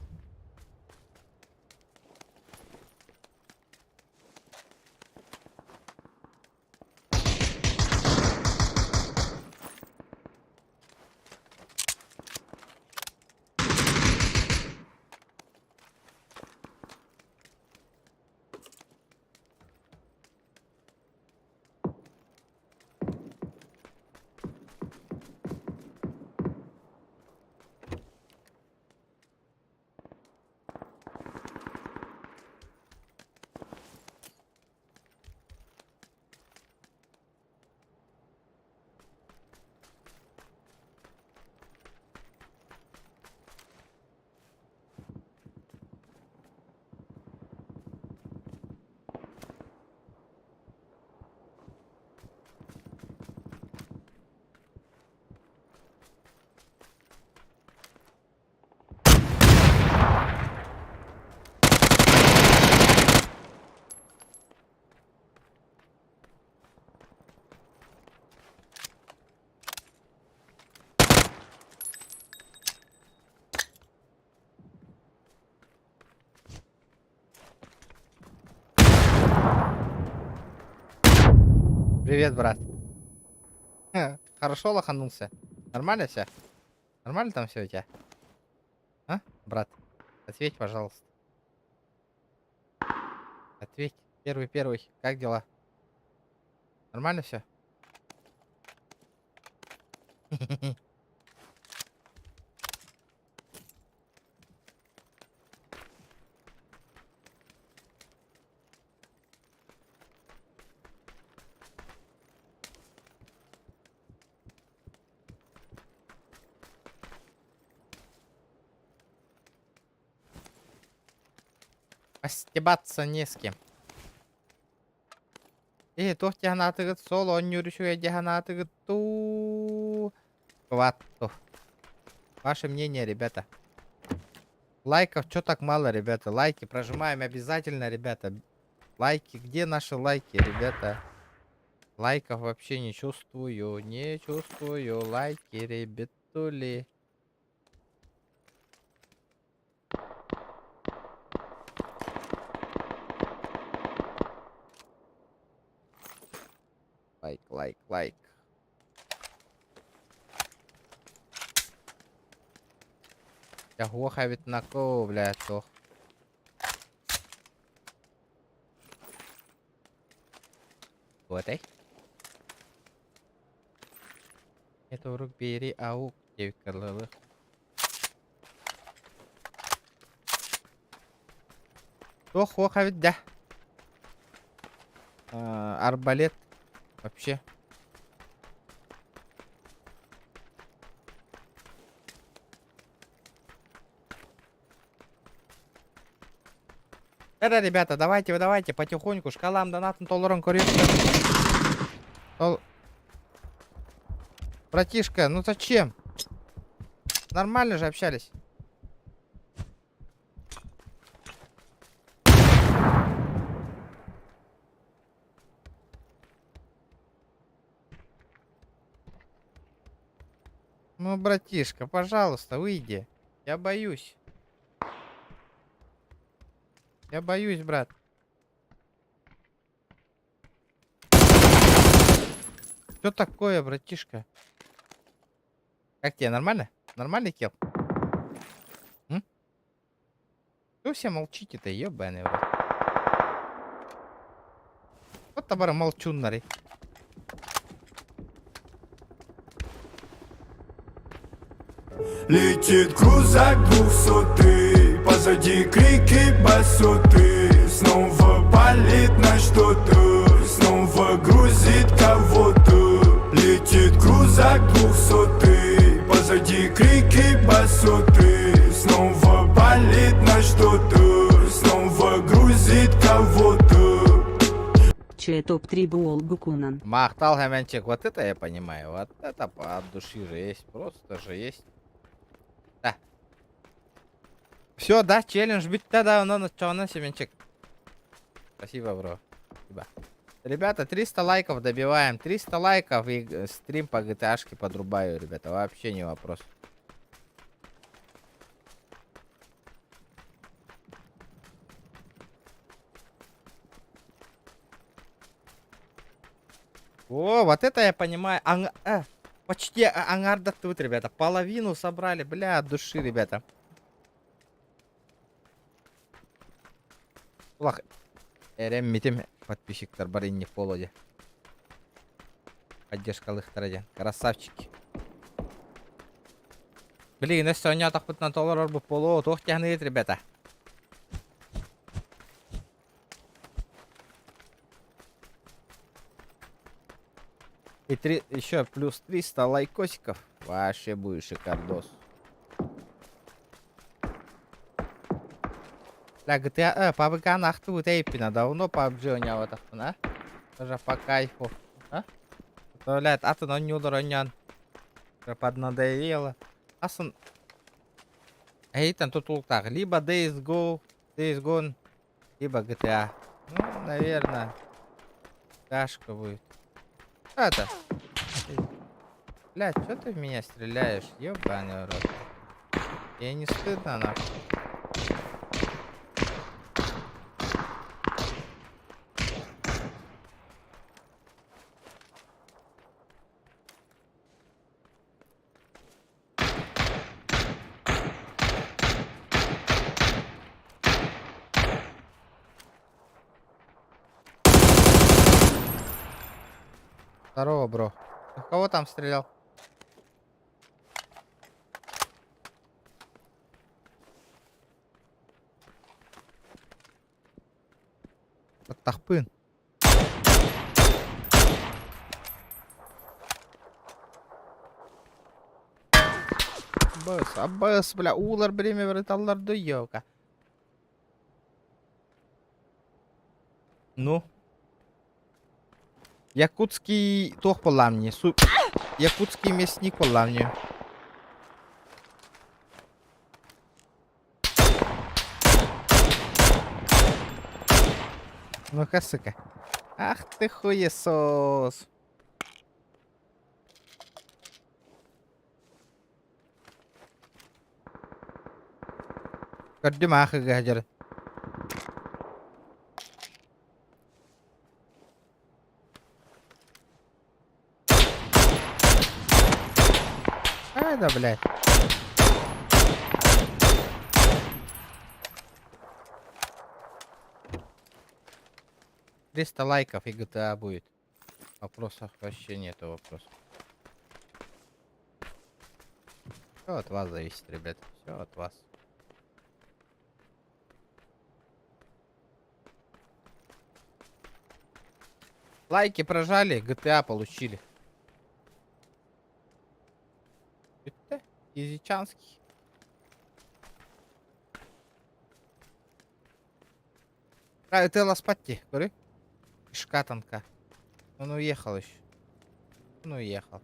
Привет, брат. Хорошо лоханулся? Нормально все? Нормально там все у тебя? А, брат? Ответь, пожалуйста. Ответь. Первый, первый. Как дела? Нормально все? Постебаться не с кем. Э, туох дьаһанаатыгыт сол оонньуур үчүгэй дьаһанаатыгыт дуу? Кватту. Ваше мнение, ребята. Лайков что так мало, ребята? Лайки прожимаем обязательно, ребята. Лайки, где наши лайки, ребята? Лайков вообще не чувствую, не чувствую. Лайки, ребятули. Лайк, лайк, лайк. Дьэ, эбит нако, блядь, туох. Буотай. Это урук биэри аук диэбиккэ дылы. Туох хуох эбит да. Арбалет вообще. Да, ребята, давайте, давайте, потихоньку, шкалам донатом толорон Тол... Братишка, ну зачем? Нормально же общались. Ну, братишка, пожалуйста, выйди. Я боюсь. Я боюсь, брат. Что такое, братишка? Как тебе, нормально? Нормальный kill? М? Вы все молчите-то, ебаный в рот. Вот табара молчуннары. Летит крузак двухсотый, позади крики басоты. Снова палит на что-то, снова грузит кого-то. Летит крузак двухсотый, позади крики басоты. Снова палит на что-то, снова грузит кого-то. Че топ-3 буолбуккунан. Махтал Хаменчик, вот это я понимаю, вот это по от души же есть, просто же есть. Да. Все, да, челлендж бүттэ да, онон оччоҕуна Семенчик. Спасибо, бро. Спасибо. Ребята, 300 лайков добиваем. 300 лайков и стрим по GTA-шке подрубаю, ребята. Вообще не вопрос. О, вот это я понимаю. Почти ангар тут, ребята. Половину собрали, бля, от души, ребята. Улах. Эрэммитим подписчиктар бар инник буолуо. Поддержкалыахтара диэн. Красавчики. Блин, өссө оонньоотохпутуна толорор буолуо. Туох дьаһаныгыт, ребята. И три, еще плюс 300 лайкосиков. Вообще будет шикардос. Бля, GTA, PUBG ахтыбыт эйпина. Давно PUBG оонньооботохпун, а? Тоже по кайфу. А? Блядь, атын оонньуулар оонньоон. Поднадоело. Атын... Эйтен тутулуктаах. Либо Days Go, Days Gone, либо GTA. Ну, наверное, Ташка будет. Это. Блядь, что ты в меня стреляешь? Ёбаный в рот. Тебе не стыдно, нахуй? Здорово, бро. Ты в кого там стрелял? Тахпын. Быс, абыс, бля, уулар бириэмэ барыталлар да ёлка. Ну? Якутский туох буоллаам Су... Якутский мясник буоллаам Ну-ка, сука. Ах ты хуесос. Көрдүм аахыга дьэр. А, да, блядь. 300 лайков и GTA будет. Вопросов вообще нету вопросов. Все от вас зависит, ребят. Все от вас. Лайки прожали, GTA получили. Это Язычанский. А, это ласпатти, говори. Шкатанка. Он уехал еще. Он уехал.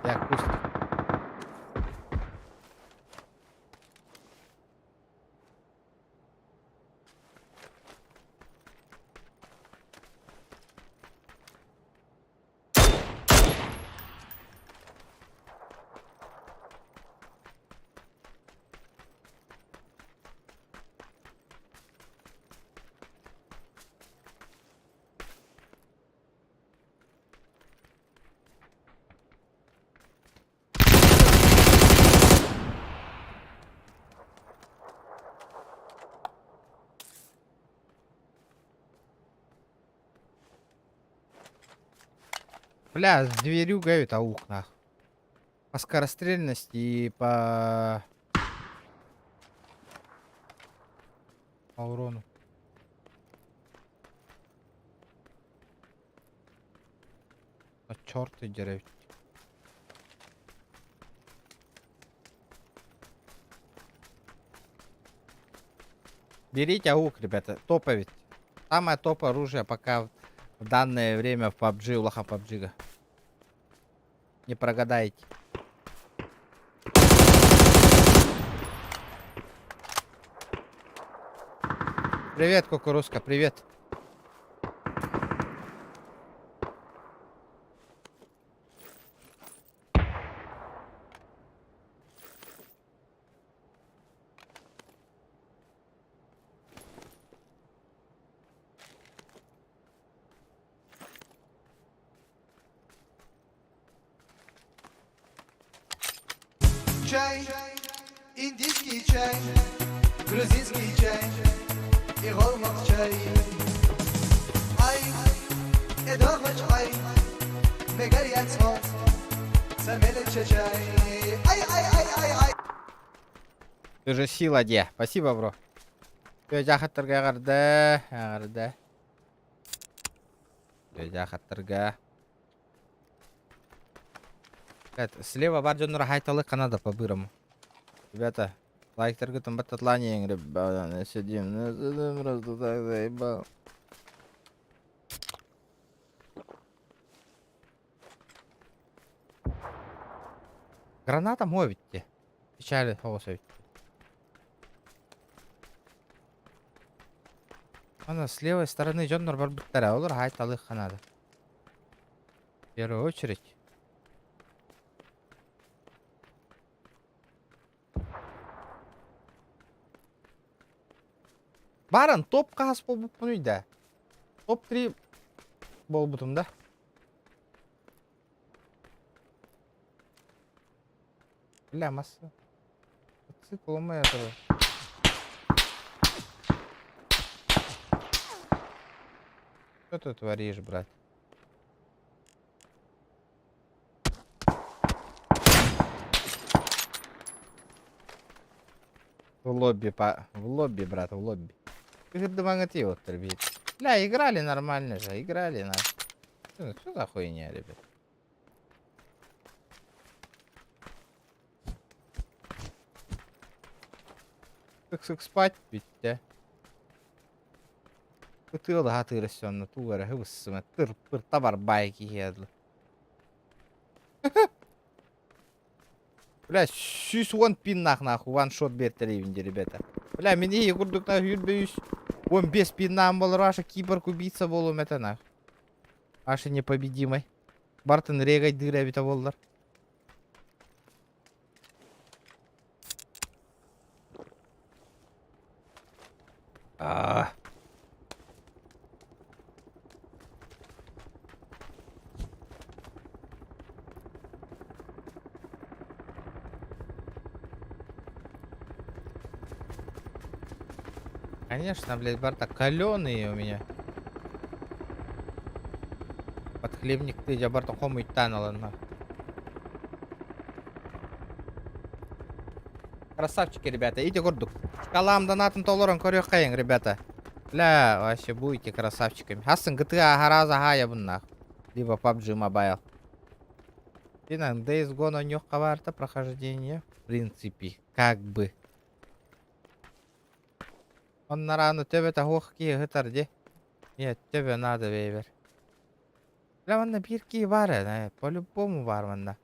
Я кустик. Бля, с дверью гают аук нах. По скорострельности и по... По урону. А черт и дерев. Берите аук, ребята, топовит. Самое топ оружие пока в данное время в PUBG, улахан PUBG-га. Не прогадаете. Привет, кукурузка, привет. Чай, индийский чай, грузинский чай и голмак чай. Ай, эдогоч ай, мегарьяцмо, самелече чай. Ай, ай, ай, ай, ай. Ты же сила, де. Спасибо, бро. Күөдьэ эҕэрдэ, эҕэрдэ. Күөдьэ Слева бар дьоннор хайталы Канада по-бырому. Ребята, лайктаргытын баттатлание, ребята, сидим, ну, сидим, просто так заебал. Граната мовите. Печали, голосовить. Ана с левой стороны дьоннор барбыттара, олор хаайталыахха наада. В первую очередь. Баран топ хас буолбуппунуй да? Топ-3 буолбутум да? Бля, масса. Цикл этого. Что ты творишь, брат? В лобби, по... в лобби, брат, в лобби. Бля, играли нормально же, играли на. Что за хуйня, ребят? Сык-сык спать бүттэ. Ытыалаһа тыырысонно туу эрэ хыбыссыма тыр-пыр табарбай киһи дылы. Бля, 110 пиннах нахуй ваншот биэртэлиибин дии, ребята. Бля, мин иһи курдук на сүүрбэ үс 15 пиннаам болор аша киборг убийца буолуом этэ нах. Аша непобедимый. Бартын регайдыыр эбитэ буоллар. Аа. Конечно, блядь, барта каленые у меня. Подхлебник ты, я барта хомуйтан ылынна. Красавчики, ребята, ити курдук. Шкалам донатын толорон көрүөххэйиҥ, ребята. Бля, вообще будете красавчиками. Хасын GTA хараза хая буннах. Либо PUBG Mobile. Динан, Days Gone онньуохха баарта прохождение. В принципе, как бы. Оннарааны төбөтө суох киһи ыһытар дии. Нет, төбө надо бэйбэр. Бля, манна биир киһи баар ээ, по-любому баар манна.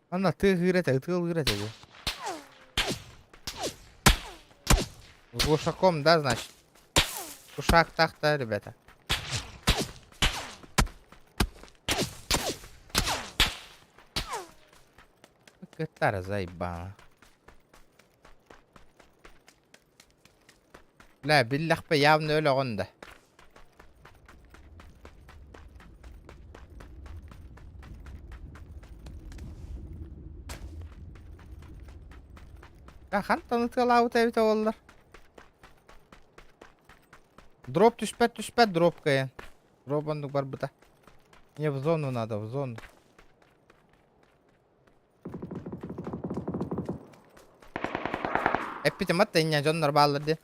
Манна тыаһыыр этэ, ытыалыыр этэ дии. С глушаком, да, значит? Глушак так-то, ребята. Кытара заебала. Бля, биллэхпэ явно өлөҕүн да. Хантан ытыалаабыта эбитэ буоллар. Дроп түспэт түспэт дроп кыайан. Дроп оннук барбыта. Не в зону надо, в зону. Эппитим атта инньэ дьоннор бааллар диэн.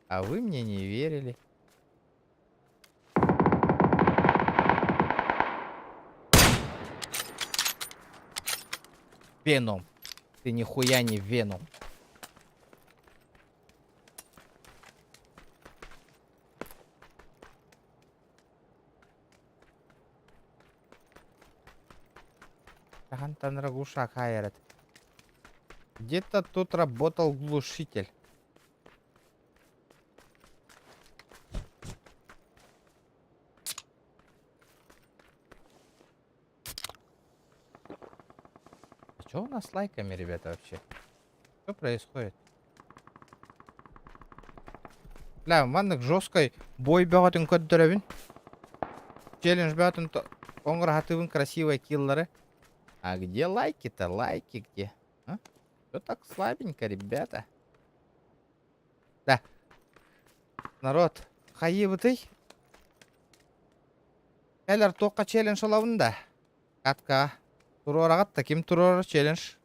А вы мне не верили. Веном. Ты нихуя не Веном. Хантан Рагушак хайрат. Где-то тут работал глушитель. А что у нас с лайками, ребята, вообще? Что происходит? Бля, маннык жесткой бой бөҕөтүн көрдөрөбүн. Челлендж бөҕөтүн оҥоро сатыыбын красивые киллары. А где лайки-то? Лайки где? А? Что так слабенько, ребята? Да. Народ, хайыбытый? Кэлэр туохха челлендж ылабын да? Катка. Туруораҕыт да ким туруорар челлендж?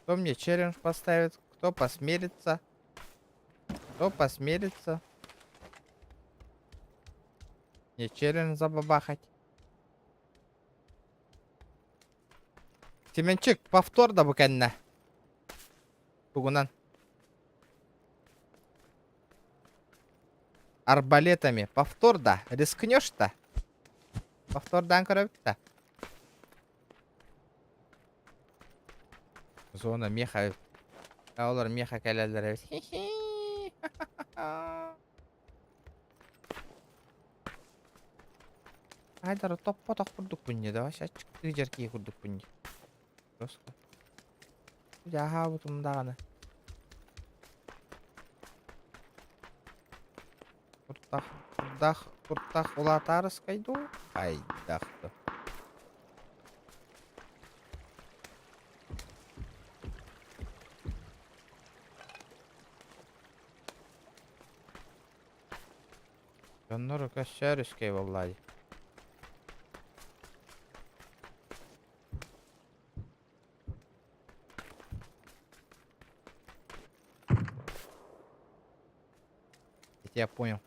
Кто мне челлендж поставит? Кто посмелится? Кто посмелится? Мне челлендж забабахать. Семенчик, повтор да бу кэннэ. Тугунан. Арбалетами. Повтор да. Рискнешь-то? Повтордаан көрөбүт да. Зона меха. Олор меха кэлэллэр эбит. Хи-хи. Айдара топпотох курдукпун дии, давай аччыктыы дьэркии курдукпун дии. Просто. Дьэ аһаабытым даҕаны. Куртах, курдах, куртах улаатаарыскай дуу? Хайдах да. Дьоннор көссөөрүскэй буоллаа дии. Я понял.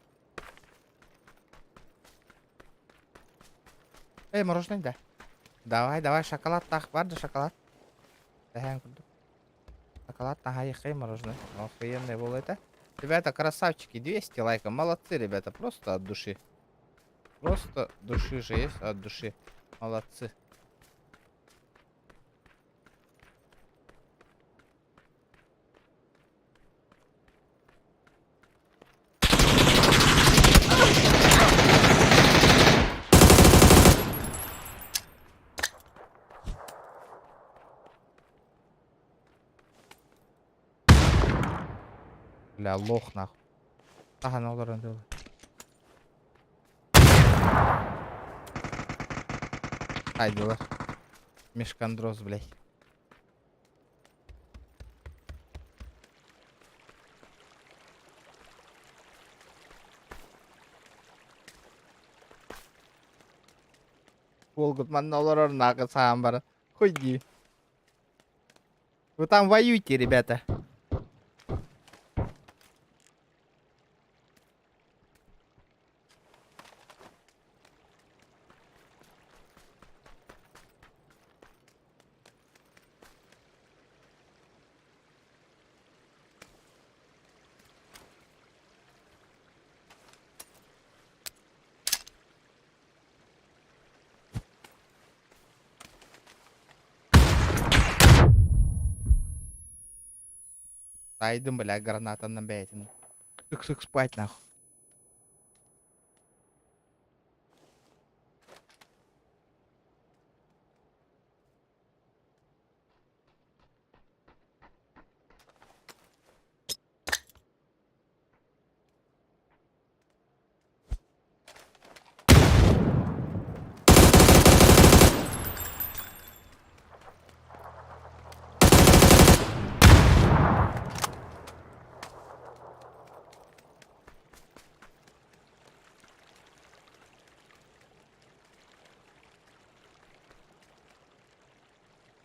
Эй, мороженое да. Давай, давай, шоколад так бар да шоколад. Дэһээн курдук. Шоколад наһаа мороженое. Охуенный был это. Ребята, красавчики, 200 лайков. Молодцы, ребята, просто от души. Просто души же есть, от души. Молодцы. Бля, лох нахуй. Ага, ну олорон дылы. Хайдылар. Мешкандроз, блядь. Уолгут манна олорор наакы саан баран. Хуй дии. Вы там воюете, ребята. Тайдым, бля, гранатанан бэйэтин. Сык-сык спать нахуй.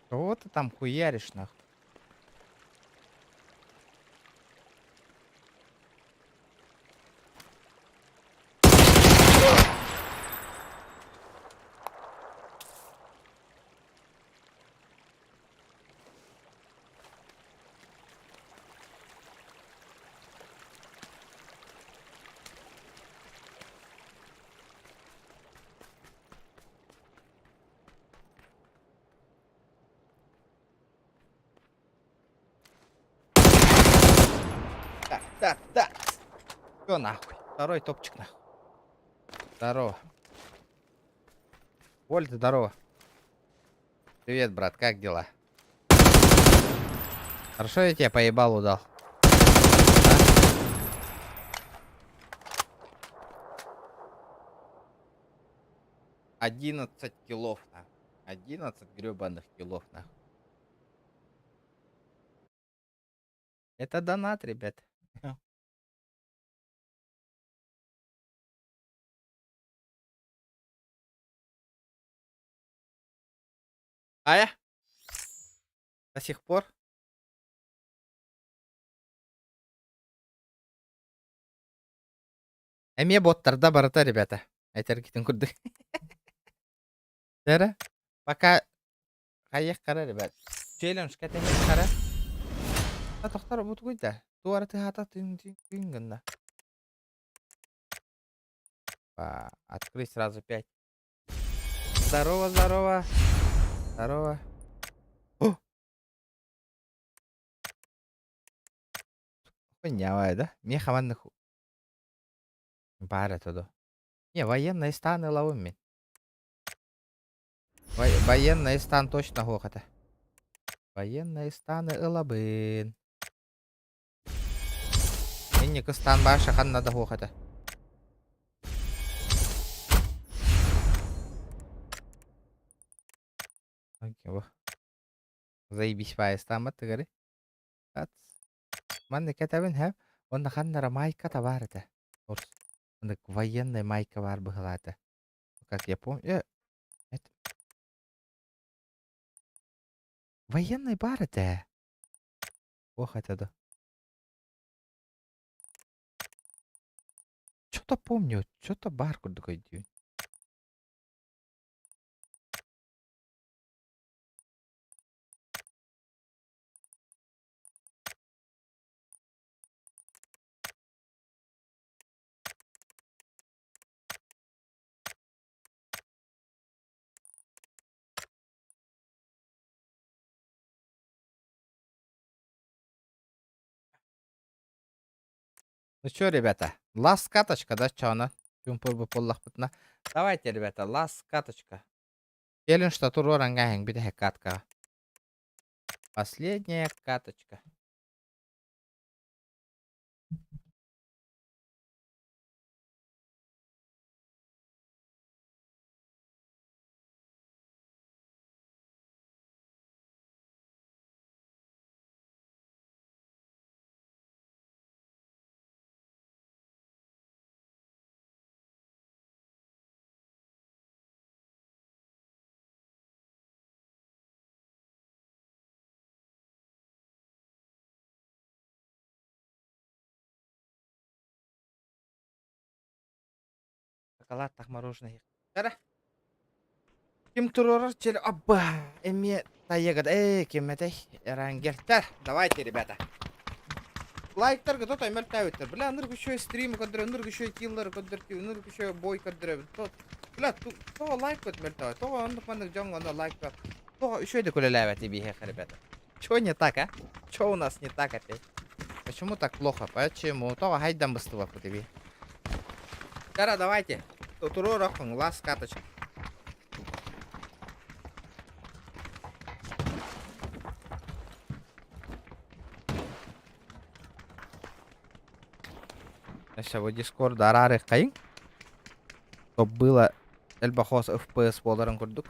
Кого ты там хуяришь, нахуй? Так, так, так. Все нахуй. Второй топчик нахуй. Здорово. Вольт, здорово. Привет, брат, как дела? Хорошо я тебе поебалу дал. А? 11 киллов, на. 11 гребаных киллов, нахуй. Это донат, ребят. А я? До сих пор? Эмиэ боттарда барыта, ребята. Этэргитин курдук. Дәрі. Пока хайых қара, ребят. Челлендж кэтэһин қара. Тохтор бутугуй да. Туара тыһаата тыын тыын гынна. Открыть сразу пять. Здорово, здорово. Здорово. О! Хуйня, да? Меха маннык баар этэ дуо? Не, военные станы ылабын мин. Военный стан точно суох этэ. Военный станы ылабын. Инники стан баар ханна да суох этэ. Заебись баайыстааммат тыгары. Манна кэтэбин һэ, уонна ханна эрэ маайката баар этэ. Маннык военный майка баар быһыылаата. Как я помню, это военный баар этэ. Ох этэ да. Что-то помню, что-то баар курдук өйдүүбүн. Ну что, ребята, ласт каточка, да, чё она? Буоллахпытына. Давайте, ребята, ласт каточка. Челлендж туруоран бүтэһик каткаҕа. Последняя каточка. Шоколад мороженое. Тара. Ким туруорар чели абба эмиэ тайыгат ээ ким этэй Эрангертер. Давайте, ребята. Лайктарга тото мөлтөөбүттэр. Бля, ынырык үчүгэй стрим көрдөрө, ынырык үчүгэй киллары көрдөртүү, ынырык үчүгэй бой көрдөрөбүн. То, бля, тоҕо лайк көт мөлтөө. Тоҕо оннук маннык дьоҥҥо онно лайк Тоҕо үчүгэй да күлэлээбэт биһиэхэ, ребята. Чё не так, а? Чё у нас не так опять? Почему так плохо? Почему? Тоҕо хайдан быстыбаппыт эби. Кара, давайте. Туруороххун, лас каточка. Өссө бу Discord араарыаххайыҥ. Чтоб было элбэх FPS буоларын курдук.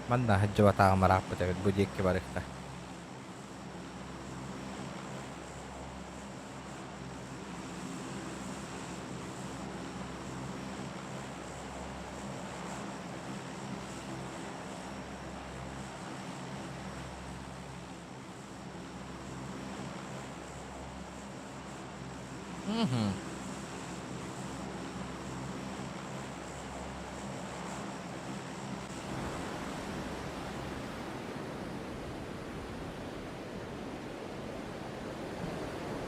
Манна сылдьыбатаҕым ырааппыт эбит бу диэки барыахха. Мгм.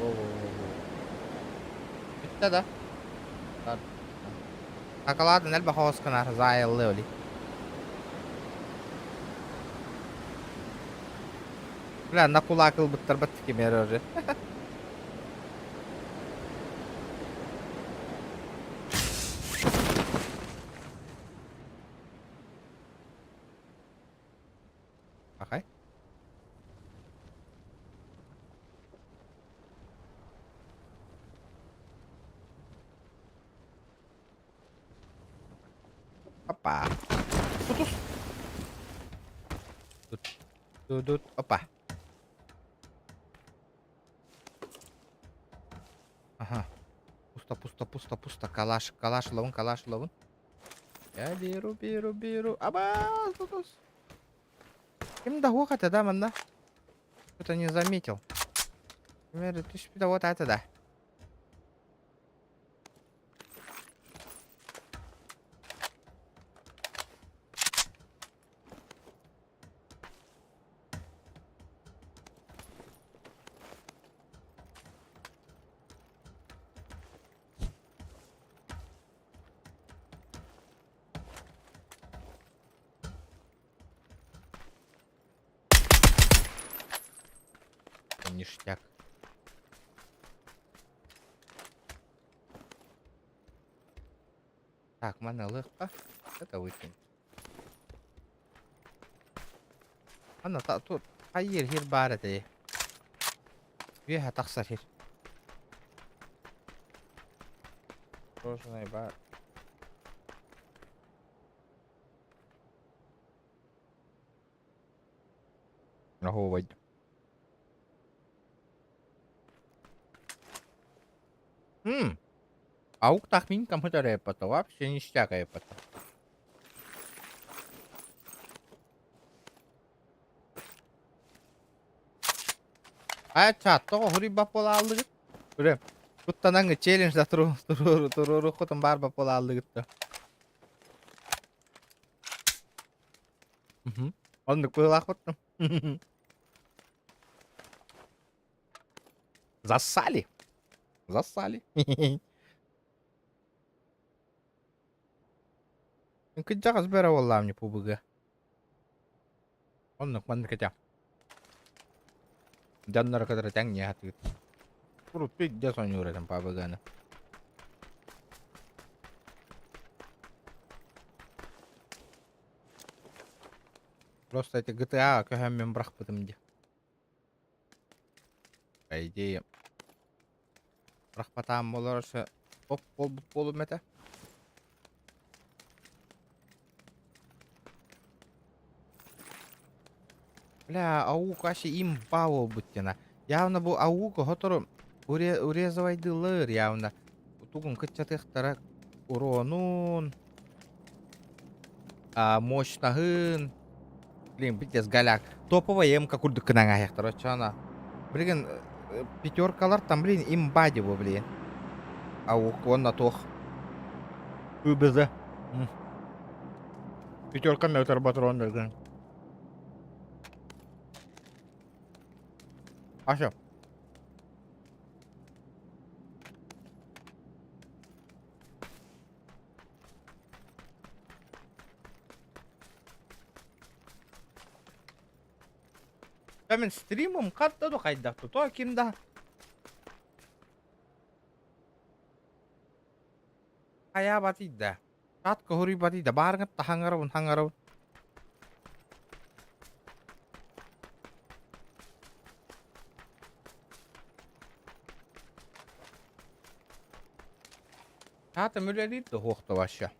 Во-во-во-во. Бүттэ да? Акалаатын элбэх оҕус гынар заайыллыы оли. Бля, на кулак ылбыттарбат кимээр уже. Пахай. Опа. Тутус. Тут. Тут. Опа. Ага. Пусто, пусто, пусто, пусто. Калаш, калаш ылабын, калаш ылабын. Я беру, беру, беру. Аба, тутус. Ким да хуох этэ да манна? Что-то не заметил. Түспүтэ вот это да. Ништяк. Так, манна ылыахха. Это выкинь. Анна та тут хайыр хир баар этэй. Үөһэ тахсар хир. Мороженое баар. Оһуобай. М. Аук тахмин компьютер эппата вообще ништяк эппата. Ай чат тоҕо хуруйбат буолааллыгыт? Үрэ куттанаҥҥыт челлендж да туруоруккутун баар буолааллыгыт да. Оннук быһыылаахпыт. Зассали. Зассали. Кыдьаҕас бэрэ буоллаам не пубыга. Оннук маннык этэ. Дьоннору кытары тэҥниэ сатыыр. Урут пиздец оонньуур этим пабыганы. Просто эти GTA көһөммүн бырахпытым дии. По идее, бырахпатаам буолар өссө топ буолбут буолум этэ. Бля, аук вообще имба буолбут диэн. Явно бу аук сотору урезывайдыыллар явно. Тугун кыччатыахтара уронун, а, мощнаһын. Блин, пиздец, голяк. Топовая МК курдук гынан аһыахтара оччоно. Билигин пятеркалар там, блин, имба бу, блин. Аук уонна туох. УБЗ. Пятерка метр патрон дөргөн. Ася. Мин стримым хатта да хайдах то ким да хайаабатый да Чат көһүрүйбатый да баарыҥыт таһаҥарабын хаҥарабын Чатым үлэлиир да суох да вообще.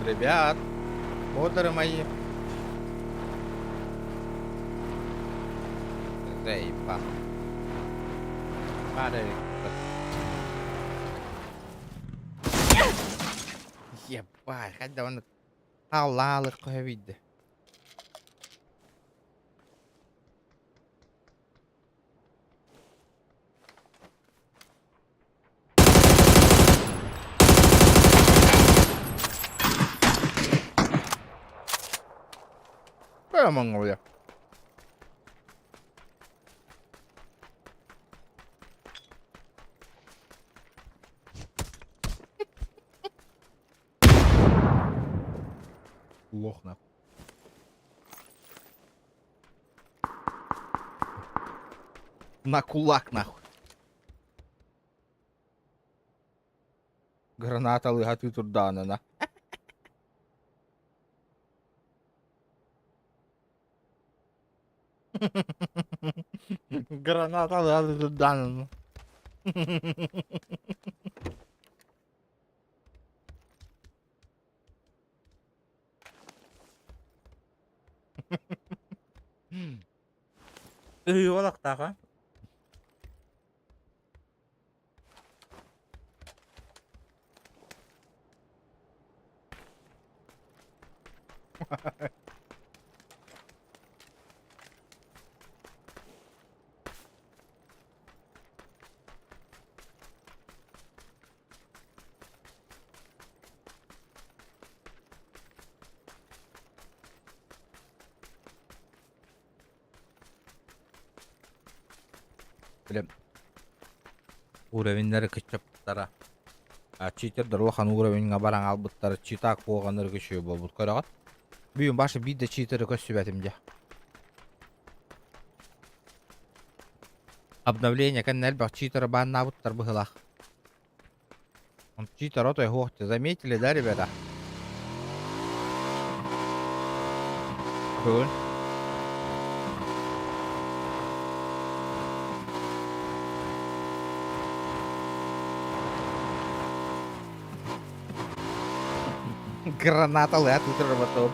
Ребят, модеры мои. Заебал. Ебать, хайда оны халлаалык көһөбүйдэ. Бля, Монголия. Лох нахуй. На кулак нахуй. Граната лыгаты турдаанына. Граната лыгаты турдаанына. Ыйыалахтаах а? Били уровеннары кыччаппыттара. А читердэр улахан уровеньҥа баран албыттара читак буолганнары үчүгэй буолбут көрөҕүт. Бүгүн баша биир да читеры көстүбэтим дьэ. Обновление кэннэ элбэх читеры бааннаабыттар быһыылаах. Читер отой суох заметили, да, ребята? Бүгүн. Граната тут работал.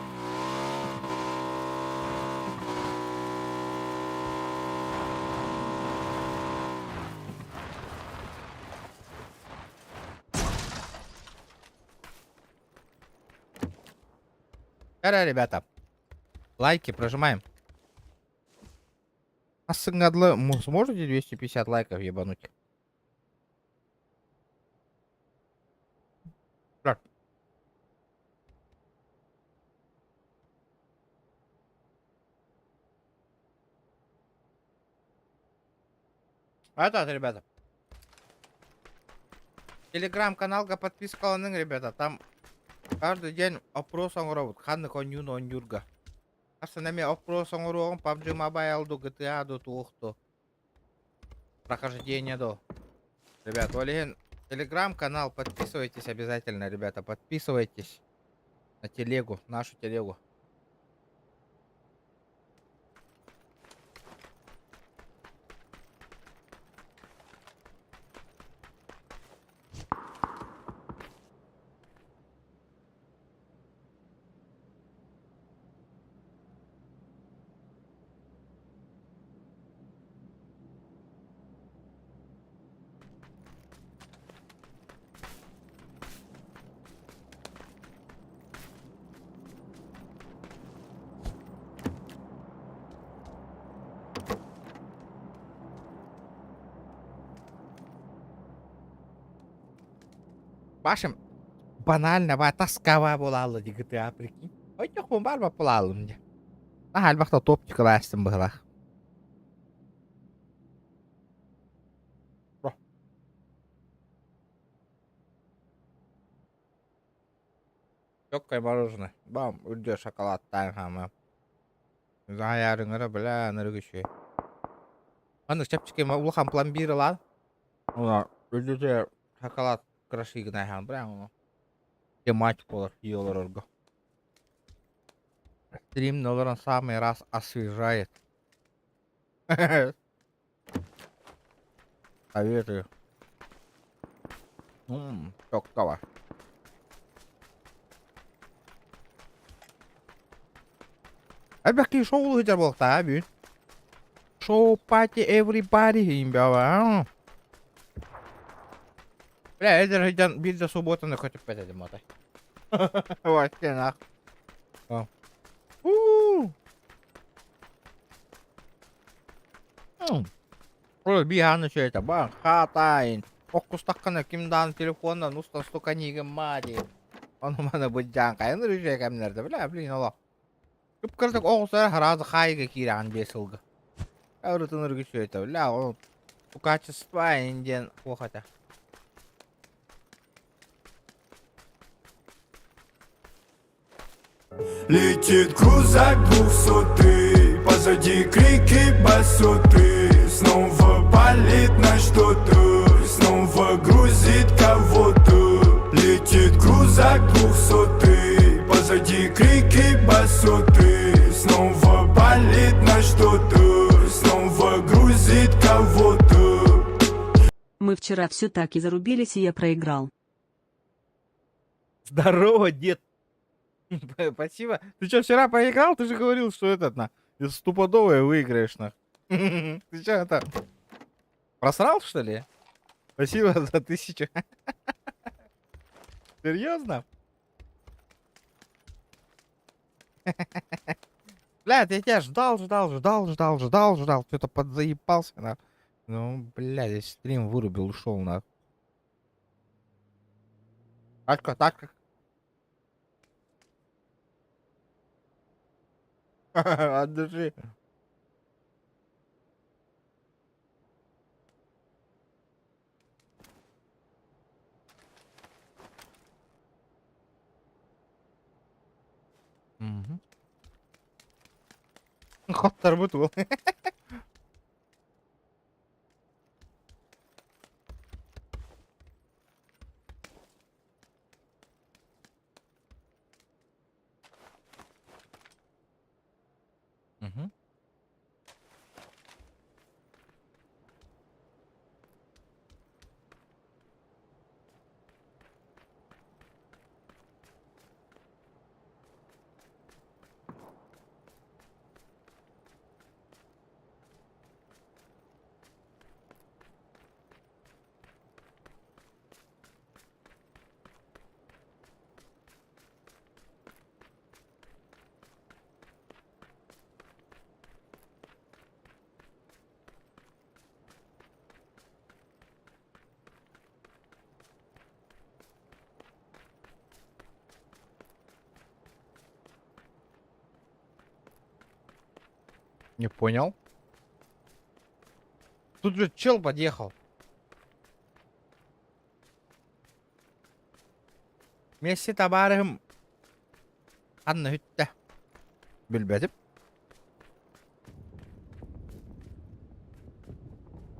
Кара, ребята. Лайки прожимаем. А сынгадлы сможете 250 лайков ебануть? Так. Это, ребята. Телеграм-каналга подпискаланың, ребята. Там каждый день опрос оҥоробут. Ханнык оонньууну оонньуурга. Хассан эмиэ опрос оҥоруоҕум PUBG Mobile ду, GTA ду, туох ду. Прохождение ду. Ребят, ол иһин телеграм-канал подписывайтесь обязательно, ребята, подписывайтесь на телегу, нашу телегу. Башым банально ба тоскова буолаалла дии GTA прикинь. Ойдохпун баар баппылааллым дии. Наһаа элбэхтэ топчик ылаастым быһылаах. Легкое мороженое. Бам, үрдүө шоколадтаан хаама. Заайарыҥара бля, ынырык үчүгэй. Маннык чэпчэки улахан пломбир ылан, уна үрдүтэ шоколад кроши гына иһэн бля, ону тематик буолар ии олорорго. Стримно олорон самый раз освежает. Советую. Чоккова. Элбэх киһи шоу сылдьар буолуохтаах аа бүгүн. Шоу party everybody иһин Бля, эдэр сылдьан биир да субботаны көтүппэт этим отой. Вообще нах. У. Ой, биһааны үчүгэйтэ баан хаатаайын. Оккустаххына ким даҕаны телефонунан устан стуканигын маа диэн. Ону маны быдьаан хайан үчүгэй кэмнэрдэ бля блин олох. Кып-кырдык оҕустара сразу хаайыга киирэҕин биэс сылга. Ырытын үчүгэйтэ бля ол качество диэн туох этэ. Летит крузак двухсотый, позади крики басоты. Снова палит на что-то, снова грузит кого-то. Летит крузак двухсотый, позади крики басоты. Снова палит на что-то, снова грузит кого-то. Мы вчера все так и зарубились, и я проиграл. Здорово, дед. Спасибо. Ты что, вчера проиграл? Ты же говорил, что этот, на, из стопудовое выиграешь, на. Ты что, это, просрал, что ли? Спасибо за 1000. Серьезно? Блядь, я тебя ждал, ждал, ждал, ждал, ждал, ждал. Что-то подзаебался, на. Ну, блядь, я стрим вырубил, ушел, на. Тачка, тачка. От души. Хотторбут уол. Мгм. Не понял. Тут же чел подъехал. Месси табаарыһым ханна бүттэ? Билбэтим.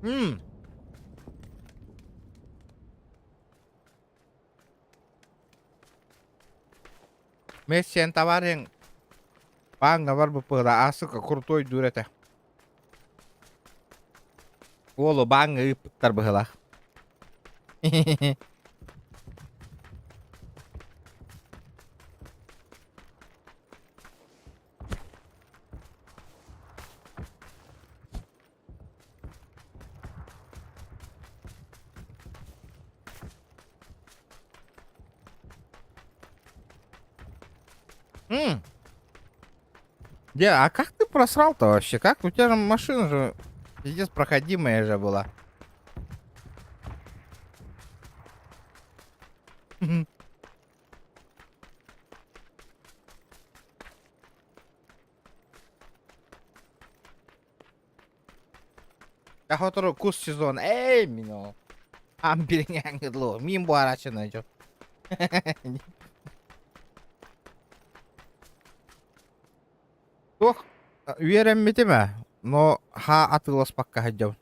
М. Месси эн табаарыһыҥ бааҥҥа барбыт быһыылаах, сука, крутой дур этэ. Уолу бааҥҥа ыыппыттар быһыылаах. М. Де, а как ты просрал-то вообще? Как? У тебя же машина же пиздец проходимая же была. Мгм. Сотору кус сезон. Эй, мино. Ам билиҥҥээҥҥи Мин буһарааччыны дьон. Туох үөрэммитим ээ, но хаа атыыласпакка сылдьабын.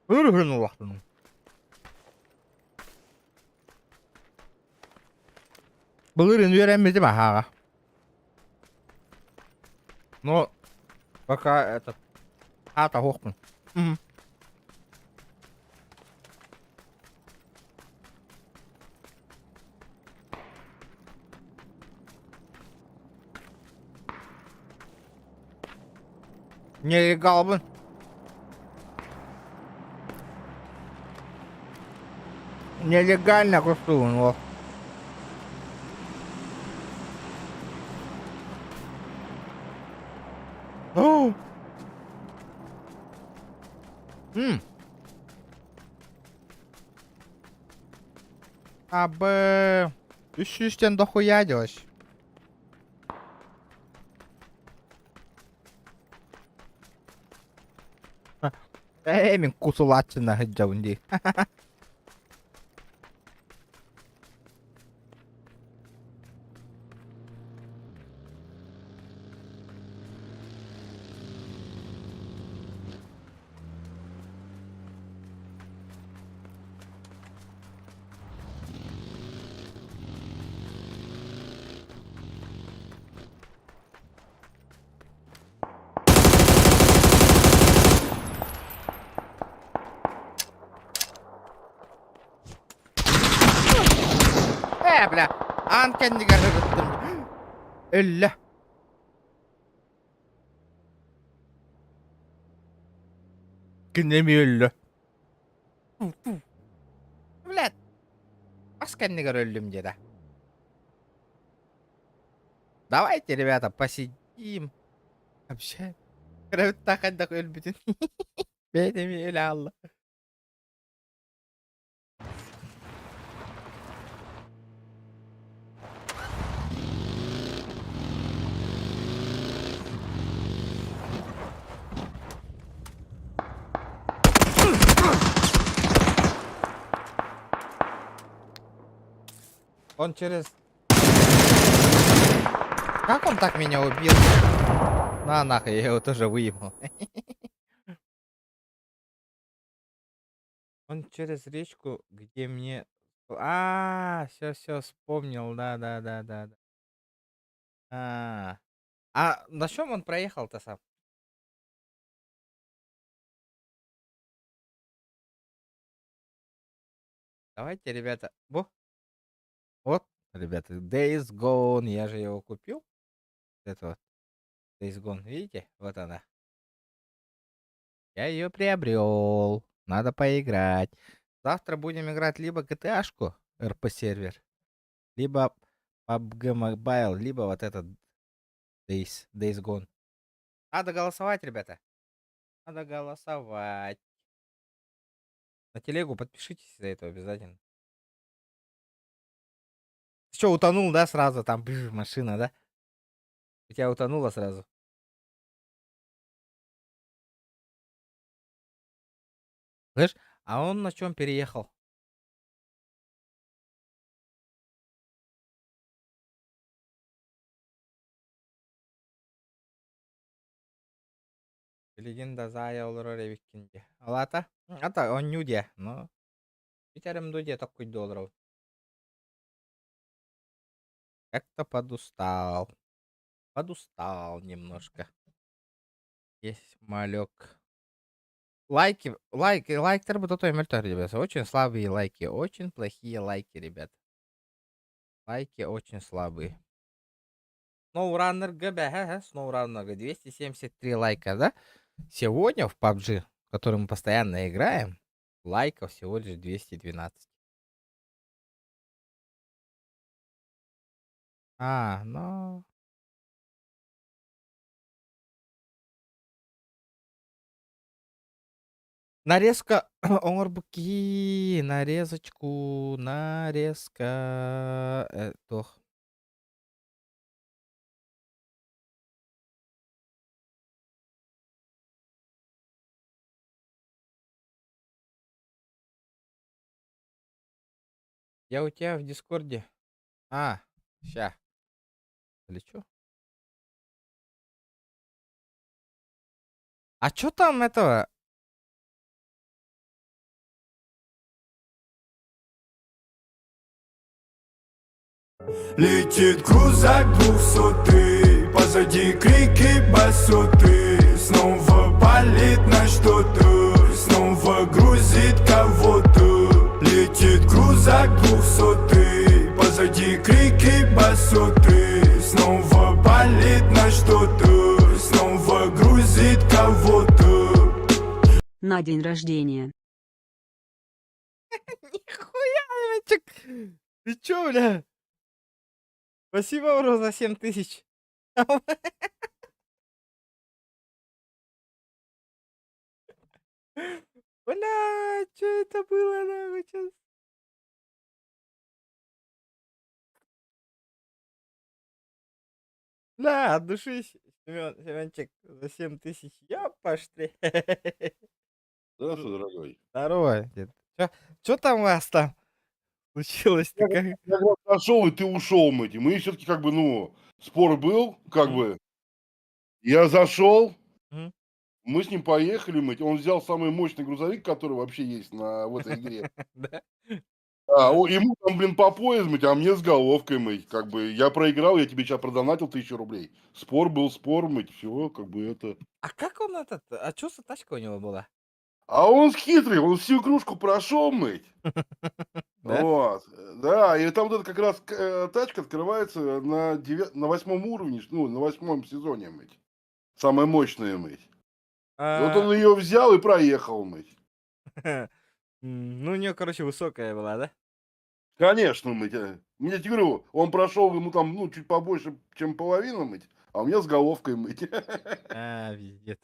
Өр-үрүн улахтыным. Былырыын үөрэммитим аһааҕа. Но пока этот аата суохпун. Мгм. Нелегалбын. Нелегально кустугун ол. О! М. А Б. Үс сүүстэн дохуя делаешь. Ээ, мин кусулааччына сылдьабын дии. Ээ, бля, аан кэннигэр ырыттым. Өллө. Кини эмиэ өллө. Блядь. Ас кэннигэр өллүм диэтэ. Давайте, ребята, посидим. Вообще. Кыра хайдах өлбүтүн. Бэйэтэ эмиэ өлө хаалла. Он через... Как он так меня убил? На нахуй, я его тоже выебал. Он через речку, где мне... А, все, все, вспомнил, да, да, да, да, да. А, а на чем он проехал-то сам? Давайте, ребята. Бо. Вот, ребята, Days Gone. Я же его купил. Это вот. Days Gone, видите? Вот она. Я ее приобрел. Надо поиграть. Завтра будем играть либо GTA-шку, RP-сервер, либо PUBG Mobile, либо вот этот Days Gone. Надо голосовать, ребята. Надо голосовать. На телегу подпишитесь за это обязательно. Ты что, утонул, да, сразу? Там бж, машина, да? У тебя утонула сразу? Слышь, а он на чем переехал? Билигин да заайа олорор эбиккин дии. Ол аата? Ата оонньуу диэ, но бүтэрим дуу диэ токкуйдуу олоробун. Как-то подустал. Подустал немножко. Есть малек. Лайки, лайки, лайктар бу мөлтөх, ребята. Очень слабые лайки, очень плохие лайки, ребят. Лайки очень слабые. SnowRunner ГБ, SnowRunner 273 лайка, да? Сегодня в PUBG, в который мы постоянно играем, лайков всего лишь 212. А, ну... Нарезка оҥорбукки, нарезочку, нарезка, туох. Я у тебя в Дискорде. А, ща. Или чё? А чё там этого? Летит крузак двухсотый, позади крики басоты. Снова палит на что-то, снова грузит кого-то. Летит крузак двухсотый, позади крики басоты. Снова палит на что-то, снова грузит кого-то. На день рождения. Нихуя, мальчик! Ты чё, бля? Спасибо, бро, за 7000. Бля, чё это было, нахуй, щас? Да, от души, Семен, Семенчик, за 7000. Ёпаш ты. Здравствуй, дорогой. Здорово, дед. Чё там у вас там случилось-то? Я Как? я говорю, зашел, и ты ушел, мать. И мы все-таки как бы, ну, спор был, как Мгм. бы. Я зашел, Мгм. мы с ним поехали, мать. Он взял самый мощный грузовик, который вообще есть в этой игре. Да? А, ему там, блин, по пояс, мать, а мне с головкой, мать. Как бы я проиграл, я тебе сейчас продонатил 1000 рублей. Спор был, спор, мать, все, как бы это. А как он этот, а чё за тачка у него была? А он хитрый, он всю игрушку прошел, мыть. Да? Вот, да, и там вот эта как раз тачка открывается на 8 уровне, ну, на 8 сезоне, мыть. Самая мощная, мыть. И вот он ее взял и проехал, мыть. Ну, у нее, короче, высокая была, да? Конечно, мыть. Мне тебе говорю, он прошел ему там, ну, чуть побольше, чем половину, мыть, а у меня с головкой, мыть. А, пиздец.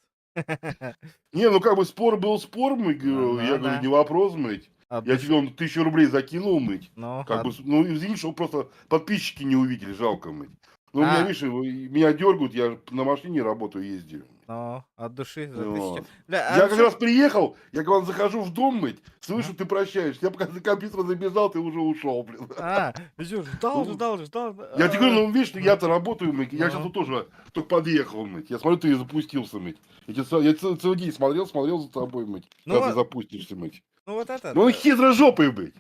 Не, ну как бы спор был спор, мыть, Ну, говорю, ну я говорю, да. не вопрос, мыть. От Я души. тебе он 1000 рублей закинул, мыть. Ну, Как от бы, ну, извини, что просто подписчики не увидели, жалко, мыть. Ну, у меня, А. видишь, меня дергают, я на машине работаю, ездил. Ну, от души за Вот. 1000. Бля, а Я как чё- раз приехал, я к вам захожу в дом мыть, слышу, ты прощаешься. Я пока до компьютера забежал, ты уже ушел, блин. А, ты чё, ждал, Ну, ждал, ждал. Я тебе говорю, А. ну видишь, я-то работаю, мыть, я Ну. сейчас вот тоже только подъехал мыть. Я смотрю, ты запустился мыть. Я, тебе я целый день смотрел, смотрел за тобой мыть, Ну когда ты вот- запустишься мыть. Ну вот это. Ну он хитрожопый быть.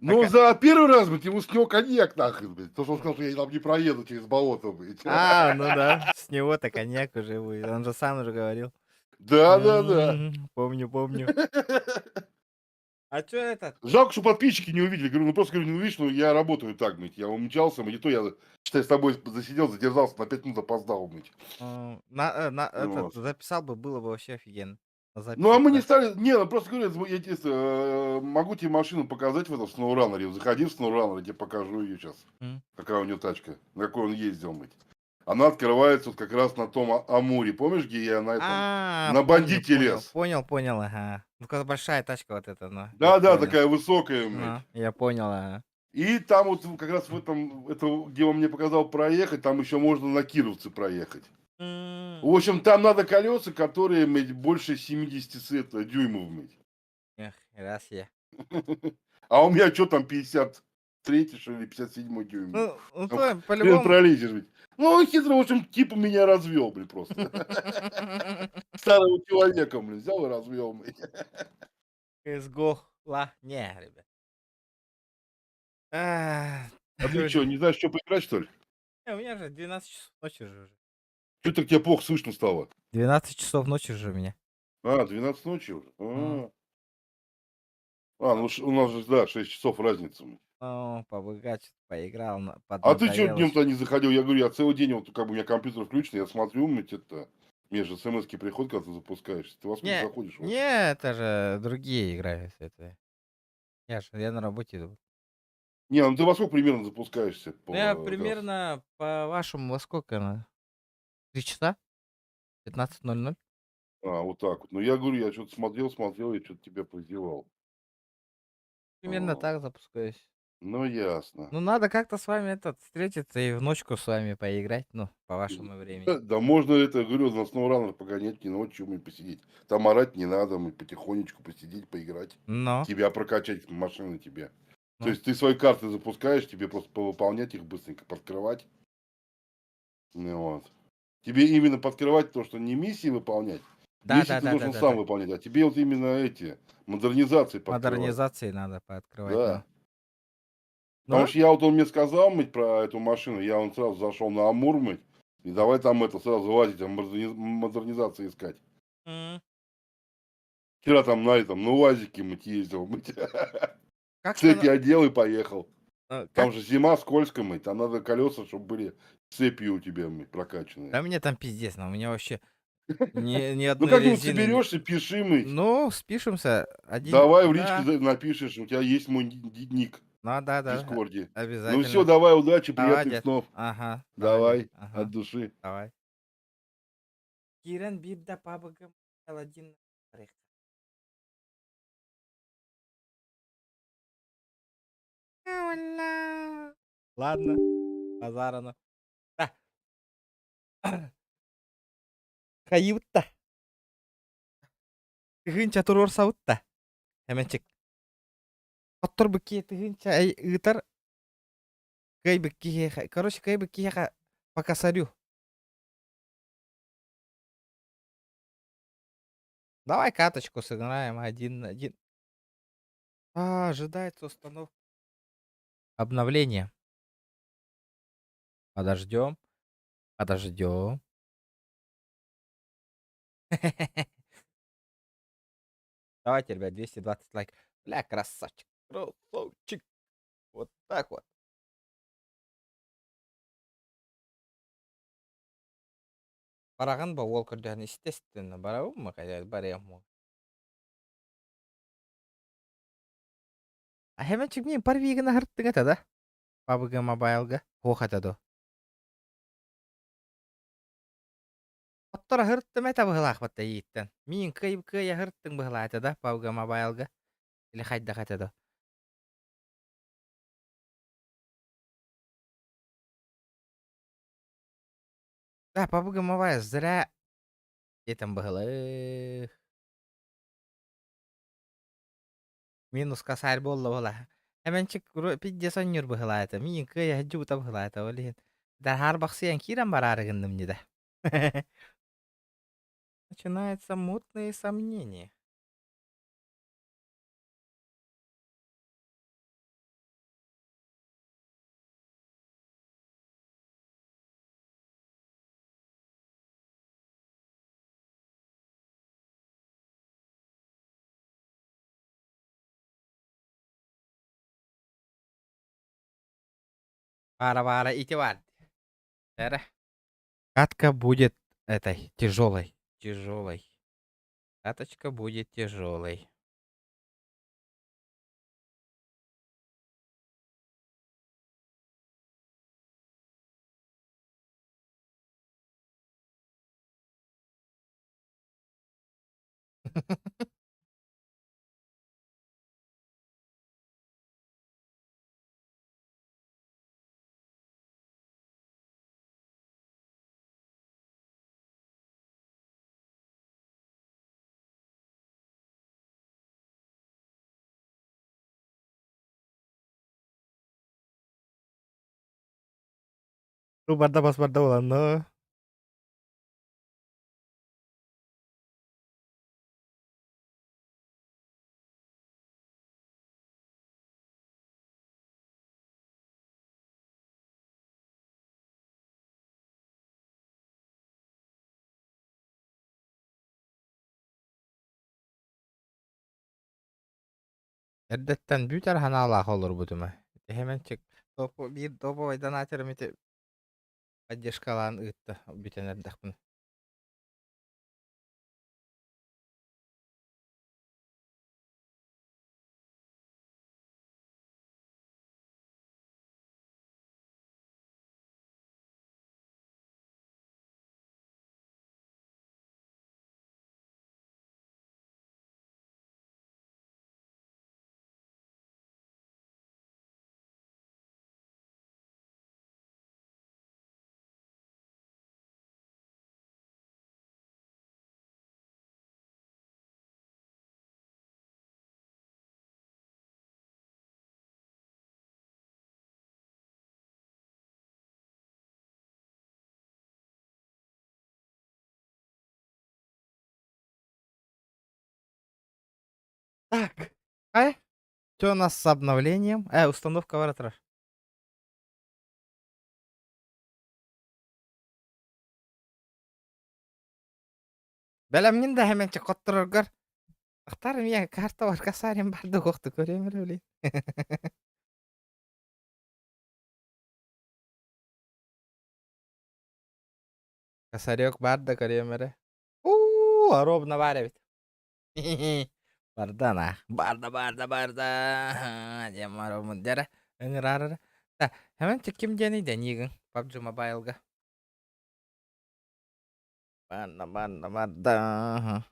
Ну, Так, а за первый раз, блядь, ему снял коньяк нахрен, блядь. То, что он сказал, что я там не проеду через болото, блядь. А, ну да, с него-то коньяк уже будет. Он же сам уже говорил. Да, да, да. Помню, помню. А чё этот? Жалко, что подписчики не увидели. Говорю, ну просто говорю, ну видишь, ну я работаю так, блядь. Я умчался, не то я, считай, с тобой засидел, задержался, на 5 минут опоздал, блядь. На этот Вот. записал бы, было бы вообще офигенно. На записи Ну, а мы не да. стали... Не, ну просто говорю, я тебе, могу тебе машину показать в этом SnowRunner. Заходи в SnowRunner, я тебе покажу ее сейчас. Какая у него тачка, на какой он ездил, мыть. Она открывается вот как раз на том Амуре. Помнишь, где я на этом... А, на понял, бандите понял, лез. Понял, понял, ага. Ну, какая большая тачка вот эта, ну. я Да-да, понял. такая высокая, мыть. Ну, я понял, ага. И там вот как раз в этом, это, где он мне показал проехать, там еще можно на Кировце проехать. В общем, там надо колеса, которые мыть, больше 70 дюймов мыть. Эх, раз я. А у меня что там, 53 что ли, 57 дюйм? Ну, Там то, хрен по-любому. пролезешь ведь. Ну, он хитро, в общем, типа меня развел, блин, просто. Старого человека, блин, взял и развел, блин. CSGO. Ла. Не, ребят. А А ты что, не знаешь, что поиграть, что ли? Не, у меня же 12 часов ночи же уже. Что так тебе плохо слышно стало? 12 часов ночи же у меня. А, 12 ночи уже? А, а ну у нас же, да, 6 часов разница. Ну, побогаче поиграл, А ты что поднадоело днем-то не заходил? Я говорю, я целый день, вот как бы у меня компьютер включен, я смотрю, мать, это... Мне же смс приходят, когда ты запускаешься. Ты во сколько Не, заходишь вообще? не, это же другие играют. Это. Я же, я на работе иду. Не, ну ты во сколько примерно запускаешься? Ну, я по, да. примерно по вашему во сколько? На? 3 часа? 15:00? А, вот так вот. Ну, я говорю, я что-то смотрел, смотрел, я что-то тебя прозевал. Примерно Вот. так запускаюсь. Ну, ясно. Ну, надо как-то с вами этот, встретиться и в ночку с вами поиграть, ну, по вашему времени. Да, да можно это, говорю, на SnowRunner погонять, не ночью мы посидеть. Там орать не надо, мы потихонечку посидеть, поиграть. Но. Тебя прокачать, машины тебе. То Ну. есть ты свои карты запускаешь, тебе просто повыполнять их быстренько, подкрывать. Ну вот. Тебе именно подкрывать то, что не миссии выполнять, Да, миссии да, ты да, должен да, да, сам да. выполнять, а тебе вот именно эти модернизации подкрывать. Модернизации надо пооткрывать, Да. да. Потому Ну? что я вот он мне сказал мыть про эту машину, я он сразу зашел на Амур мыть, и давай там это сразу лазить, там модернизации искать. Вчера там на этом, на УАЗике мыть ездил, мыть. Как Цепи она одел и поехал. А, Там как же зима, скользко мыть, там надо колеса, чтобы были цепью у тебя мыть, прокачанные. Да мне там пиздец, ну, у меня вообще ни Ну одной как-нибудь резины не соберешься, пиши мыть. Ну, спишемся. Один Давай в личке да. напишешь, у тебя есть мой ник Ну да, в да, Дискорде. Ну все, обязательно. давай, удачи, Давай, приятных дед. снов. Ага, Давай, давай, дед. Ага. от души. Давай. Кирен бибда пабгм L1 Ладно, базарано. Да. Каюта. Тыһыынча туруорсабыт Эмэнчик. Оттор быкки тыһыынча ыытар кыайбыт киһиэхэ. Короче, кыайбыт киһиэхэ по косарю. Давай каточку сыграем один на один. А, ожидается установка. Обновление. Подождем. Подождем. Давайте, ребят, 220 лайк. Бля, красавчик. Красавчик. Вот так вот. Бараҕын ба уол көрдөһөн естественно барабын мы барыам А хэмэнчик мин парвигына хырттыҥ этэ да? PUBG Mobile-га суох этэ дуо? Оттор аһырттым этэ быһылаахпат эйииттэн. Миин кыай кыай аһырттыҥ быһылаа этэ да PUBG Mobile-га? Или хайдах этэ дуо? Да, PUBG Mobile зря этим быһылыых. Минус косарь буолла буола. Эмэнчик пиздец онньуур быһылаата. Миин кыайа сылдьыбыта быһылаата ол иһин. Дархаар бахсыйан киирэн бараары гынным дии да. Начинаются мутные сомнения. Баара-баара ити баар. Эрэ. Катка будет этой тяжелой. Тяжелой. Каточка будет тяжелой. Бу барда бас барда буоланна. Эрдэттэн бүтэр санаалаах олорбутум ээ. Эһэмэнчик биир топовай донатерым ити поддержкалаан ыытта бүтэн эрдэхпинэ. Так, а что у нас с обновлением? Установка варатора. Бэлэмҥин да хэмэнчик хоттороргор Ахтар эмиэ карта бар косарем бар да уохту көрүөм эрэ блин. Косарек бар да көрүөм эрэ. Уу, ровно бар эбит. Барда на. Барда, барда, барда. Диэн бараммын дьэрэ. Ыҥыраар эрэ. Хэмэнчик ким диэний дэниигин PUBG Mobile-га? Барда, барда, барда.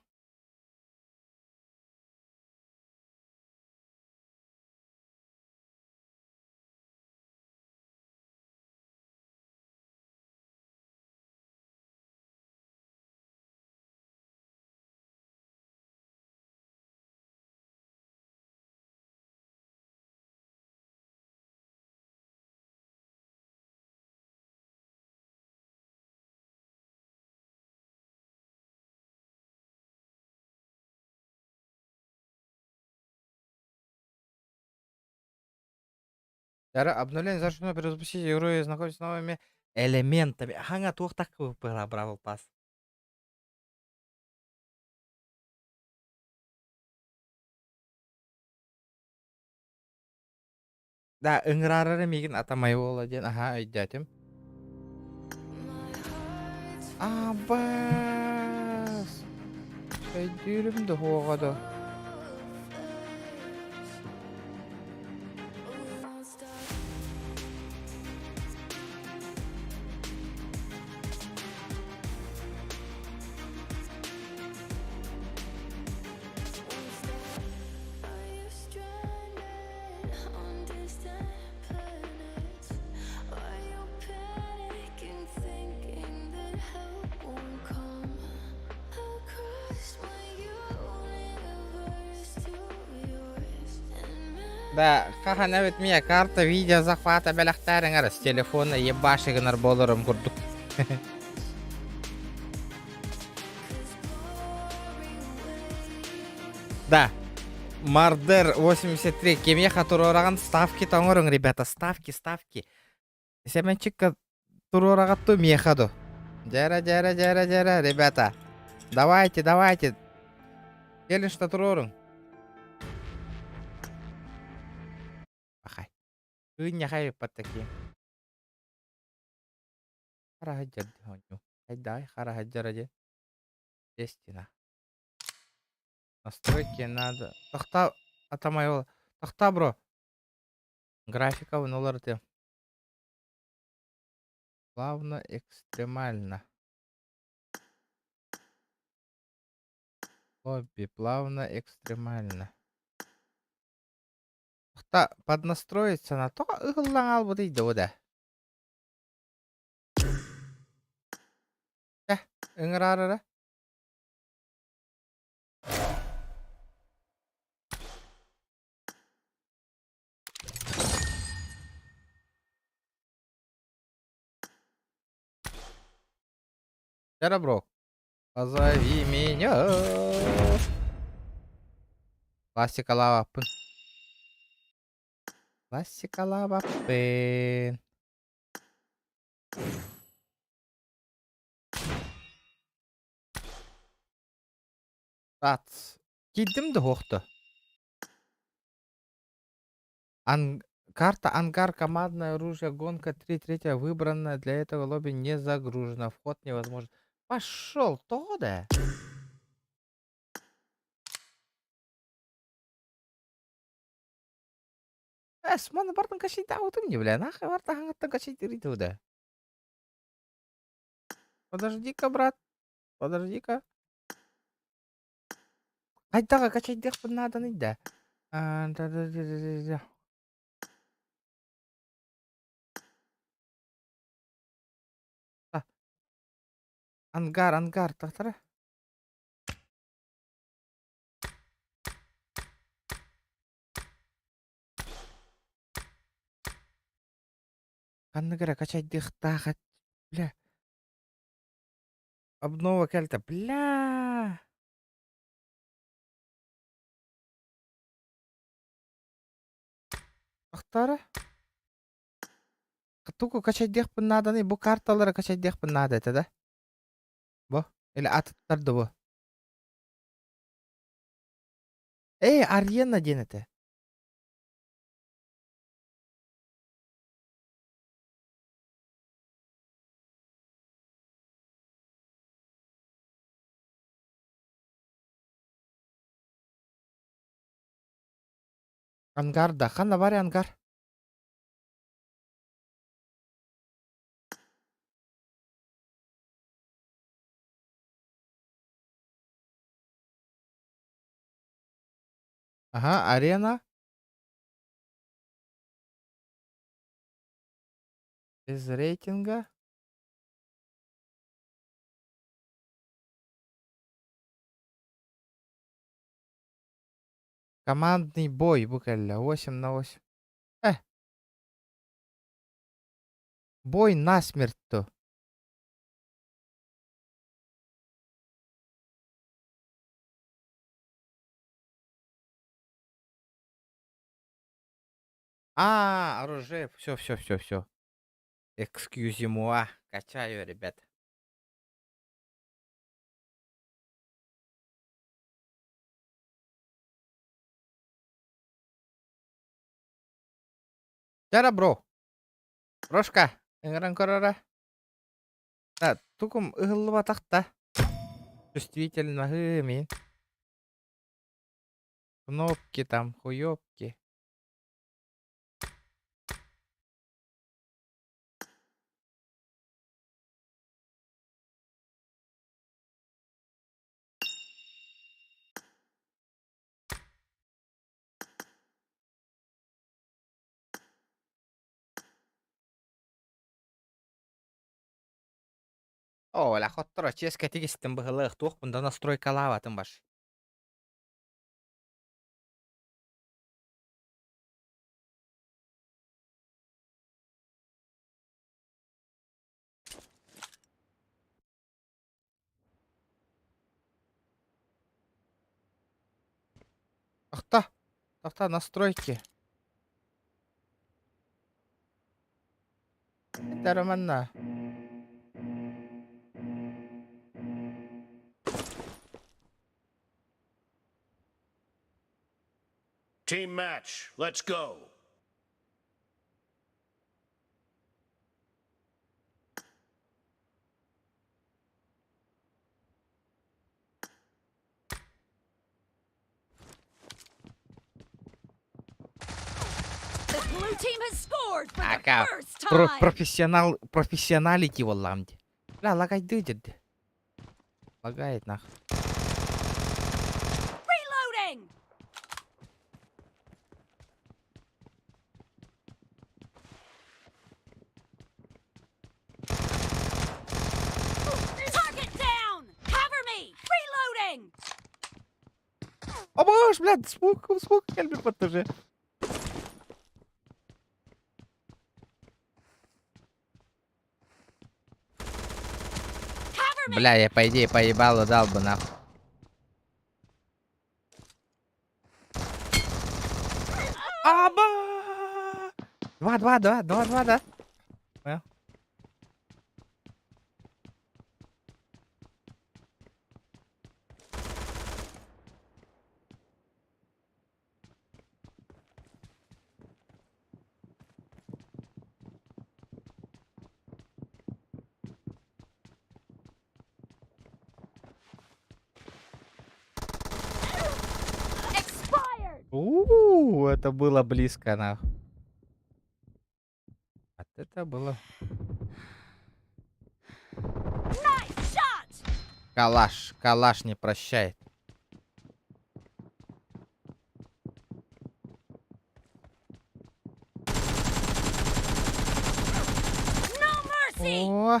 Обновление завершено, перезапустите игру и знакомьтесь с новыми элементами. Хаҥа туох так была Бравл Пасс? Да, ыҥыраарары миигин атамай уола диэн аһаа өйдөөтүм. Абаас! Өйдүүрүм да суоҕа да. Да, хаһан эбит мия карта видео захвата бэлэхтээриҥэр с телефона ебаши гынар буоларым курдук. Да, Мардер 83 кимиэхэ туруораҕын ставки тоҥоруҥ, ребята, ставки, ставки. Сэмэнчикка туруораҕатту миэхэ ду. Дьэрэ, дьэрэ, дьэрэ, дьэрэ, ребята. Давайте, давайте. Келин что туруоруҥ. Ахай. Кыынньахай ыппат такие. Хараһыдьар оонньуу. Хайдаай хараһыдьара дьэ. Естественно. Настройки надо. Тохта атамай ол. Тохта бро. Графика уларытыам. Плавно, экстремально. Лобби, плавно, экстремально. Тохта поднастроиться на то ыһыллан хаалбытый дуо да? Э, ыҥыраар эрэ. Дьэ, бро, позови меня. Классикалаабаппын. Классикалаабаппын. Тац. Киирдим да суох Ан... Карта Ангар, командное оружие, гонка 3 третья выбранная для этого лобби не загружена. Вход невозможен. Пошел, то да. Эс, маны бартын качайдаабытым не, бля, нахуй барта хаҥаттан качайдырый да. Подожди-ка, брат, подожди-ка. Хайдаҕа качайдыахпын нааданый да? Ангар, ангар, тахтара. Ханнык эрэ качайдыахтаах бля. Обнова кэлтэ, бля. Ахтара? Тугу качайдыахпын нааданый? Бу карталары качайдыахпын наада этэ да? Бу? Или атыттар да бу? Эй, арена диэн этэ. Ангар да, ханна баар ангар? Ага, арена. Без рейтинга. Командный бой бу кэллэ 8 на 8. Э. Бой насмерть то. А, оружие. Все, все, все, все. Excusez-moi. Качаю, ребят. Дьэ бро. Брошка, ыҥыран көрөрө. Да, тукум ыһыллыбатах да. Чувствительно мин. Кнопки там, хуёпки. Оо, ла хотторо чиэскэ тигистим быһылыах туохпун да настройкалаабатым баш. Тохтоо, настройки. Это манна. Team match, let's go. The blue team has scored for the Ака, first Про time. профессионал, профессионалити буоллаҕым дии. Бля, лагайдыы дьэрдэ. Лагает нах. Reloading. Target down. Cover me. Reloading. О боже, блядь, смук, смук, кэлбит баттажы. Cover me. Бля, я по идее поебало дал бы нахуй. Аба! Два, два, два, два, два, да. Понял? Expired. У, это было близко, нахуй. Вот это было. Nice shot. Калаш, калаш не прощает. No mercy. О,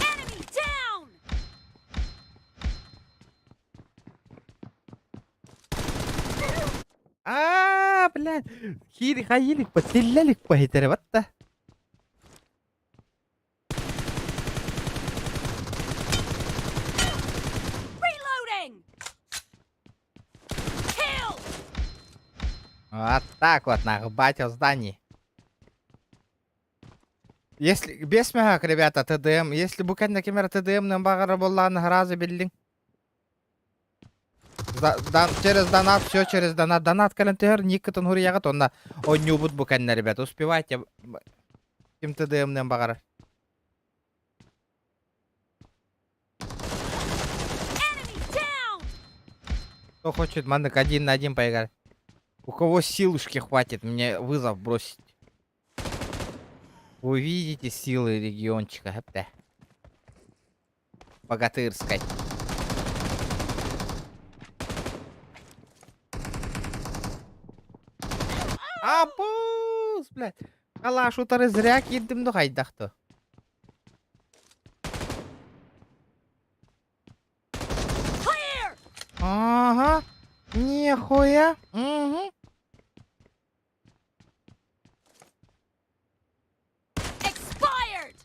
Enemy down. а, блядь. Хири хайилик по теллелик по хитере батта. Reloading. Kill. Вот так вот, нахуй, батя в здании. Если без мягок, ребята, ТДМ, если буквально камера ТДМ на багара была на раза билдинг. Через донат, все через донат. Донат калентер, никотон хуриягат, он на он не убуд буквально, ребята, успевайте. Ким ТДМ на багара. Enemy down. Кто хочет манок один на один поиграть? У кого силушки хватит мне вызов бросить? Вы увидите силы региончика, хэпте. Богатырской. Апус, блядь. Калаш утары зря киддим да хайдахты. Clear. Ага. Нихуя. Угу. Expired.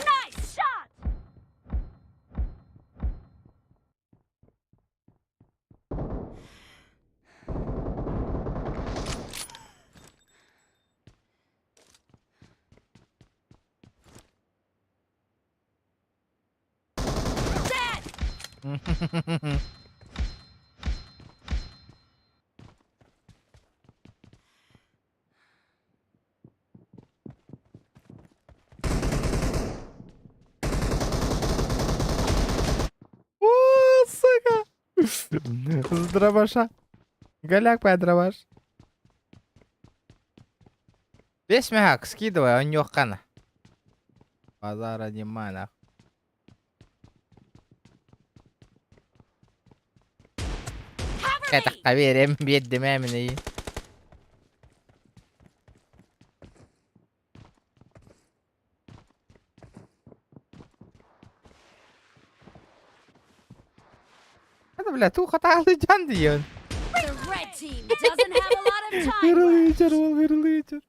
Nice shot. Dead. О, сука. С дробаша. Голяк по дробаш. Весь мягак, скидывай, он нёхкана. Базара нема, нахуй. Cover Это me. хаверем беддемемни. Это, бля, ту хатаалы дьан диэн. The red team doesn't have a lot of time left. Ырылыычар уол, ырылыычар.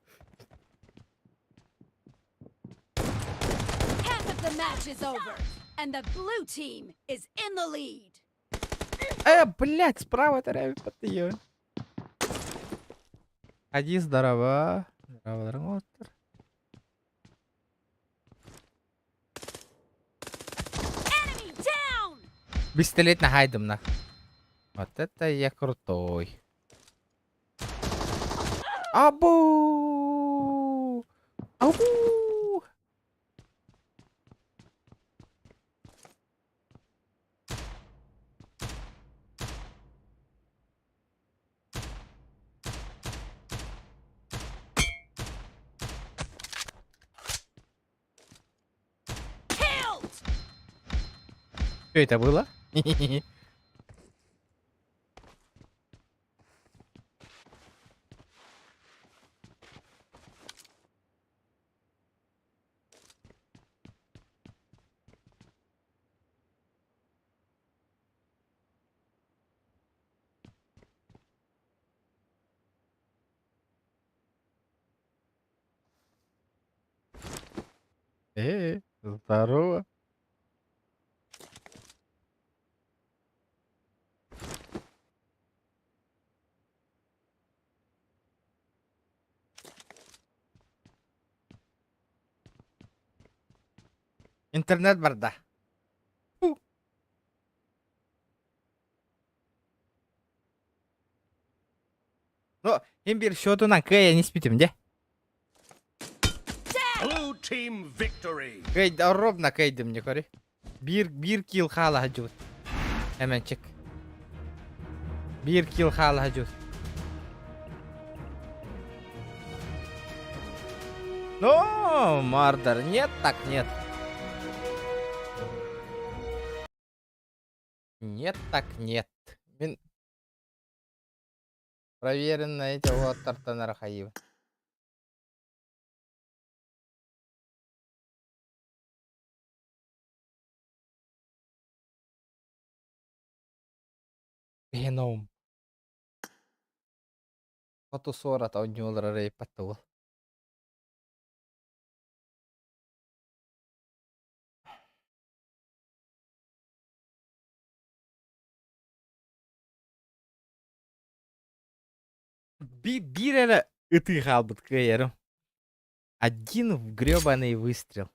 Half of the match is over, and the blue team is in the lead. Э, блядь, справа төрөөбүт баттыйын. Ади, здорово. Здорово, оттор. Enemy down! Пистолет на нах. Вот это я крутой. Абу! Абу! Killed! Что это было? Здорово. Интернет барда. Ну, имбир счетунан кыайан испитим де. Blue team victory. Кый ровно кыйдым не кори. Биир биир килл хаала хадьыбыт. Эмэнчик. Биир килл хаала хадьыбыт. Ну, Мардер, нет так нет. Нет так нет. Мин проверенная эти уоттартан арахайыбын. Геном. Хоту суорат оонньуулар арыйбат да уол. Биир эрэ ытыы хаалбыт кыайарым. Один в грёбаный выстрел.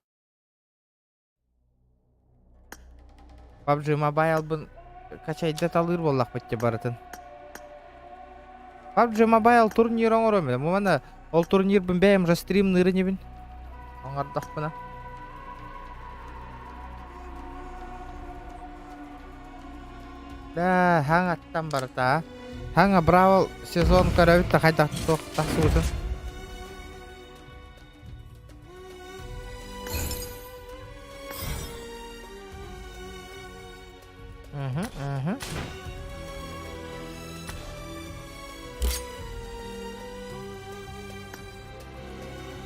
PUBG Mobile-бын качайда талыыр буоллахпыт дии барытын. PUBG Mobile турнир оҥором ээ. Муна ол турнирбын бэйэм уже стримныыр инибин. Оҥордохпуна. Да, хаҥаттан барыта. Хаҥа Бравл сезон көрөбүт да хайдах туох тахсыбытын. Мгм, мгм.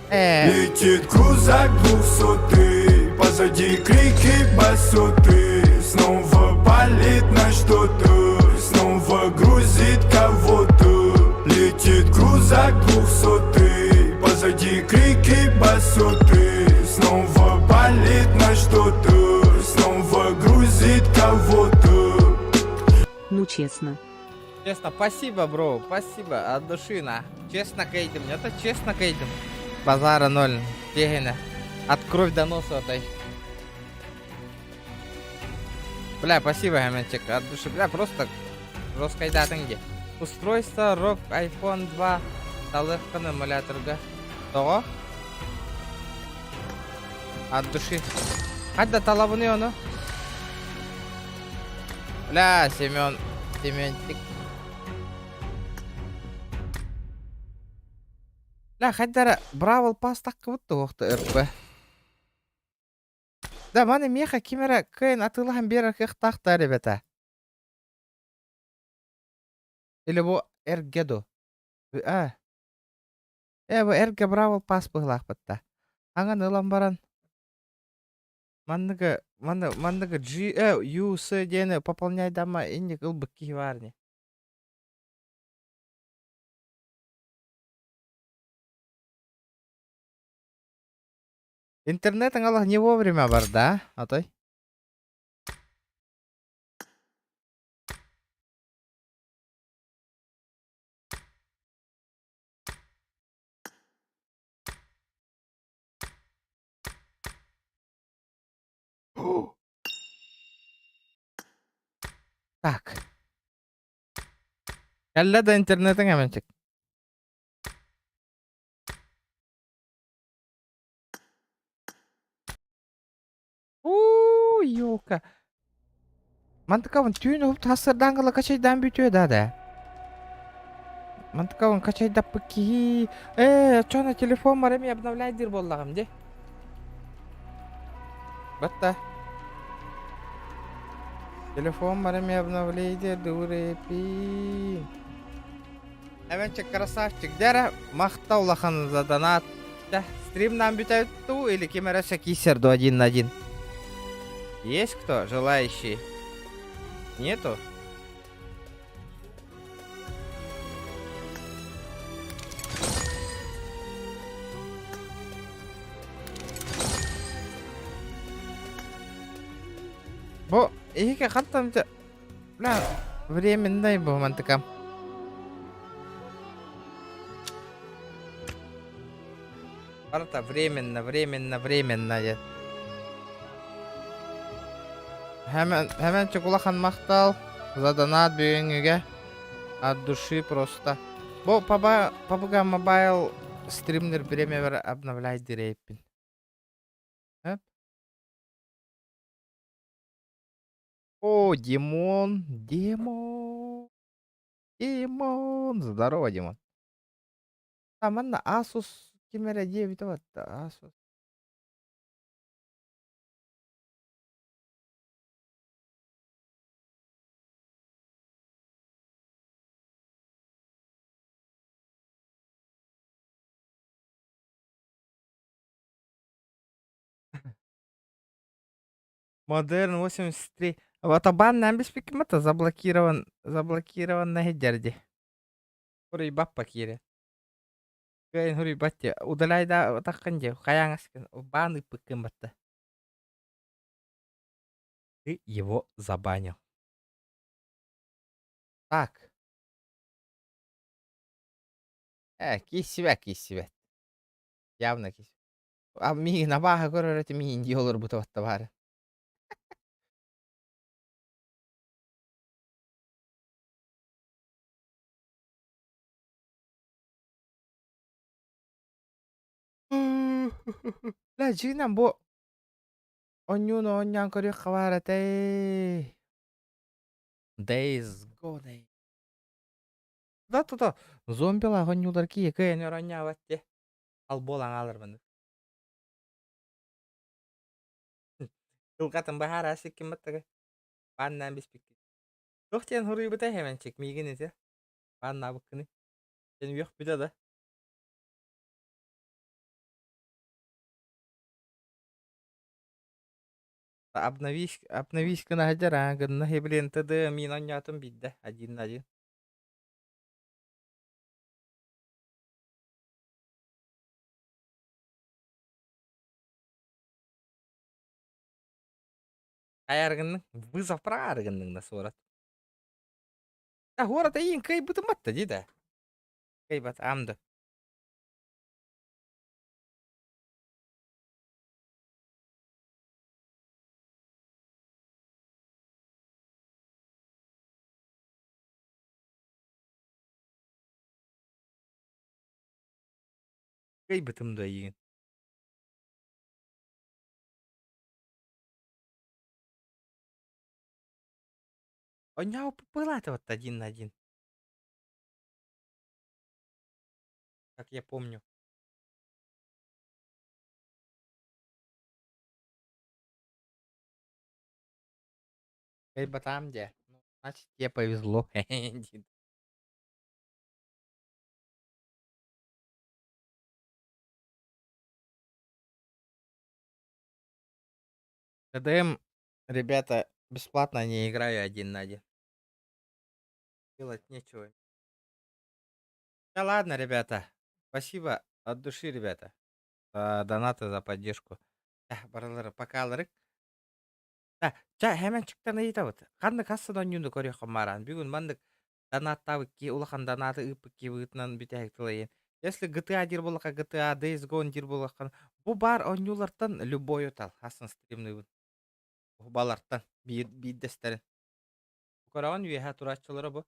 Э, Летит крузак двухсотый Позади крики басоты Снова палит на что-то Снова грузит кого-то Летит крузак двухсотый Позади крики басоты Снова палит на что-то Снова грузит кого-то Ну честно. Честно, спасибо, бро, спасибо, от души, на. Честно, Кейдем, это честно, Кейдем. Базара ноль, Тегина. От кровь до носа отай. Бля, спасибо, Гамельчик, от души. Бля, просто жесткой датынги. Устройство ROG iPhone 2 талыхкын эмуляторга. Того? От души. Хадда талабыны ону. Бля, Семен, Сементик. Бля, хайдара Бравл Пас таххыбыт туохта РП. Да, маны миэхэ ким эрэ кыайан атыылаһан биэрэр кыахтаах да ребята. Или бу эргэ ду? А. Э, бу эргэ Бравл Пас быһыылаахпыт да. Аҥан ылан баран. Манныгы, манны, манныгы G, U, S диэни пополняйдама инник ылбыт киһи баар ини. Интернет аҥалах не вовремя барда, а отой. Так. Кэллэ да интернетиҥ эмэнчик. Уу, ёлка. Мантыкабын түүн уһуп тахсардаан гала качайдаан бүтүө да да. Мантыкабын качайдаппыт киһи. Ээ, оччоҕуна телефон бар эми обновляй диир буоллаҕым дии. Батта. Телефон бар эми обновляй диир дуурепи. Эвенчик красавчик дэрэ махта улахан за донат. Да, стримнан бүтэбит дуу или ким эрэ киисэр ду один на один? Есть кто желающий? Нету? Бу эһиги хантан Бля, временный бу мантыкам. Барыта временно, временно, временно диэн. Hemen, hemen улахан махтал за донат бүгүҥҥүгэ. От души просто. Бу паба, PUBG Mobile стримнер бириэмэбэр обновляй дирэйпин. О, Димон, Димон, Димон. Здорово, Димон. А манна Asus ким эрэ диэбитэ батта Asus. Modern 83. Вот абан беспеким это заблокирован, заблокирован дерди. Хуруйбаппа киирэ. Кыайын хуруйбат дии. Удаляйда таххын дии. Хайаҥаскын баан ыыппыккын батта. Ты его забанил. Так. Киссибэ, киссибэт. Явно кис. А миигин абааһы көрөр этим миигин дии олорбута батта баары. Бля, дьиҥинэн бу оонньууну оонньоон көрүөххэ баар этэй. Days Gone. Да то зомбилаах оонньуулар киһи кыайан оонньообот дии. Ал буолан хаалар маннык. Тылгатын быһаара сиккин баттага. Бааннаан биспиккин. Туох диэн суруйбутай Хэмэнчик миигин ити? Бааннаабыккыный? Сен үөхпүтэ да? Обновись, обновись гына сылдьар аа гынна блин ТД мин оонньоотум биирдэ один на один. Хайа гынныҥ? Вызов праары гынныҥ да суорат. А город эйиин кыайбытым батта дии да. Кыайбат аам да. Кыайбытым да эйиигин. Оонньообуппут вот один на один. Как я помню. Кыайбатаам дии. Ну, значит, тебе повезло. Диэн. ТДМ, ребята, бесплатно не играю один на один. Делать нечего. Да ладно, ребята. Спасибо от души, ребята. За донаты, за поддержку. Барылары покаларык. Да, ча хэмэн чыктан ыйытабыт. Ханнык хассын оонньууну көрүөххүн бааран. Бүгүн маннык донаттаабыт ки улахан донаты ыыппыт ки быһыытынан бүтэһик тылайын. Если GTA диир буоллахха GTA, Days Gone диир буоллаххына, бу баар оонньуулартан любойу тал. Хассын стримныыбын. Балартан биир биирдэстэрин. Көрөҕүн үөһэ турааччылара бу.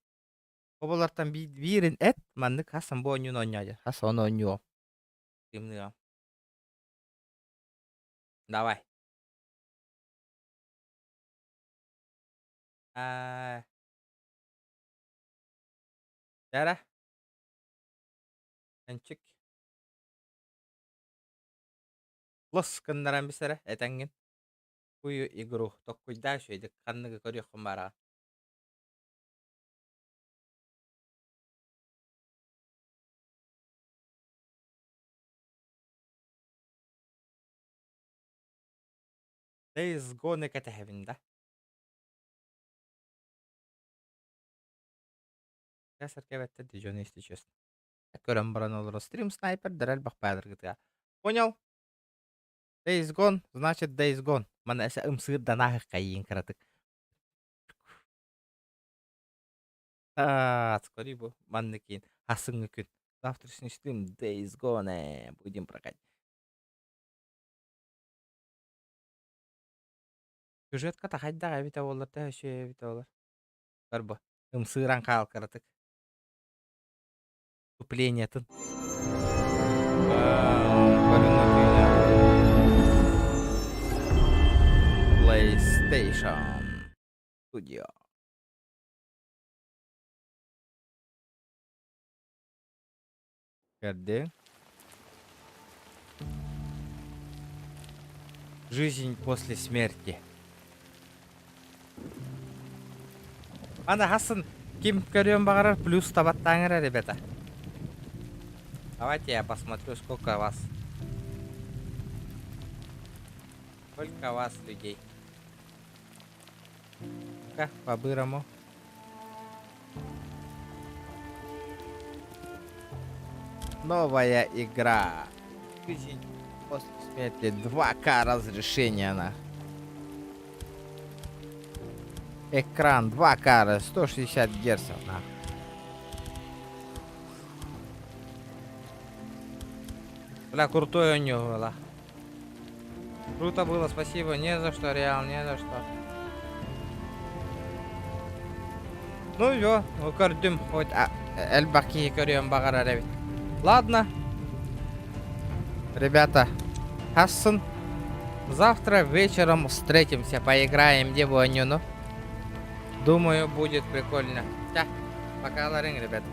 Оболортон биирин эт, маннык хас бу оонньууну оонньоо диэн. Хас ону оонньуом. Стримныам. Давай. Аа. Дара. Энчик. Лос гыннаран бисэрэ этэҥҥин. Кую игру токкуйдаа үчүгэйдик ханныгы көрүөххүн баараҕын. Days Gone кэтэһэбин да. Сэргэбэттэр дьону если честно. Көрөн баран олоро стрим снайпердэр элбэх бааларгытыга. Понял? Days Gone, значит Days Gone. Мана эсэ ымсыырданаахыккайыын кыратык. Скорее бу маннык киин асыҥҥы күн. Завтрашний стрим Days Gone будем проходить. Сюжетка хайдах эбитэ буоллар төһө үчүгэй эбитэ буоллар. Көр бу ымсыыран хаал кыратык. Вступлениетын. PlayStation Studio. Көрдүҥ? Жизнь после смерти. Аны хасын ким көрүөн баҕарар плюс табаттааҥ эрэ, ребята. Давайте я посмотрю, сколько вас. Сколько вас людей. Ну-ка, по-бырому. Новая игра. Жизнь после смерти 2К разрешение на. Экран 2К 160 герцев на. Бля, крутой у него было. Круто было, спасибо. Не за что, Реал, не за что. Ну все, көрдүм, хоть элбэх киһи көрүөн баҕарар эбит. Ладно, ребята, хассын. Завтра вечером встретимся, поиграем где оонньууну. Думаю, будет прикольно. Ча, пока, ребята.